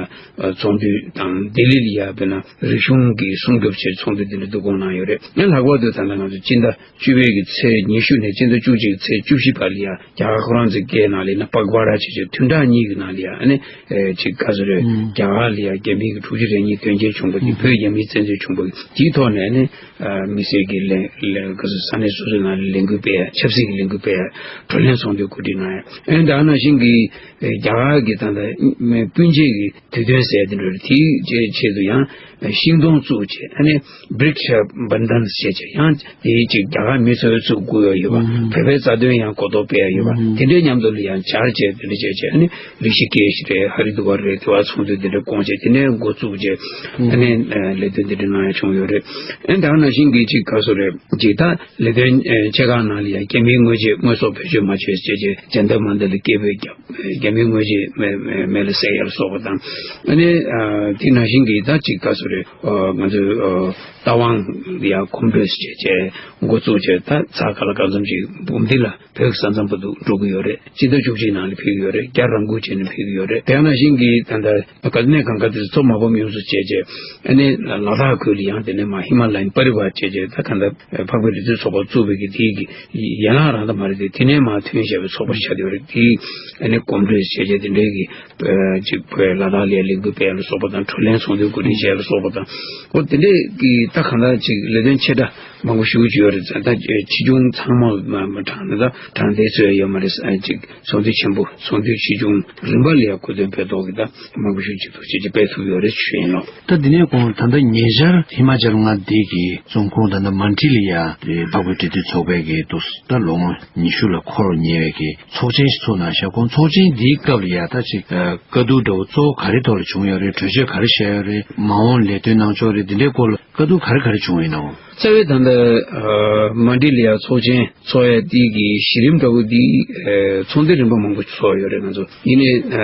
ཚོགས་འདུ་དང་། ལྡི་ལི་ལ་ཡ་དཔེར་ན་རིག་གཞུང་གི་སྲུང་སྐྱོབ་ཆེད་ཚོགས་འདུ་དེ་འདྲ་འདུ་བསྐོང་གནང་ཡོད་རེད། ཡང་ལྷག་པར་དུ་ད་ལྟ་ང་ཚོ་སྤྱི་ཟླ་བཅུ་པའི་གི་ཚེས་ཉི་ཤུ་ནས་སྤྱི་ཟླ་བཅུ་གཅིག་གི་ཚེས་བཅུ་བཞི་བར་ལ་ཡ་རྒྱ་གར་ཁོ་རང་ཚོའི་སྐད་ནང་ལ་ཡིན་ན་པག་བྷ་ར་བྱས་བྱས་བདུན་ཕྲག་གཉིས་ཀྱི་ནང་ལ་ཡ་ཨ་ནི་ཨེ་ཅིག་ག་ཚོད་རེད། ཨུམ། རྒྱ་གར་ལ་ཡ་རྒྱ་མི་གི་དྲུག་ཅུ་རེ་གཉིས་དོན་རྐྱེན་བྱུང་བ་དེ། ཨུམ། བོད་རྒྱ་མིའི་བཙན་འཛུལ་བྱུང་བ་དེའི་ཐོག་ནས་ཨ་ནི་ཨ་མི་སེར་གྱི་ལས་ལས་ག་ཚོད་ས་གནས་སོ་སོའི་ནང་ལ་ལས་འགུལ་སྤེལ་ཡ། ཆབ་སྲིད་ཀྱི་ལས་འགུལ་སྤེལ་ཡ། བགྲོ་གླེང་ཚོགས་འདུ་གོ་སྒྲིག་གནང་ཡ། ཨ་ནི་ད་ག་ནང་བཞིན་གྱི་རྒྱ་གར་གྱི་ད་ལྟ་སྤུན་མཆེད་ཀྱི་དུས་སྟོན་ཟེར་དེ་འདྲ་རེད། དེའི་ཆེད་དུ་ཡང་ཤིང་སྡོང་བཙུགས་བྱས་ཨ་ནི་བྲིཀྵ་བན་དན་ཟེར་བྱས། ཡང་དེའི་ཅིག་རྒྱ་གར་མི་ཚོས་བཙུགས་དགོས་ཡོད་པ། ཨུམ། བོད་པའི་རྩ་དོན་ཡང་གོ་རྟོགས་སྤེལ་ཡ་ཡོད་པ། ཨུམ། དེ་འདྲའི་མཉམ་དུ་ལ་ཡང་སྦྱར་བྱས་དེ་འདྲ་བྱས་བྱས་ཨ་ནི་རི་ཤི་ཀེཤ་རེད། ཧ་རི་དུ་ཝར་རེད། དེ་བ་ཚོགས་འདུ་དེ་འདྲ་བསྐོང་བྱས་དེ་ནས་འགོ་བཙུགས་བྱས་ཨ་ནི་ལས་དོན་དེ་འདྲ་གནང་ཡ་བྱུང་ཡོད་རེད། ཨ་ནི་ད་ག་ནང་བཞིན་གྱི་ཅིག་ག་ཚོད་རེད། ཅིག་ད་ལས་དོན་ཆེ་ཁག་ནང་ལ་ཡང་རྒྱ་མིའི་དངོས་རྗེས་དངོས་ཟོག་བེད་སྤྱོད་མ་བྱས་བྱས་བྱས་ཇན་ཏར་མན་ཏར་ལ་སྐད་འབོད་བརྒྱབ། རྒྱ་མིའི་དངོས་རྗེས་མེ་མེ་མེ་ལ་བསྲེག་ཡ་ལ་སོགས་པ་དང་། ཨ་ནི་ཨ་དེ་ནང་བཞིན་གྱི་ད་ཅིག་ག་ཚོད་རེད། ཨ་ང་ཚོའི་ཨ་རྟ་དབང་ཡ་གོམ་བགྲོད་བྱས་བྱས་འགོ་བཙུགས་བྱས། ད་ཚ་ག་ལ་གང་འཚམ་ཅིག་འབུམ་སྡེ་ལ་བོད་ས་མཚམས་བར་དུ་འགྲོ་གི་ཡོད་རེད། སྤྱི་ཟླ་བཅུ་གཅིག་ནང་ལ་ཕེབས་ཀྱི་ཡོད་རེད། རྒྱ་རང་འཁོན་བྱས་ནས་ཕེབས་ཀྱི་ཡོད་རེད། དེ་ནང་བཞིན་གྱི་ད་ལྟ་ག་ནས་གང་ག་དེ་ཚོ་མ་བབས་ཡོངས་སུ་བྱས་བྱས། ཨ་ནི་ལ་དྭགས་ཁུལ་ལ་ཡང་དེ་ནས་མ་ཧི་མ་ལ་ཡན་པ་རི་བར་བྱས་བྱས། ད་ག་ད་འཕགས་པའི་རི་རྩེ་ཚོགས་པ་བཙུགས་པའི་གི་དེའི་གི་ཡན་ལག་རང་ད་མ་རེད་དེ། དེ་ནས་མ་ཐོན་བཞག་པའི་ཚོགས་པ་ཆགས་བསྡད་ཡོད་རེད། དེའི་ཨ་ནི་གོམ་བགྲོད་བྱས་བྱས་དེ་འདྲའི་གི་ཅིག་བོད་ལ་དྭགས་ལ་ལས་འགུལ་སྤེལ་ལ་སོགས་པ་དང་། བགྲོ་གླེང་ཚོགས་འདུ་གོ་སྒྲིག་བྱས་ལ་སོགས་པ་དང་། འོ་དེ་འདྲས་ཀྱི་ད་གང་ལྟར་ཅིག་ལས་དོན་ཆེ་ཕྲ་མང་པོ་ཞེ་པོ་ཅིག་ཡོད་རེད། ད་ཆེ་ཆུང་ཚང་མ་མ་མ་དྲངས་ན་ད་དྲངས་བསྡད་ཚོད་ཡོད་མ་རེད། ཨ་ཅིག་ཚོགས་འདུ་ཆེན་པོ་ཚོགས་འདུ་ཆེ་ཆུང་རིམ་པ་ལ་ཡང་གོ་སྟོན་སྤེལ་ཐོག་གི་ད་མང་པོ་ཞེ་པོ་ཅིག་ཐུགས་རྗེ་ཆེ་སྤེལ་ཐུབ་ཡོད་རེད་ཞུ་ཡིན་ལོ། ད་འདི་ནས་གོང་ད་ལྟ་ཉེ་ཆར་ཧི་མ་ཅལ་མངའ་སྡེ་གི་བཙོན་ཁང་ད་ལྟ་མན་ཊི་ལ་ཡ་དེ་འཕགས་པའི་འབྲེལ་མཐུད་ཚོགས་པའི་གི་འདུག་ད་ལོ་ངོ་ཉི་ཤུ་ལ་འཁོར་ཉེ་བའི་གི་ཚོགས་ཆེན་ཞིག་ཚོགས་གནང་ཤག་གོང་ཚོགས་ཆེན་འདིའི་སྐབས་ལ་ཡ་ད་ཅིག་ཨ་བཀའ་བསྡུར་འདྲ་བོ་གཙོ་བོ་ག་རེ་ཐོག་ལ་བྱུང་ཡོད་རེད། གྲོས་ཆོད་ག་རེ་བཞག་ཡོད་རེད། མ་འོངས་ལས་དོན་གནང་ཕྱོགས་རེད། འདི་འདྲའི་སྐོར་ལ་བཀའ་བསྡུར་ག་རེ་ག་རེ་བྱུང་ཡོད་ནའང་། རྩ་བའི་ད་ལྟ་ ཨ་མན་ཌི་ལ་ཡ་ཚོགས་ཆེན་ཚོགས་ཡ་དེ་གི་གཞི་རིམ་འདྲ་བོ་དེ་ཨ་ཚོགས་འདུ་རིམ་པ་མང་པོ་ཚོགས་ཡོད་རེད། ང་ཚོ་ཡིན་ནའི་ཨ་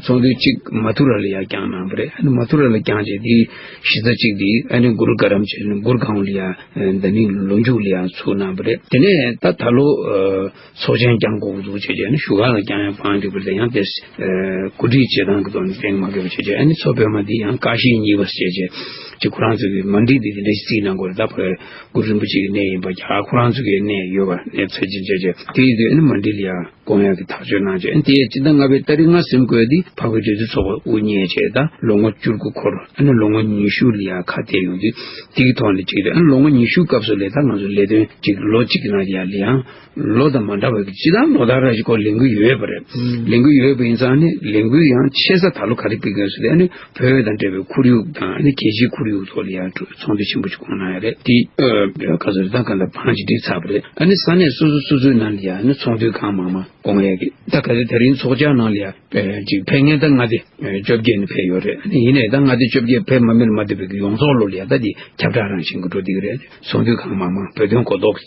ཚོགས་འདུ་གཅིག་མ་ཐུ་ར་ལ་ཡ་བསྐྱངས་གནང་བ་རེད། ཨ་ནི་མ་ཐུ་ར་ལ་བསྐྱངས་རྗེས་དེ་གཞི་རྩ་གཅིག་དེ་ཨ་ནི་གུ་རུ་ག་རམ་བྱས་ནས་གུར་གྷམ་ལ་ཡ་ཨ་ཟླ་ནིང་ལོ་མཇུག་ལ་ཡ་ཚུགས་གནང་བ་རེད། དེ་ནས་ད་ད་ལོ་ཨ་ཚོགས་ཆེན་བསྐྱང་དགོས་ཀྱི་འདུག་བྱས་རྗེས་ནི་བཞུགས་སྒར་ལ་བསྐྱང་ཡ་དཔང་འགྲིག་པ་རེད། ཡང་དེ་ཨ་གོ་སྒྲིག་བྱེད་སྟངས་ཀྱི་ཐོག་ནས་གཏན་མ་འཁེལ་བ་བྱས་རྗེས་ཨ་ནི་མཚོ་པདྨ་འདི་ཡང་ཀ་ཤི་གཉིས་པ་བྱས་རྗེས་ཅིག་ཁོ་རང་ཚོ་གི་མན་ཌི་འདི་དེ་འདྲ་ཞིག་རྩིས་གནང་དགོས་རེད། ད་བོད་གུ་རུ་རིན་པོ་ཆེ་གི་གནས་ཡིན་པ་རྒྱ་གར་ཁོ་རང་ཚོ་གི་གནས་ཡོད་པ་གནས་ཚད་ཅིག་བྱས་རྗེས་དེ་ཡིན་དུས་ཨ་ནི་མན་ཌི་ལ་ཡ་དགོངས་ཡག་གི་ཐག་གཅོད་གནང་རྗེས་ཨ་ནི་དེ་སྤྱི་ཟླ་ལྔ་པའི་ཏ་རིག་ལྔ་ཟིན་དགོས་དེ་འཕགས་པའི་འབྲས་ལྡན་ཚོགས་པ་དབུ་བརྙེས་རྗེས་ད་ལོ་ངོ་བཅུ་དགུ་འཁོར་ཨ་ནི་ལོ་ངོ་ཉི་ཤུ་ལ་ཡ་ཁ་གཏད་ཡོང་དུས་དེ་གི་ཐོག་ནས་ཅིག་རེད། ཨ་ནི་ལོ་ངོ་ཉི་ཤུ་སྐབས་སུ་ལས་ད་ང་ཚོ་ལས་དོན་ཅིག་ལོ་གཅིག་གི་ནང་ལ་ཡ་ལ་ཡང་། ལོ་དང་མ་འདྲ་བའི་སྤྱི་བཏང་ལོ་ལྟར་ར་ཞིག་སྐོར་ལས་འགུལ་ཡོད་པ་རེད། ལས་འགུལ་ཡོད་པ་ཡིན་ཙང་ནི་ལས་འགུལ་ཡང་ཆེ་ས་ད་ལོ་ག་རེ་སྤེལ་གྱི་ཡོད་ཟེར་ཏེ་ཨ་ནི་བོད་དང་འབྲེལ་བའི་ཁོར་ཡུག་དང་ཨ་ནི་རྒྱལ་སྤྱིའི་ཁོར་ཡུག་ཐོག་ལ་ཡང་ཚོགས་འདུ་ཆེན་པོ་ཞིག་བསྐོང་གནང་ཡ་རེད། དེ་ཨ་ག་ཚོད་རེད་ད་ག་འདྲ་བང་ཞིག་བསྒྲིགས་ཚར་བ་རེད། ཨ་ནི་ས་གནས་སོ་སོ་སོ་སོའི་ནང་ལ་ཡང་ཨ་ནི་ཚོགས་འདུ་གང་མང་མང་བསྐོང་ཡ་གི་ད་ག་ཚོད་དེ་རིང་ཚོགས་བཅར་ནང་ལ་ཡང་ཅིག་ཕེབས་མཁན་ད་མངའ་སྡེ་བཅོ་བརྒྱད་ནས་ཕེབས་ཡོད་རེད། ཨ་ནི་ཡིན་ནའི་ད་མངའ་སྡེ་བཅོ་བརྒྱད་ཕེབས་མ་མེད་ལ་མ་ལྟོས་པའི་གི་ཡོངས་རྫོགས་ལོ་ལ་ཡང་ད་དེ་ཁྱབ་བསྒྲགས་རང་བཞིན་གྱི་འགྲོ་བསྡད་ཀྱི་རེད། ཚོགས་འདུ་གང་མང་མང་བོད་དོན་གོ་རྟོགས་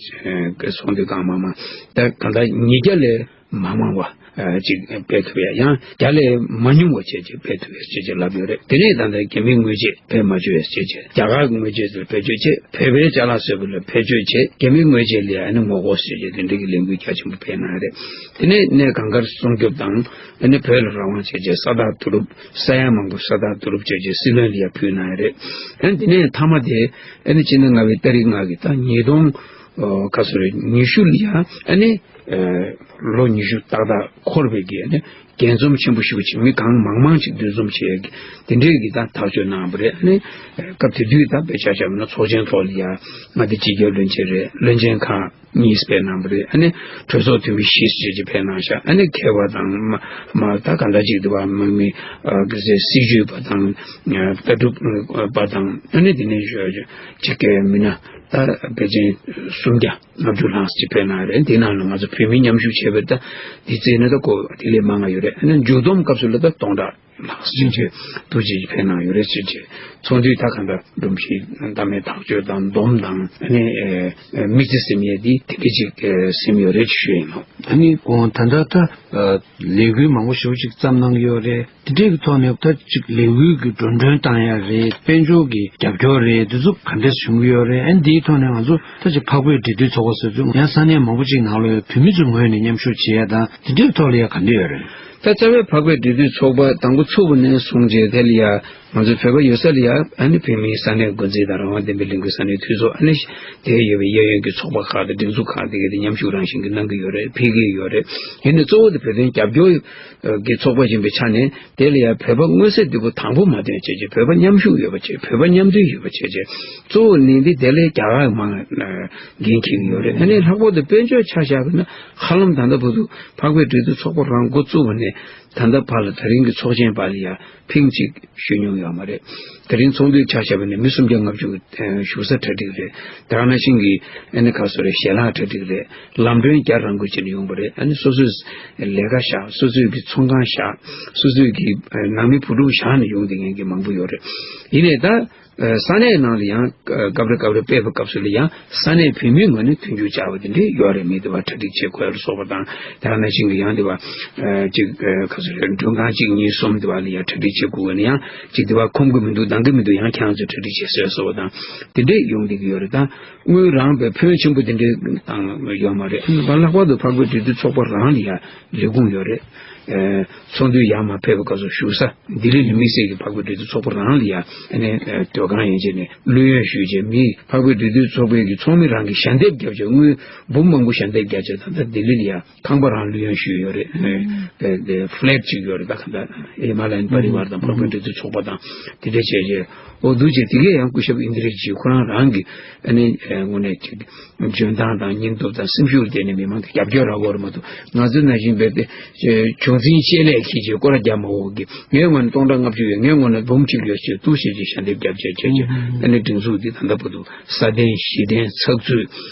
ཀྱི་ཚོགས་འདུ་གང་མང་མང་ད་གང་ལྟར་ཉིས་བརྒྱ་ལས་མ་མང་བ་ཅིག་སྤེལ་ཐུབ་ཡ་ཡང་བརྒྱ་ལས་མ་ཉུང་བ་བྱས་རྗེས་སྤེལ་ཐུབ་ཡ་བྱས་རྗེས་ལབ་ཡོད་རེད། དེ་ནས་ད་ལྟ་རྒྱ་མིའི་དངོས་ཆས་བེད་མ་སྤྱོད་ཡ་བྱས་རྗེས་རྒྱ་གར་གྱི་དངོས་ཆས་ཚོར་བེད་སྤྱོད་བྱས་བོད་པའི་ཅ་ལག་བཟོས་པ་ལ་བེད་སྤྱོད་བྱས་རྒྱ་མིའི་དངོས་ཆས་ལ་ཡ་ཨ་ནི་ངོ་རྒོལ་བྱས་རྗེས་དེ་འདྲ་གི་ལས་འགུལ་རྒྱ་ཆེན་པོ་སྤེལ་གནང་ཡ་རེད། དེ་ནས་གནས་གང་དགར་སྲུང་སྐྱོབ་དང་ཨ་ནི་བོད་ལ་རང་དབང་བྱས་རྗེས་ས་ཐག་བསྡུ་རུབ་ས་ཡ་མང་པོ་ས་ཐག་བསྡུ་རུབ་བྱས་རྗེས་སྲིད་བློན་ལ་ཡ་ཕུལ་གནང་ཡ་རེད། ཨ་ནི་དེ་ནས་མཐའ་མ་དེ་ཨ་ནི་སྤྱི་ཟླ་ལྔ་པའི་ཏ་རིག་ལྔ་གི་ད་ཉིས་སྟོང་ཨོ་ག་ཚོད་རེད་ཉི་ཤུ་ལ་ཡ་ཨ་ནི་ཨེ་ལོ་ཉི་ཤུ་ཏག་ཏག་འཁོར་བའི་གི་ཨ་ནི་རྒྱས་འཛོམས་ཆེན་པོ་ཞིག་ཅིག་མི་གང་མང་མང་ཅིག་འདུ་འཛོམས་བྱེད་ཡ་གི་དེ་འདྲའི་གི་ད་ཐག་གཅོད་གནང་བ་རེད། ཨ་ནི་ཨེ་སྐབས་དེ་དུས་ད་དཔེ་ཆ་བཞག་པ་ན་ཚོགས་ཆེན་ཐོག་ལ་ཡ་མངའ་སྡེ་སྤྱི་ཁྱབ་བློན་ཆེན་རེད། བློན་ཆེན་ཁག་གཉིས་ཕེབས་གནང་བ་རེད། ཨ་ནི་གྲོས་ཚོགས་འཐུས་མི་བཞི་ཞེས་ཀྱི་ཕེབས་གནང་ཤག་ཨ་ནི་མཁས་པ་དང་མ་མ་ད་ག་འདྲ་ཅིག་འདུག་བ་མི་མི་ཨ་གི་ཟེར་སྲིད་ཇུས་པ་དང་ཨ་ལྟ་གྲུབ་པ་དང་ཨ་ནི་དེ་ནས་ཕྱི་རྒྱལ་མི་སྣ་ད་ཕལ་ཆེར་སུམ་བརྒྱ་ལྔ་བཅུ་ལྷག་ཅིག་ཕེབས་གནང་རེད། དེ་ནང་ལ་ང་ཚོ་བོད་མི་མཉམ་ཞུགས་བྱས་པ་ད་དེ་རྩིས་ན་ད་གོ་དེ་ལས་མང་ང་ཡོད་རེད། ཨ་ནི་མཇུག་བསྡོམས་སྐབས་སུ་ལ་ད་སྟོང་ཕྲག་ལགས་སོ་ཅིག་ཐུགས་རྗེ་ཆེ་ཕེབས་གནང་ཡོད་རེད་ཟེར་བྱས། ཚོགས་འདུའི་ད་ག་འདྲ་སྒྲོམ་གཞི་བདག་མེད་ཐག་གཅོད་དང་སྡོམ་དང་ཨ་ནི་ཨེ་ཨེ་དམིགས་བརྩེ་ཟིན་ཡས་འདི་དེ་འདྲ་ཅིག་ཨེ་ཟིན་ཡོད་རེད་ཞུ་ཡིན་ནོ། ཨ་ནི་ད་ལྟ་ད་ལས་འགུལ་མང་པོ་ཞེ་པོ་ཅིག་བརྩམས་གནང་གི་ཡོད་རེད། དེ་འདྲའི་གི་ཐོག་ནས་ད་ཅིག་ལས་འགུལ་གི་འགྲོ་གྲོན་བཏང་ཡ་རེད། དཔལ་འབྱོར་གི་རྒྱབ་སྐྱོར་རེད། དེ་ཚོ་ག་འདྲས་བྱུང་གི་ཡོད་རེད། ཨ་ནི་འདིའི་ཐོག་ནས་ང་ཚོ་ད་ཅིག་འཕགས་བོད་འབྲེལ་མཐུད་ཚོགས་པ་ཟེར་ཚུལ་ཡང་ས་གནས་མང་པོ་ཅིག་ནང་ལ་ཡོད་བོད་མི་ཚོའི་ངོས་ནས་མཉམ་ཞུགས་བྱེད་ཡ་དང་དེ་འདྲའི་གི་ཐོག་ལ་ཡ་ག་འདྲས་ཡོད་རེད། ད་རྩ་བའི་འཕགས་པའི་འབྲེལ་མཐུད་ཚོགས་པ་དང་པོ་ཚུགས་པ་ནས་བཟུང་རྗེས་དེ་ལ་ཡ་ང་ཚོ་བོད་པ་ཡོད་ས་ལ་ཡ་ཨ་ནི་བོད་མིའི་ས་གནས་འགོ་འཛིན་དང་རང་དབང་ལྡན་པའི་ལས་འགུལ་ས་གནས་འཐུས་ཚོགས་ཨ་ནི་དེ་ཡོད་པའི་གཡས་གཡོན་གྱི་ཚོགས་པ་ཁག་དང་སྒྲིག་འཛུགས་ཁག་དེ་གའི་དེ་མཉམ་ཞུགས་རང་བཞིན་གྱི་གནང་གི་ཡོད་རེད། ཕེབས་ཀྱི་ཡོད་རེད། ཡིན་ནའི་གཙོ་བོ་དེ་བོད་དོན་རྒྱབ་སྐྱོར་གྱི་ཚོགས་པ་ཡིན་པའི་ཆ་ནས་དེ་ལ་ཡ་བོད་པ་མངོན་གསལ་དོད་པོ་དང་པོ་མ་ཐོན་བྱས་རྗེས་བོད་པ་མཉམ་ཞུགས་ཡོད་པ་བྱས་བོད་པ་མཉམ་འདུས་ཡོད་པ་བྱས་རྗེས་གཙོ་བོ་གནད་འདི་དེ་ལས་རྒྱ་གར་མང་འགན་འཁྱེར་གྱི་ཡོད་རེད། ཨ་ནི་ལྷག་པར་དུ་དཔལ་འབྱོར་ཆ་བཞག་པ་ན་ཧ་ལམ་ད་ལྟ་བར་དུ་འཕགས་པའི་འབྲེལ་མཐུད་ཚོགས་པ་རང་འགོ་བཙུགས་པ་ནས་ད་ལྟ་བར་ལ་ད་རིང་གི་ཚོགས་ཆེན་བར་ལ་ཡ་ཕིང་གཅིག་ཞུ་མྱོང་ཡོད་མ་རེད། དེ་རིང་ཚོགས་འདུའི་ཆ་བཞག་པ་ནས་མི་སུམ་བརྒྱ་ལྔ་བཅུ་གི་བཞུགས་ས་གྲ་སྒྲིག་རེད། དེ་ག་ནང་བཞིན་གྱི་ཨ་ནི་ཁ་སོ་རེ་ཞལ་ལག་གྲ་སྒྲིག་རེད། ལམ་གྲོན་རྒྱ་རང་འགུལ་བྱས་ནས་ཡོང་པ་རེད། ཨ་ནི་སོ་སོས་ལས་ཀ་བཞག་སོ་སོའི་གི་ཚོང་ཁང་བཞག་སོ་སོའི་གི་ནང་མི་བུ་ཕྲུག་བཞག་ནས་ཡོང་བསྡད་མཁན་གྱི་མང་པོ་ཡོད་རེད། ཡིན་ནའི་ད། ས་གནས་ནང་ལ་ཡང་སྐབས་རེ་སྐབས་རེ་ཕེབས་པའི་སྐབས་སུ་ལ་ཡང་ས་གནས་བོད་མིའི་ངོས་ནས་མཐུན་འགྱུར་བྱ་བ་དེ་འདྲའི་ཡོད་རེད། མི་དེ་བ་གྲ་སྒྲིག་བྱེད་དགོས་ལ་སོགས་པ་དང་དེ་ག་ནང་བཞིན་གྱི་ཡང་དེ་བ་ཅིག་ཁ་སོ་རེ་མགྲོན་ཁང་གཅིག་གཉིས་གསུམ་དེ་བ་ལ་ཡང་གྲ་སྒྲིག་བྱེད་དགོས་ཀྱི་ན་ཡང་ཅིག་དེ་བ་ཁོམ་གི་མི་འདུག་འདང་གི་མི་འདུག་ཡང་ཁྱེད་རང་ཚོས་གྲ་སྒྲིག་བྱེད་ཟེར་སོགས་པ་དང་དེ་འདྲས་ཡོང་བསྡད་ཀྱི་ཡོད་རེད། ད་དངུལ་རང་པའི་ཕོན་ཆེན་པོ་དེ་འདྲས་བཏང་ཡོད་མ་རེད། ལྷག་པར་དུ་འཕགས་པའི་འབྲེལ་མཐུད་ཚོགས་པ་རང་ལ་ཡང་ལས་ཁུངས་ཡོད་རེད། ཚོགས་འདུ་ཡར་མར་ཕེབས་པའི་སྐབས་སུ་བཞུགས་ས་ལྡི་ལི་ལ་དམིགས་བསལ་གྱི་འཕགས་པའི་འབྲེལ་མཐུད་ཚོགས་པ་རང་ལ་ཡ་ཨ་ནི་སྡོད་ཁང་ཡན་ཆད་ནས་བླུ་ཡོན་ཞུས་རྗེས་མི་འཕགས་པའི་འབྲེལ་མཐུད་ཚོགས་པའི་གི་ཚོགས་མི་རང་གི་ཞལ་འདེབས་བརྒྱབ་བྱས་དངུལ་འབུམ་མང་པོ་ཞལ་འདེབས་བརྒྱབ་བྱས་ད་ལྟ་ལྡི་ལི་ལ་ཡ་ཁང་པ་རང་བླུ་ཡོན་ཞུས་ཡོད་རེད། ཨ་ནི་ཕ་ལེཊ་ཅིག་ཡོད་རེད། ད་ག་ད་ཧི་མ་ལ་ཡན་པ་རི་ཝར་དང་འཕགས་པའི་འབྲེལ་མཐུད་ཚོགས་པ་དང་དེ་འདྲ་བྱས་རྗེས་ཨོ་འདུག་བྱས་དེ་གས་ཡང་སྐུ་ཞབས་ཨིན་དི་ར་ཇི་ཁོ་རང་རང་གི་ཨ་ནི་དངོས་གནས་ཅིག་འཇོན་ཐང་དང་སྙིང་སྟོབས་དང་སེམས་ཤུགས་ལ་བརྟེན་ནས་མི་མང་གི་རྒྱབ་སྐྱོར་རག་གི་ཡོད་རེད་མ་གཏོགས་ང་ཚོ་ནང་བཞིན་རྦད་དེ་གྱོང་འཛིན་ཆེད་ལས་ཁྱེད་ཀྱིས་སྐོར་ར་རྒྱག་མ་འོག་གི་ངའི་ངོས་ནས་སྟོང་ཕྲག་ལྔ་བཅུ་ཡོད། ངའི་ངོས་ནས་འབུམ་གཅིག་ཡོད་ཅེས་འདུག་བྱས་ཀྱི་ཞལ་འདེབས་བརྒྱབ་བྱས་བྱས་ཀྱི་ཨ་ནི་སྒྲིག་འཛུགས་འདི་ད་ལྟ་བར་དུ་སྲ་བརྟན་གཞི་བརྟན་ཚགས་ཚུད་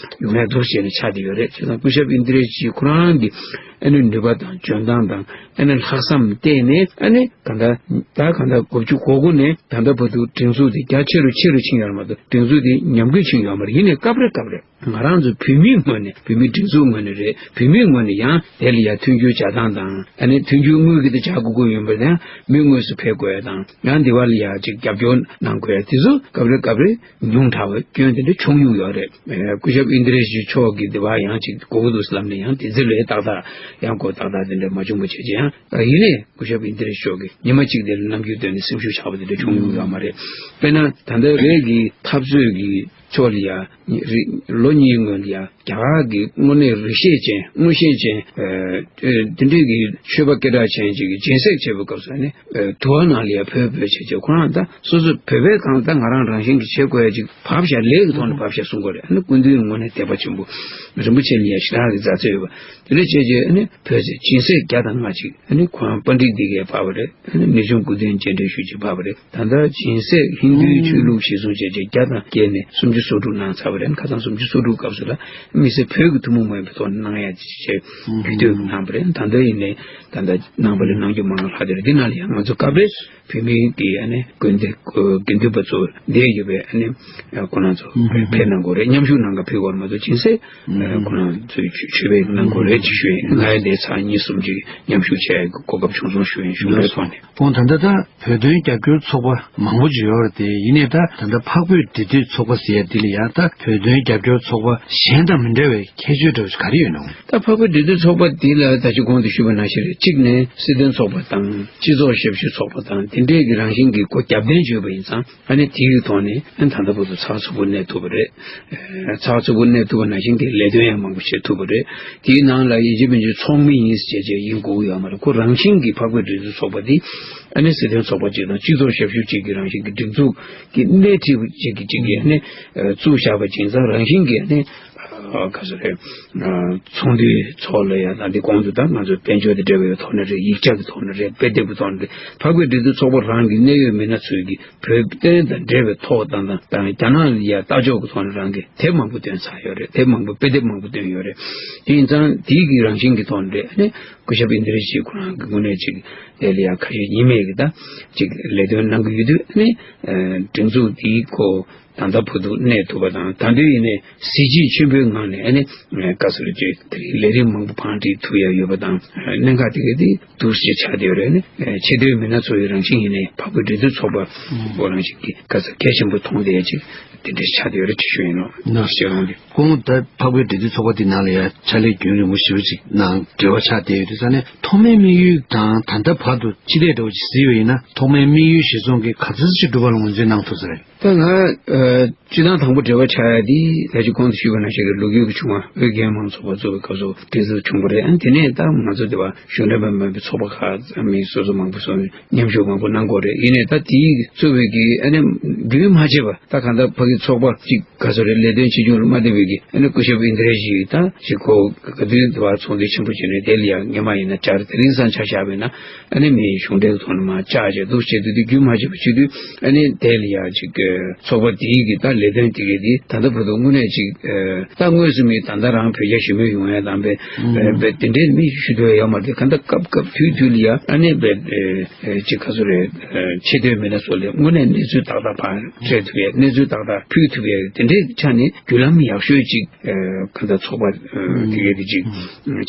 ཡོང་ཡ་འདུག་བྱས་ནས་ཆགས་བསྡད་ཡོད་རེད། བྱས་ཙང་སྐུ་ཞབས་ཨིན་དི་ར་ཇི་ཁོ་རང་གི་ ཨ་ནི་ནུས་པ་དང་འཇོན་ཐང་དང་ཨ་ནི་ལྷག་བསམ་བལྟས་ནས། ཨ་ནི་གང་ལྟར་ད་གང་ལྟར་དགུ་བཅུ་གོ་དགུ་ནས་ད་ལྟ་བར་དུ་སྒྲིག་འཛུགས་དེ་རྒྱ་ཆེ་རུ་ཆེ་རུ་ཕྱིན་ཡོད་མ་གཏོགས། སྒྲིག་འཛུགས་དེ་ཉམས་རྒུད་ཕྱིན་ཡོད་མ་རེད། ཡིན་ནའི་སྐབས་རེ་སྐབས་རེ་ང་རང་ཚོ་བོད་མིའི་ངོས་ནས། བོད་མིའི་སྒྲིག་འཛུགས་ངོས་ནས་རེད། བོད་མིའི་ངོས་ནས་ཡང་དེ་ལ་ཡང་མཐུན་འགྱུར་བྱ་སྟངས་དང་། ཨ་ནི་མཐུན་འགྱུར་དངུལ་གྱིས་དེ་བྱ་དགོས་ཀྱི་ཡོད་པ་དང་། མི་དངོས་སུ་ཕེབས་དགོས་ཡ་དང་། ཡང་འདི་བ་ལ་ཡང་ཅིག་རྒྱབ་སྐྱོར་གནང་དགོས་ཡ་དེ་ཚོ་སྐབས་རེ་སྐབས་རེ་ཉུང་དྲགས་པའི་སྐྱོན་དེ་འདྲ་བྱུང་མྱོང་ཡོད་རེད། ཨེ། སྐུ་ཞབས་ཨིན་དི་རེ་ཞི་མཆོག་གིས་འདི་བ་ཡང་ཅིག་དགོས་ཀྱི་འདུག་ལབ་ནས་ཡང་དེ་ཚོ་ལས་ཏག་ཏག་ཡང་གོ་ཏག་ཏག་དེ་འདྲ་མ་བྱུང་བ་བྱས་ཀྱི་ཡང་། ཨ། ཡིན་ནའི་སྐུ་ཞབས་ཨིན་དི་རེ་ཞི་མཆོག་གིས་ཉི་མ་གཅིག་དེ་ལ་རྣམ་འགྱུར་སྟོན་ནས་སེམས་ཤུགས་ཆག་པ་དེ་འདྲ་བྱུང་མྱོང་ཡོད་མ་རེད། དཔེར་ན་ད་ལྟ་རེད་ཀྱི་འཐབ་རྩོད་ཀྱི་ཕྱོགས་ལ་ཡ། རི། ལོ་གཉིས་སྔོན་ལ་ཡ། རྒྱ་གར་གྱི་དངོས་གནས་རིག་ཤེས་ཅན། མངོན་ཤེས་ཅན། ཨ། ཨ། དེ་འདྲས་ཀྱི་ཆོས་པ་སྐད་གྲགས་ཅན་ཅིག་གིས་སྦྱིན་སྲེག་བྱས་པའི་སྐབས་སུ་ནི། ཨ། དུ་བ་ནང་ལ་ཡ་བོས་བོས་བྱས་བྱས། ཁོ་རང་ད་སོ་སོ་བོད་པའི་སྒང་ད་ང་རང་རང་བཞིན་གྱིས་བྱེད་དགོས་ཡ་ཅིག་བབས་ཤག་ལས་ཀྱི་ཐོག་ནས་བབས་ཤག་གསུང་གི་རེད། ཨ་ནི་སྐུ་མདུན་དངོས་གནས་དད་པ་ཆེན་པོ། རིན་པོ་ཆེ་ལ་ཡ་ཞེ་དྲག་གི་མཛའ་བརྩེ་ཡོད་པ། དེ་འདྲས་བྱས་བྱས་ཨ་ནི་བོས་ཚེ་སྦྱིན་སྲེག་བརྒྱ་དང་ལྔ་ཅིག་ཨ་ནི་ཁོ་རང་པཎྜི་ཏ་དེ་གས་ཕབ་པ་རེད། ཨ་ནི་མི་ཆུང་སྐུ་མདུན་རྗེས་དྲན་ཞུ་ཅིག་ཕབ་པ་རེད། ད་ལྟ་སྦྱིན་སྲེག་ཧིན་རྡུའི་ཆོས་ལུགས་གཞིར་བཟུང་བྱས་བྱས་བརྒྱ་དང་བརྒྱད་ནས་སུམ་ཅུ་སོ་དྲུག་གནང་ཚར་བ་རེད། ཁ་སང་སུམ་ཅུ་སོ་དྲུག་སྐབས་སུ་ལ་མི་སེར་བོད་ཀྱི་ཐུན་མོང་མ་ཡིན་པའི་ཐོག་ནས་གནང་ཡ་ཅིག་བྱས་རྒྱུན་མཐུད་གནང་བ་རེད། ད་ལྟ་ཡིན་ནའི་ད་ལྟ་ནང་པ་ལ་གནང་རྒྱུ་མང་ང་ལྷག་དེ་རེད། འདི་ནང་ལ་ཡང་ང་ཚོ་སྐབས་རེ་བོད་མི་གི་ཨ་ནི་དགོན་སྡེ་དགེ་འདུན་པ་ཚོ་བསྡད་ཡོད་པའི་ཨ་ནི་ཁོ་རང་ཚོ་ཕེབས་གནང་དགོས་རེད། མཉམ་ཞུགས་གནང་ག་ཕེབས་དགོས་རེད་མ་གཏོགས་སྦྱིན་སྲེག་ཁོ་རང་ཚོའི་ཆོས་པའི་གནང་དགོས་རེད་ཅེས་ཞུ་ཡིན། ང་ཡང་དེ་ཚར་གཉིས་གསུམ་ཅིག་མཉམ་ཞུགས་བྱས་གོ་སྐབས་བྱུང་སོང་ཞུ་ཡིན། གཞུང་འབྲེལ་ཐོག་ནས། ཁོང་ད་ལྟ་ད་བོད་དོན་རྒྱབ་སྐྱོར་ཚོགས་པ་མང་པོ་ཅིག་ཡོད་རེད་དེ། ཡིན་ནའི་ད་ད་ལྟ་འཕགས་བོད་འབྲེལ་མཐུད་ཚོགས་པ་ཟེར་ཡ་འདི་ལ་ཡང་ད་བོད་དོན་རྒྱབ་སྐྱོར་ཚོགས་པ་གཞན་དང་མི་འདྲ་བའི་ཁྱད་ཆོས་འདྲ་བོ་ཞིག་ག་རེ་ཡོད་ནམ། ད་འཕགས་བོད་འབྲེལ་མཐུད་ཚོགས་པ་འདི་ལ་ད་ཅི་གོང་དུ་ཞུས་པ་ནང་བཞིན་རེད། གཅིག་ནས་སྲིད་དོན་ཚོགས་པ་དང་སྤྱི་ཚོགས་ཞབས་ཞུ་ཚོགས་པ་དང་དེ་འདྲའི་གི་རང་བཞིན་གྱི་སྒོ་རྒྱབ་རྟེན་བྱས་པ་ཡིན་ཙང་། ཨ་ནི་དེའི་ཐོག་ནས་ཨ་ནི་ད་ལྟ་བར་དུ་ཚགས་ཚུད་པོ་གནས་ཐུབ་པ་རེད། ཨ། ཚགས་ཚུད་པོ་གནས་ཐུབ་པ་ནང་བཞིན་གྱི་ལས་དོན་ཡང་མང་པོ་བྱེད་ཐུབ་པ་རེད། དེའི་ནང་ལ་ཡིན་གཅིག་མིན་གཅིག་ཚོགས་མི་ཡིན་ཟེར་བྱས་ཡིན་དགོས་ཀྱི་ཡོད་མ་རེད། ཁོ་རང་བཞིན་གྱིས་འཕགས་བོད་འབྲེལ་མཐུད་ཚོགས་པ་འདི་ཨ་ནི་སྲིད་དོན་ཚོགས་པ་གཅིག་དང་སྤྱི་ཚོགས་ཞབས་ཞུ་གཅིག་གི་རང་བཞིན་གྱི་སྒྲིག་འཛུགས་ཀྱི་སྣེ་ཁྲིད་པ་གཅིག་གིས་གཅིག་གིས་ཨ་ནི་བཙུགས་བཞག་པ་ཅིག་ཙང་རང་བཞིན་གྱིས་ཨ་ནི། ཨ། ག་ཚོད་རེད། ཨ། ཚོགས་འདུའི་ཐོག་ལ་ཡང་ད་འདི་གོང་དུ་ད་ང་ཚོ་དཔལ་འབྱོར་དང་འབྲེལ་བའི་ཐོག་ནས་རེད། ཡིག་ཆ་གི་ཐོག་ནས་རེད། དཔེ་དེབ་ཀྱི་ཐོག་ནས་རེད། འཕགས་བོད་འབྲེལ་མཐུད་ཚོགས་པ་རང་གི་གནད་ཡོད་མི་སྣ་ཚོས་ཀྱིས་བོད་དོན་དང་འབྲེལ་བའི་ཐོག་དང་དང་དང་རྒྱ་ནག་ལ་ཡ་ལྟ་ཕྱོགས་ཀྱི་ཐོག་ནས་རང་གིས་དེབ་མང་པོ་བཏོན་ཚར་ཡོད་རེད། དེབ་མང་པོ་དཔེ་དེབ་མང་པོ་བཏོན་ཡོད་རེད། དེ་ཡིན་ཙང་དེའི་གི་རང་བཞིན་གྱི་ཐོག་ནས་རེད། ཨ་ནི་སྐུ་ཞབས་ཨིན་དི་ར་ཞི་ཁོ་རང་གི་ངོས་ནས་ཅིག་དེ་ལ་ཡ་ཁ་ཞེ་གཉིས་མེད་ཀྱི་ད་ཅིག་ལས་དོན་གནང་གི་ཡོད་དུས། ཨ་ནི་སྒྲིག་འཛུགས་དེའི་ཁོ། ད་ལྟ་བར་དུ་གནས་ཐུབ་པ་དང་། ད་དུང་ཡིན་ནའི་གཟི་བརྗིད་ཆེན་པོའི་ངང་ནས་ཨ་ནི་བཀའ་ཟུར་བཅས་དེ་རིང་ལས་རིམ་མང་པོ་བང་སྒྲིག་ཐུབ་ཡ་ཡོད་པ་དང་། གནད་འགག་དེ་ག་དེ་འདུག་སེ་ཆགས་བསྡད་ཡོད་རེད། ཨ་ནི་ཆེས་མཐོའི་མི་སྣ་ཚོ་ཡི་རང་བཞིན་ཡིན་ནའི་འཕགས་བོད་འབྲེལ་མཐུད་ཚོགས་པ་པོ་རང་བཞིན་གྱི་བཀའ་ཟུར་གལ་ཆེན་པོ་མཐོང་བསྡད་ཡ་ཅིག་དེ་འདྲ་ཆགས་བསྡད་ཡོད་རེད་ཅེས་ཞུ་ཡིན་ནོ། ནོ། ཞེས་དབང་འདུས། ཁོང་ད་འཕགས་བོད་འབྲེལ་མཐུད་ཚོགས་པ་དེ་ནང་ལ་ཡ་ཕྱག་ལས་རྒྱུན་རིང་པོ་ཞེ་པོ་ཅིག་གནང་འབྲེལ་བ་ཆགས་བསྡད་ཡོད་དུས་ཙང་ནས། ཐོག་མའི་དམིགས་ཡུལ་དང་ད་ལྟ་བར་དུ་ཕྱི་ལས་འདྲ་བོ་ཅིག་གཟིགས་པ་ཡིན་ན། ཐོག་མའི་དམིགས་ཡུལ་གཞིར་བཟུང་གིས་ག་ཚོད་ཅིག་འགྲུབ་པ་ལ་ངོས་འཛིན་གནང་ཐུབ་ས་རེད། ད་ང་། ཨ། སྤྱིར་བཏང་དང་པོ་འབྲེལ་བ་ཆགས་ཡ་དེ་ད་ཅི་གོང་དུ་ཞུས་པ་ནང་བཞིན་གྱི་ལོ་རྒྱུས་ཀྱི་བྱུང་བ། ཨོ་རྒྱན་མང་ཚོགས་པ་ཚོགས་པའི་སྐབས་སུ་གྲོས་བསྡུར་བྱུང་བ་རེད། ཨ་ནི་དེ་ནས་ད་ང་ཚོ་དེ་བ་གཞུང་འབྲེལ་པ་མིན་པའི་ཚོགས་པ་ཁག་མི་སོ་སོ་མང་པོ་སོང་ནས་མཉམ་ཞུགས་མང་པོ་གནང་དགོས་རེད། ཡིན་ནའི་ད་དེའི་གཙོ་བོའི་གི་ཨ་ནི་རྒྱུན་མ་ཆད་པ་ད་གང་ལྟར་ཕ་གི་ཚོགས་པ་གཅིག་ག་ཚོད་རེད། ལས་དོན་ཆེ་ཆུང་ལ་མ་ལྟོས་པའི་གི་ཨ་ནི་སྐུ་ཞབས་ཨིན་དི་ར་ཞི་ད་ཅིག་ཁོ་ག་དུས་དེ་བ་ཚོགས་འདུ་ཆེན་པོ་བྱས་ནས་དེ་ལ་ཡང་སྔོན་མ་ཡིན་ན་བཅར། དེ་རིང་སང་ཆ་བཞག་པ་ཡིན་ན། ཨ་ནི་མི་གཞུང་འབྲེལ་ཐོག་ནས་མར་བཅར་བྱས་འདུག་བྱས་དུས་དེ་རྒྱུན་མ་ཆད་པ་བྱེད་དུས། ཨ་ནི་དེ་ལ་ཡང་ཅིག་ཚོགས་པ་དེའི་གི་ད་ལས་དོན་དེ་གའི་དེ་ད་ལྟ་བར་དུ་དངོས་གནས་ཅིག་ད་དངོས་སུ་མི་ད་ལྟ་རང་བོད་རྒྱ་ཞི་མོལ་ཡོང་ཡ་དང་བས་བས་དེ་འདྲའི་མི་ཞུ་ཐུབ་ཡ་ཡོད་མ་རེད། གང་ལྟར་སྐབས་སྐབས་དུས་དུས་ལ་ཡ་ཨ་ནི་བས་ཅིག་ག་ཚོད་རེད། ཆེས་མཐོའི་མི་སྣ་ཚོ་ལ་དངོས་གནས་གནས་ཚུལ་ཏག་ཏག་ཕར་སྤྲད་ཐུབ་ཡ། གནས་ཚུལ་ཏག་ཏག་ཕུལ་ཐུབ་ཡ། དེ་འདྲའི་ཆ་ནས་བརྒྱུད་ལམ་ཡག་ཤོས་ཅིག་གང་ལྟར་ཚོགས་པ་དེ་གའི་དེ་ཅིག་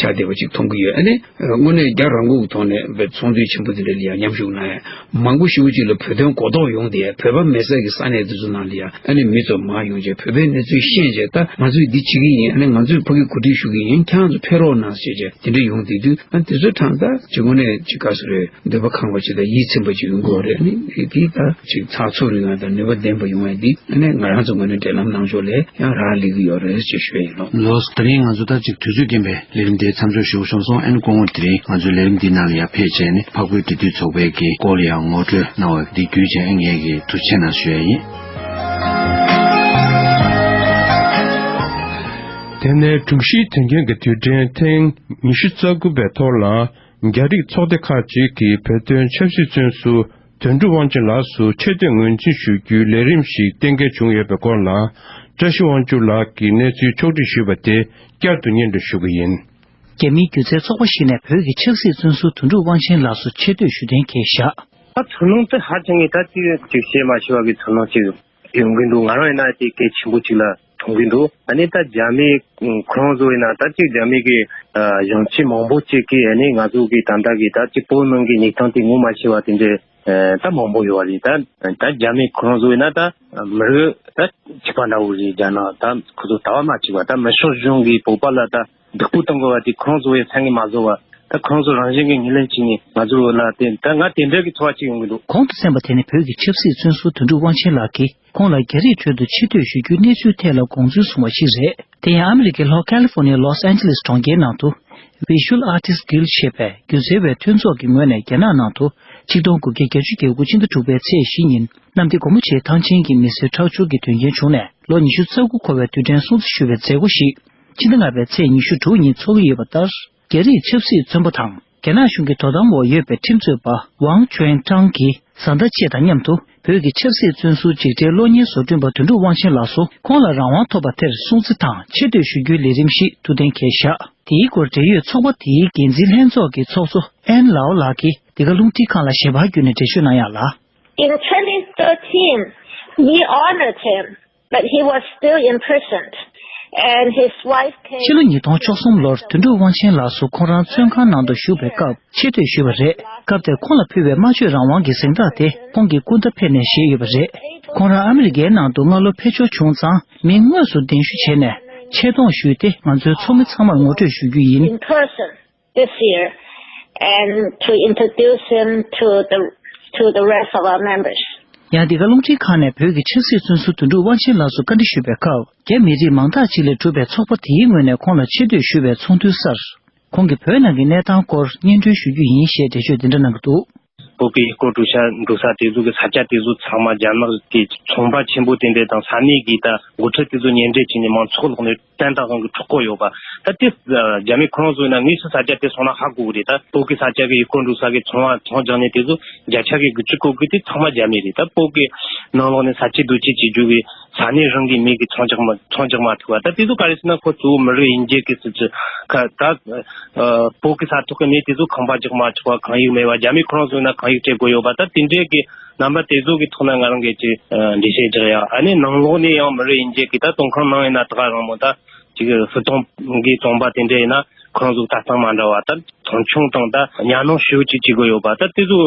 ཆགས་བསྡད་པ་ཅིག་མཐོང་གི་ཡོད། ཨ་ནི། དངོས་གནས་རྒྱ་རང་གི་ཐོག་ནས་བའི་ཚོགས་འདུ་ཆེན་པོ་དེ་འདྲ་ལ་ཡང་མཉམ་ཞུགས་གནང་ཡ། མང་པོ་ཞེ་པོ་ཅིག་ལ་བོད་དོན་གོ་རྟོགས་ཡོང་སྟེ། བོད་པ་མེད་ས་གི་ས་གནས་དེ་ཚོ་ནང་ལ་ཡང་ཨ་ནི་མི་ཚོ་མར་ཡོང་བྱས་བོད་པའི་གནས་ཚུལ་ཤེས་བྱས། ད་ང་ཚོས་འདི་བྱེད་ཀྱི་ཡིན། ཨ་ནི་ང་ཚོས་ཕ་གི་གོ་སྒྲིག་ཞུ་གི་ཡིན། ཁྱེད་རང་ཚོ་ཕེབས་རོགས་གནང་ཟེར་བྱས་དེ་འདྲ་ཡོང་བསྡད་དུས། ཨ་ནི་དེ་ཚོ་དྲང་ད་ཅིག་དངོས་གནས་ཅིག་ག་ཚོད་རེད། འདོད་པ་ཁེངས་པ་ཅིག་དང་ཡིད་ཚིམ་པ་ཅིག་ཡོང་གི་ཡོད་རེད། ཨ་ནི་དེ་ད་ཅིག་ཚགས་ཚུད་རིང་ང་དང་ནུས་པ་ལྡན་པ་ཡོང་ཡ་འདི་ཨ་ནི་ང་རང་ཚོ་ངོས་ནས་འབྲེལ་ལམ་གནང་ཕྱོགས་ལ་ཡང་རག་ལས་ཀྱི་ཡོད་རེད་ཅེས་ཞུ་ཡ་ཡིན་ལགས། ལགས་སོ། དེ་རིང་ང་ཚོ་ད་ཅིག་དུས་ཚོད་རྐྱེན་པས་ལས་རིམ་འདིའི་མཚམས་འཇོག་ཞུ་དགོས་བྱུང་སོང་། ཨ་ནི་སྐུ་ངོ་དེ་རིང་ང་ཚོའི་ལས་རིམ་འདིའི་ནང་ལ་ཡང་ཕེབས་བྱས་ནས་འཕགས་བོད་འབྲེལ་མཐུད་ཚོགས་པའི་གི་སྐོར་ལ་ཡང་ངོ་སྤྲོད་གནང་བ་འདི་བརྒྱུད་བྱས་ཨ་ངེད་ཀྱིས་ཐུགས་རྗེ་ཆེ་གནང་ཞུ་ཡ་ཡིན། དེ་ནས་དྲུག་བཞིའི་དོན་རྐྱེན་གྱི་དུས་དྲན་ཐེངས་ཉི་ཤུ་རྩ་དགུ་པའི་ཐོག་ལ། རྒྱ་རིགས་ཚོགས་སྡེ་ཁག་ཅིག་གིས་བོད་དོན་ཆབ་སྲིད་བཙོན་ཟུར་དོན་གྲུབ་དབང་ཆེན་ལགས་སུ་ཆེ་བསྟོད་ངོས་འཛིན་ཞུ་རྒྱུའི་ལས་རིམ་ཞིག་གཏན་འཁེལ་བྱུང་ཡོད་པའི་སྐོར་ལ། བཀྲ་ཤིས་དབང་ཕྱུག་ལགས་ཀྱིས་གནས་ཚུལ་ཕྱོགས་སྒྲིག་ཞུས་པ་དེ་བསྐྱར་དུ་སྙན་སྒྲོན་ཞུ་གི་ཡིན། རྒྱ་མིའི་སྒྱུ་རྩལ་ཚོགས་པ་ཞིག་ནས་བོད་ཀྱི་ཆབ་སྲིད་བཙོན་ཟུར་དོན་གྲུབ་དབང་ཆེན་ལགས་སུ་ཆེ་བསྟོད་ཞུ་མཁན་གྱི་ཞག་ད་ཚོར་སྣང་དེ་ཧ་ཅང་གི་ད་ཅིག་ཅིག་བཤད་མ་ཤེས་པ་གི་ཚོར་སྣང་ཅིག་ཡོང་གི་འདུག་ང་རང་ཡིན་ན་དེ་གལ་ཆེན་པོ་ཅིག་ལ་མཐོང་གི་འདུག་ཨ་ནི་ད་རྒྱ་མི་ཁོ་རང་ཚོ་ཡིན་ན་ད་ཅིག་རྒྱ་མི་གི་གཞོན་སྐྱེས་མང་པོ་ཅིག་གིས་ཨ་ནི་ང་ཚོ་གི་ད་ལྟ་གི་ད་ཅིག་བོད་ནང་གི་གནས་སྟངས་དེ་ངོ་མ་ཤེས་པ་དེ་འདྲའི་ད་མང་པོ་ཡོད་པ་རེད། ད་ད་རྒྱ་མི་ཁོ་རང་ཚོ་ཡིན་ན་ད་མི་རིགས་ད་གཅིག་པ་འདྲ་བོ་རེད། རྒྱ་ནག་ད་ཁོ་ཚོ་ལྟ་བ་མ་གཅིག་པ། ད་མི་ཤོག་གཞུང་གིས་བོད་པ་ལ་ད་སྡུག་པོ་བཏང་དགོས་པ་དེ་ཁོ་རང་ཚོ་ཡི་མཚན་གྱི་མ་བཟོ་བ། ད་ཁོ་རང་ཚོ་རང་བཞིན་གྱི་ངོས་ལེན་བྱས་ནས་ང་ཚོ་ལ་དེ་ད་ང་དེ་འདྲ་གི་ཚོར་བ་ཅིག་ཡོང་གི་འདུག་གོང་དུ་གསན་པ་དེ་ནི་བོད་ཀྱི་ཆབ་སྲིད་བཙོན་ཟུར་དོན་གྲུབ་དབང་ཆེན་ལགས་ཀྱིས་ཁོང་ལ་རྒྱ་རིགས་ཁྲོད་དུ་ཆེ་བསྟོད་ཞུ་རྒྱུའི་གནས་ཚུལ་ཐད་ལ་དགོངས་ཚུལ་གསུངས་པ་ཞིག་རེད། དེ་ཡང་ཨ་མི་རི་ཀའི་ལྷོ་ཁ་ལི་ཧྥོ་ནི་ཡའི་ལོས་ཨན་ཇི་ལིས་གྲོང་ཁྱེར་ནང་དུ་Visual Artists Guild ཞེས་པའི་སྒྱུ་རྩལ་བའི་མཐུན་ཚོགས་ཀྱི་ངོས་ནས་རྒྱ་ནག་ནང་དུ་ཆིག་སྟོང་དགུ་བརྒྱ་བརྒྱད་ཅུ་གྱ་དགུ་སྤྱི་ཟླ་དྲུག་པའི་ཚེས་བཞི་ཉིན་གནམ་བདེ་སྒོ་མོ་ཆེའི་ཐང་ཆེན་གྱི་མི་སེར་ཁྲག་སྦྱོར་གྱི་དོན་རྐྱེན་བྱུང་ནས་ལོ་ཉི་ཤུ་རྩ་དགུ་འཁོར་བའི་དུས་དྲན་སྲུང་བརྩི་ཞུ་བའི་མཛད་སྒོ་ཞིག་ཕྱི་ཟླ་ལྔ་པའི་ཚེས་ཉི་ཤུ་དྲུག་ཉིན་འཚོགས་ཀྱི་ཡོད་པ་ལྟར། རྒྱ་རིགས་ཆབ་སྲིད་བཙོན་པ་དང་། རྒྱ་ནག་གཞུང་གི་དོ་དམ་འོག་ཡོད་པའི་ཁྲིམས་རྩོད་པ་ཝང་ཅུན་ཀྲང་གི་བཟའ་ཟླ་བཅས་དང་མཉམ་དུ་བོད་ཀྱི་ཆབ་སྲིད་བཙོན་ཟུར་འཇིགས་བྲལ་གློག་བརྙན་བཟོ་སྐྲུན་པ་དོན་གྲུབ་དབང་ཆེན་ལགས་སུ་ཁོང་ལ་རང་དབང་ཐོབ་པ་དེར་སྲུང་བརྩི་དང་ཆེ་བསྟོད་ཞུ་རྒྱུའི་ལས་རིམ་ཞིག་ཐུགས་གཏན་འཁེལ་བཞག་དེའི་སྐོར་འབྲེལ་ཡོད་ཚོགས་པ་དེའི་འགན་འཛིན་ལྷན་ཚོགས་ཀྱི་ཚོགས་གཙོ་ཨན་ལའོ་ལགས་ཀྱིས་འདི་ག་རླུང་འཕྲིན་ཁང་ལ་ཞལ་པར་བརྒྱུད་ནས་འགྲེལ་བརྗོད་གནང་ཡག་ལ། In twenty thirteen, we honored him, but he was still imprisoned, and his wife came. ཕྱི་ལོ་ཉིས་སྟོང་བཅུ་གསུམ་ལོར་དོན་གྲུབ་དབང་ཆེན་ལགས་སུ་ཁོང་རང་བཙོན་ཁང་ནང་དུ་བཞུགས་པའི་སྐབས་ཆེ་བསྟོད་ཞུས་པ་རེད། སྐབས་དེར་ཁོང་ལ་ཕུལ་བའི་སྨྲ་བརྗོད་རང་དབང་གི་གཟེངས་རྟགས་དེ་ཁོང་གི་སྐུ་ཟླ་ཕེབས་ནས་བཞེས་ཡོད་པ་རེད། ཁོང་རང་ཨ་མི་རི་ཀའི་ནང་དུ་སྔ་ལོ་ཕེབས་འབྱོར་བྱུང་ཙང་མི་དངོས་སུ་གདན་ཞུ་བྱས་ནས་ཆེ་མཐོང་ཞུས་ཏེ་ང་ཚོའི་ཚོགས་མི་ཚང་མར་ངོ་སྤྲོད་ཞུ་རྒྱུ་ཡིན། In person this year and to introduce him to the, to the rest of our members. ཡང་འདི་ག་རླུང་འཕྲིན་ཁང་ནས་བོད་ཀྱི་ཆབ་སྲིད་བཙོན་ཟུར་དོན་གྲུབ་དབང་ཆེན་ལགས་སུ་བཀའ་འདྲི་ཞུས་པའི་སྐབས། རྒྱ་མི་རིགས་མང་དག་ཅིག་ལས་གྲུབ་པའི་ཚོགས་པ་དེའི་ངོས་ནས་ཁོང་ལ་ཆེ་བསྟོད་ཞུ་བའི་ཚོགས་འདུའི་སར། ཁོང་གིས་བོད་ནང་གི་གནས་སྟངས་སྐོར་སྙན་སྒྲོན་ཞུ་རྒྱུ་ཡིན་ཞེས་འགྲེལ་བརྗོད་འདི་འདྲ་གནང་གི་འདུག་བོད་ཀྱི་ཡུལ་སྐོར་འགྲོ་ས་འགྲོ་ས་དེ་ཚོ་གི་ས་ཆ་དེ་ཚོ་ཚང་མ་རྒྱ་ནག་གི་ཚོང་པ་ཆེན་པོ་དེ་འདྲ་དང་ས་གནས་ཀྱི་ད་འགོ་ཁྲིད་དེ་ཚོ་གཉེན་འབྲེལ་བྱས་ནས་མང་ཚོགས་ལོག་ནས་བཙན་དབང་གི་འཕྲོག་གོ་ཡོད་པ། ད་དེ་རྒྱ་མི་ཁོ་རང་ཚོ་ཡིན་ན་དངོས་སུ་ས་ཆ་དེ་སོང་ན་ཧ་གོ་གི་རེད། ད་བོད་ཀྱི་ས་ཆ་གི་ཡུལ་སྐོར་འགྲོ་ས་གི་ཚོང་བ་ཚོང་རྒྱག་ནས་དེ་ཚོ་བརྒྱ་ཆ་གི་དགུ་བཅུ་གོ་དགུ་དེ་ཚང་མ་རྒྱ་མི་རེད། ད་བོད་ཀྱི་ནང་ལོགས་ནས་ས་ཆ་རྡོ་སྐྱེལ་བྱེད་རྒྱུ་གི་ས་གནས་རང་གི་མི་གི་ཚོང་རྒྱག་མ་ཚོང་རྒྱག་མ་ཐུབ་པ། ད་དེ་ཚོ་ག་རེ་ཟེར་ན་ཁོ་གཙོ་བོ་མི་རིགས་དབྱེ་འབྱེད་ཀྱི་སྲིད་ཇུས་ཁ་ད་བོད་ཀྱི་ས་ཐོག་གི་མི་དེ་ཚོ་ཁང་པ་རྒྱག་མ་ཆོག་པ། ཁང་ཡིག་མེད་པ། རྒྱ་མི་ཁོ་རང་ཚོ་ཡིན་ན་ཁང་ཡིག་སྤྲད་དགོས་ཡོད་པ། ད་དེ་འདྲའི་གི་རྣམ་པ་དེ་ཚོ་གི་ཐོག་ནས་ང་རང་གིས་ཅིག་འགྲེལ་བཤད་རྒྱག་ཡ། ཨ་ནི་ནང་ལོགས་ནས་ཡང་མི་རིགས་དབྱེ་འབྱེད་ཀྱི་ད་བཙོན་ཁང་ནང་ཡིན་ན་ད་ག་རང་མོ་ད་ཅིག་སྲིད་དོན་གི་བཙོན་པ་དེ་འདྲ་ཡིན་ན་ཁོ་རང་ཚོ་ལྟ་སྟངས་མ་འདྲ་བ། ད་མཐོང་ཆུང་དང་ད་གཉའ་གནོན་ཞེ་པོ་ཅིག་བྱེད་དགོས་ཡོད་པ། ད་དེ་ཚོ་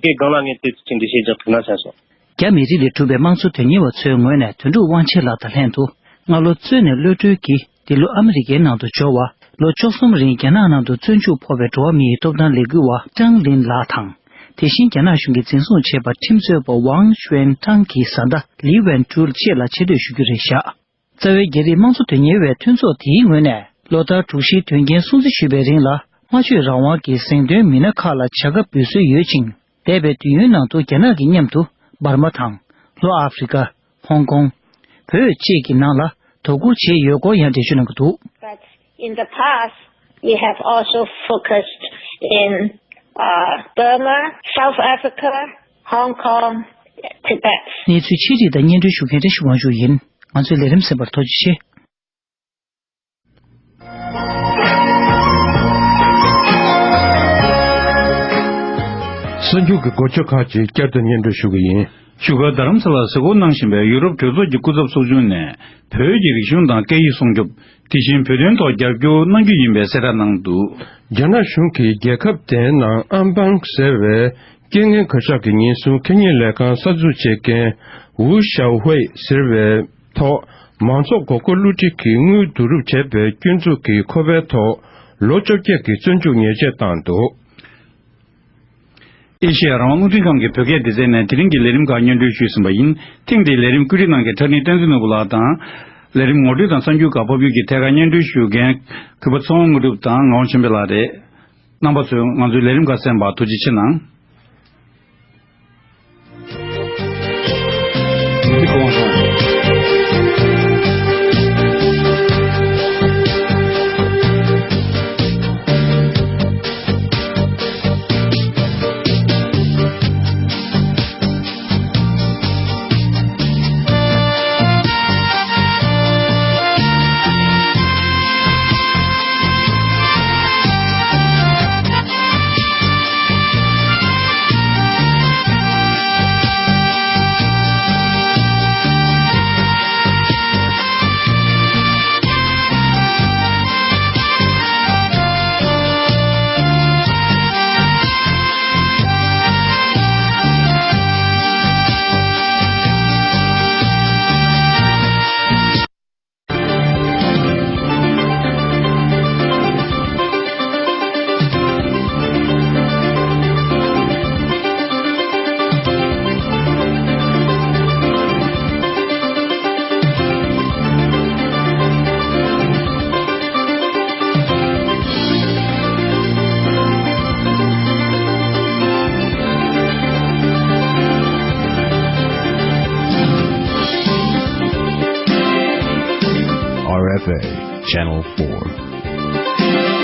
གི་སྒང་ལ་ངས་དེ་ཚོ་ཅིག་འགྲེལ་བཤད་རྒྱག་ཐུབ་ན་བསམ་སོང་། རྒྱ་མི་རིགས་ལས་གྲུབ་པའི་དམངས་གཙོ་དོན་གཉེར་བ་ཚོའི་ངོས་ནས་དོན་གྲུབ་དབང་ཆེན་ལགས་དང་ལྷན་དུ་སྔ་ལོ་བཙོན་ནས་གློད་གྲོལ་གྱིས་འདི་ལོ་ཨ་མི་རི་ཀའི་ནང་དུ་འབྱོར་བ་ལོ་བཅུ་གསུམ་རིང་རྒྱ་ནག་ནང་དུ་བཙོན་འཇུག་ཕོག་པའི་འགྲོ་བ་མིའི་སྟོབས་དང་ལས་འགུལ་བ་ཀྲང་ལིན་ལགས་དང་། དེ་བཞིན་རྒྱ་ནག་གཞུང་གིས་འཛིན་བཟུང་བྱས་པ་ཁྲིམས་རྩོད་པ་ཝང་ཅུན་ཀྲང་གི་བཟའ་ཟླ་ལི་ཝན་ཀྲུལ་བཅས་ལ་ཆེ་བསྟོད་ཞུ་རྒྱུ་རེད་བཞག་རྩ་བའི་རྒྱ་རིགས་དམངས་གཙོ་དོན་གཉེར་བའི་མཐུན་ཚོགས་དེའི་ངོས་ནས་ལོ་ལྟར་དྲུག་བཞིའི་དོན་རྐྱེན་སྲུང་བརྩི་ཞུས་པའི་རིང་ལ་སྨྲ་བརྗོད་རང་དབང་གི་གཟེངས་ཐོན་མི་སྣ་ཁག་ལ་བྱ་དགའ་འབུལ་སྲོལ་ཡོད་ཅིང་། འདས་པའི་དུས་ཡུན་ནང་དུ་རྒྱ་ནག་གི་མཉམ་དུ་འབར་མ་དང་། ལྷོ་ཨ་ཧྥེ་རི་ཀ་ཧོང་ཀོང་། བོད་བཅས་ཀྱི་ནང་ལ་དོ་ཁུར་བྱས་ཡོད་སྐོར་ཡང་འགྲེལ་བརྗོད་གནང་གི་འདུག But in the past, we have also focused in uh, Burma, South Africa, Hong Kong, Tibet. གནས་ཚུལ་ཆེད་སྒྲིག་དང་སྙན་སྒྲོན་ཞུ་མཁན་བཀྲ་ཤིས་དབང་ཕྱུག་ཡིན། ང་ཚོའི་ལས་རིམ་གསན་པར་ཐུགས་རྗེ་ཆེ། གསར་འགྱུར་གྱི་འགོ་བརྗོད་ཁག་ཅིག་བསྐྱར་དུ་སྙན་སྒྲོན་ཞུ་གི་ཡིན། བཞུགས་སྒར་རྡ་རམ་ས་ལར་གཟིགས་སྐོར་གནང་བཞིན་པའི་ཡུ་རོབ་གྲོས་ཚོགས་ཀྱི་སྐུ་ཚབ་ཚོགས་ཆུང་ནས་བོད་ཀྱི་རིག་གཞུང་དང་སྐད་ཡིག་སྲུང་སྐྱོབ། དེ་བཞིན་བོད་དོན་ཐོག་རྒྱབ་སྐྱོར་གནང་རྒྱུ་ཡིན་པའི་གསལ་བསྒྲགས་གནང་འདུག་རྒྱ་ནག་གཞུང་གིས་རྒྱལ་ཁབ་དེའི་ནང་ཨམ་པང་ཟེར་བའི་རྐྱེན་ངན་གོད་ཆག་གི་ཉེན་སྲུང་ཁེ་ཉེན་ལས་ཁང་གསར་འཛུགས་བྱེད་མཁན་ཝུ་ཞའོ་ཧུའེ་ཟེར་བའི་ཐོག་མང་ཚོགས་མགོ་སྐོར་བསླུ་བྲིད་ཀྱིས་དངུལ་བསྡུ་རུབ་བྱས་པའི་སྐྱོན་འཛུགས་ཀྱི་ཁོ་པའི་ཐོག་ལོ་བཅོ་བརྒྱད་ཀྱི་བཙོན་འཇུག་ཉེས་ཆད་བཏང་འདུག་ཨེ་ཤེ་ཡ་རང་དབང་རླུང་འཕྲིན་ཁང་གི་བོད་སྐད་སྡེ་ཚན་ནས་དེ་རིང་གི་ལས་རིམ་ཁག་སྙན་སྒྲོན་ཞུས་ཟིན་པ་ཡིན། ཐེངས་འདིའི་ལས་རིམ་བཀོད་སྒྲིག་གནང་མཁན་ཁྲ་ནི་བསྟན་འཛིན་ནོར་བུ་ལགས་དང་། ལས་རིམ་ངོ་སྤྲོད་དང་གསར་འགྱུར་ཁག་ཕབ་སྒྱུར་གྱི་ཐད་ཀར་སྙན་སྒྲོན་ཞུ་མཁན་གུས་པ་ཚེ་དབང་དངོས་གྲུབ་དང་ངག་དབང་ཆོས་འཕེལ་ལགས་རེད། རྣམ་པ་ཚོས་ང་ཚོའི་ལས་རིམ་ཁག་གསན་པར་ཐུགས་རྗེ་ཆེ་གནང་། Channel four.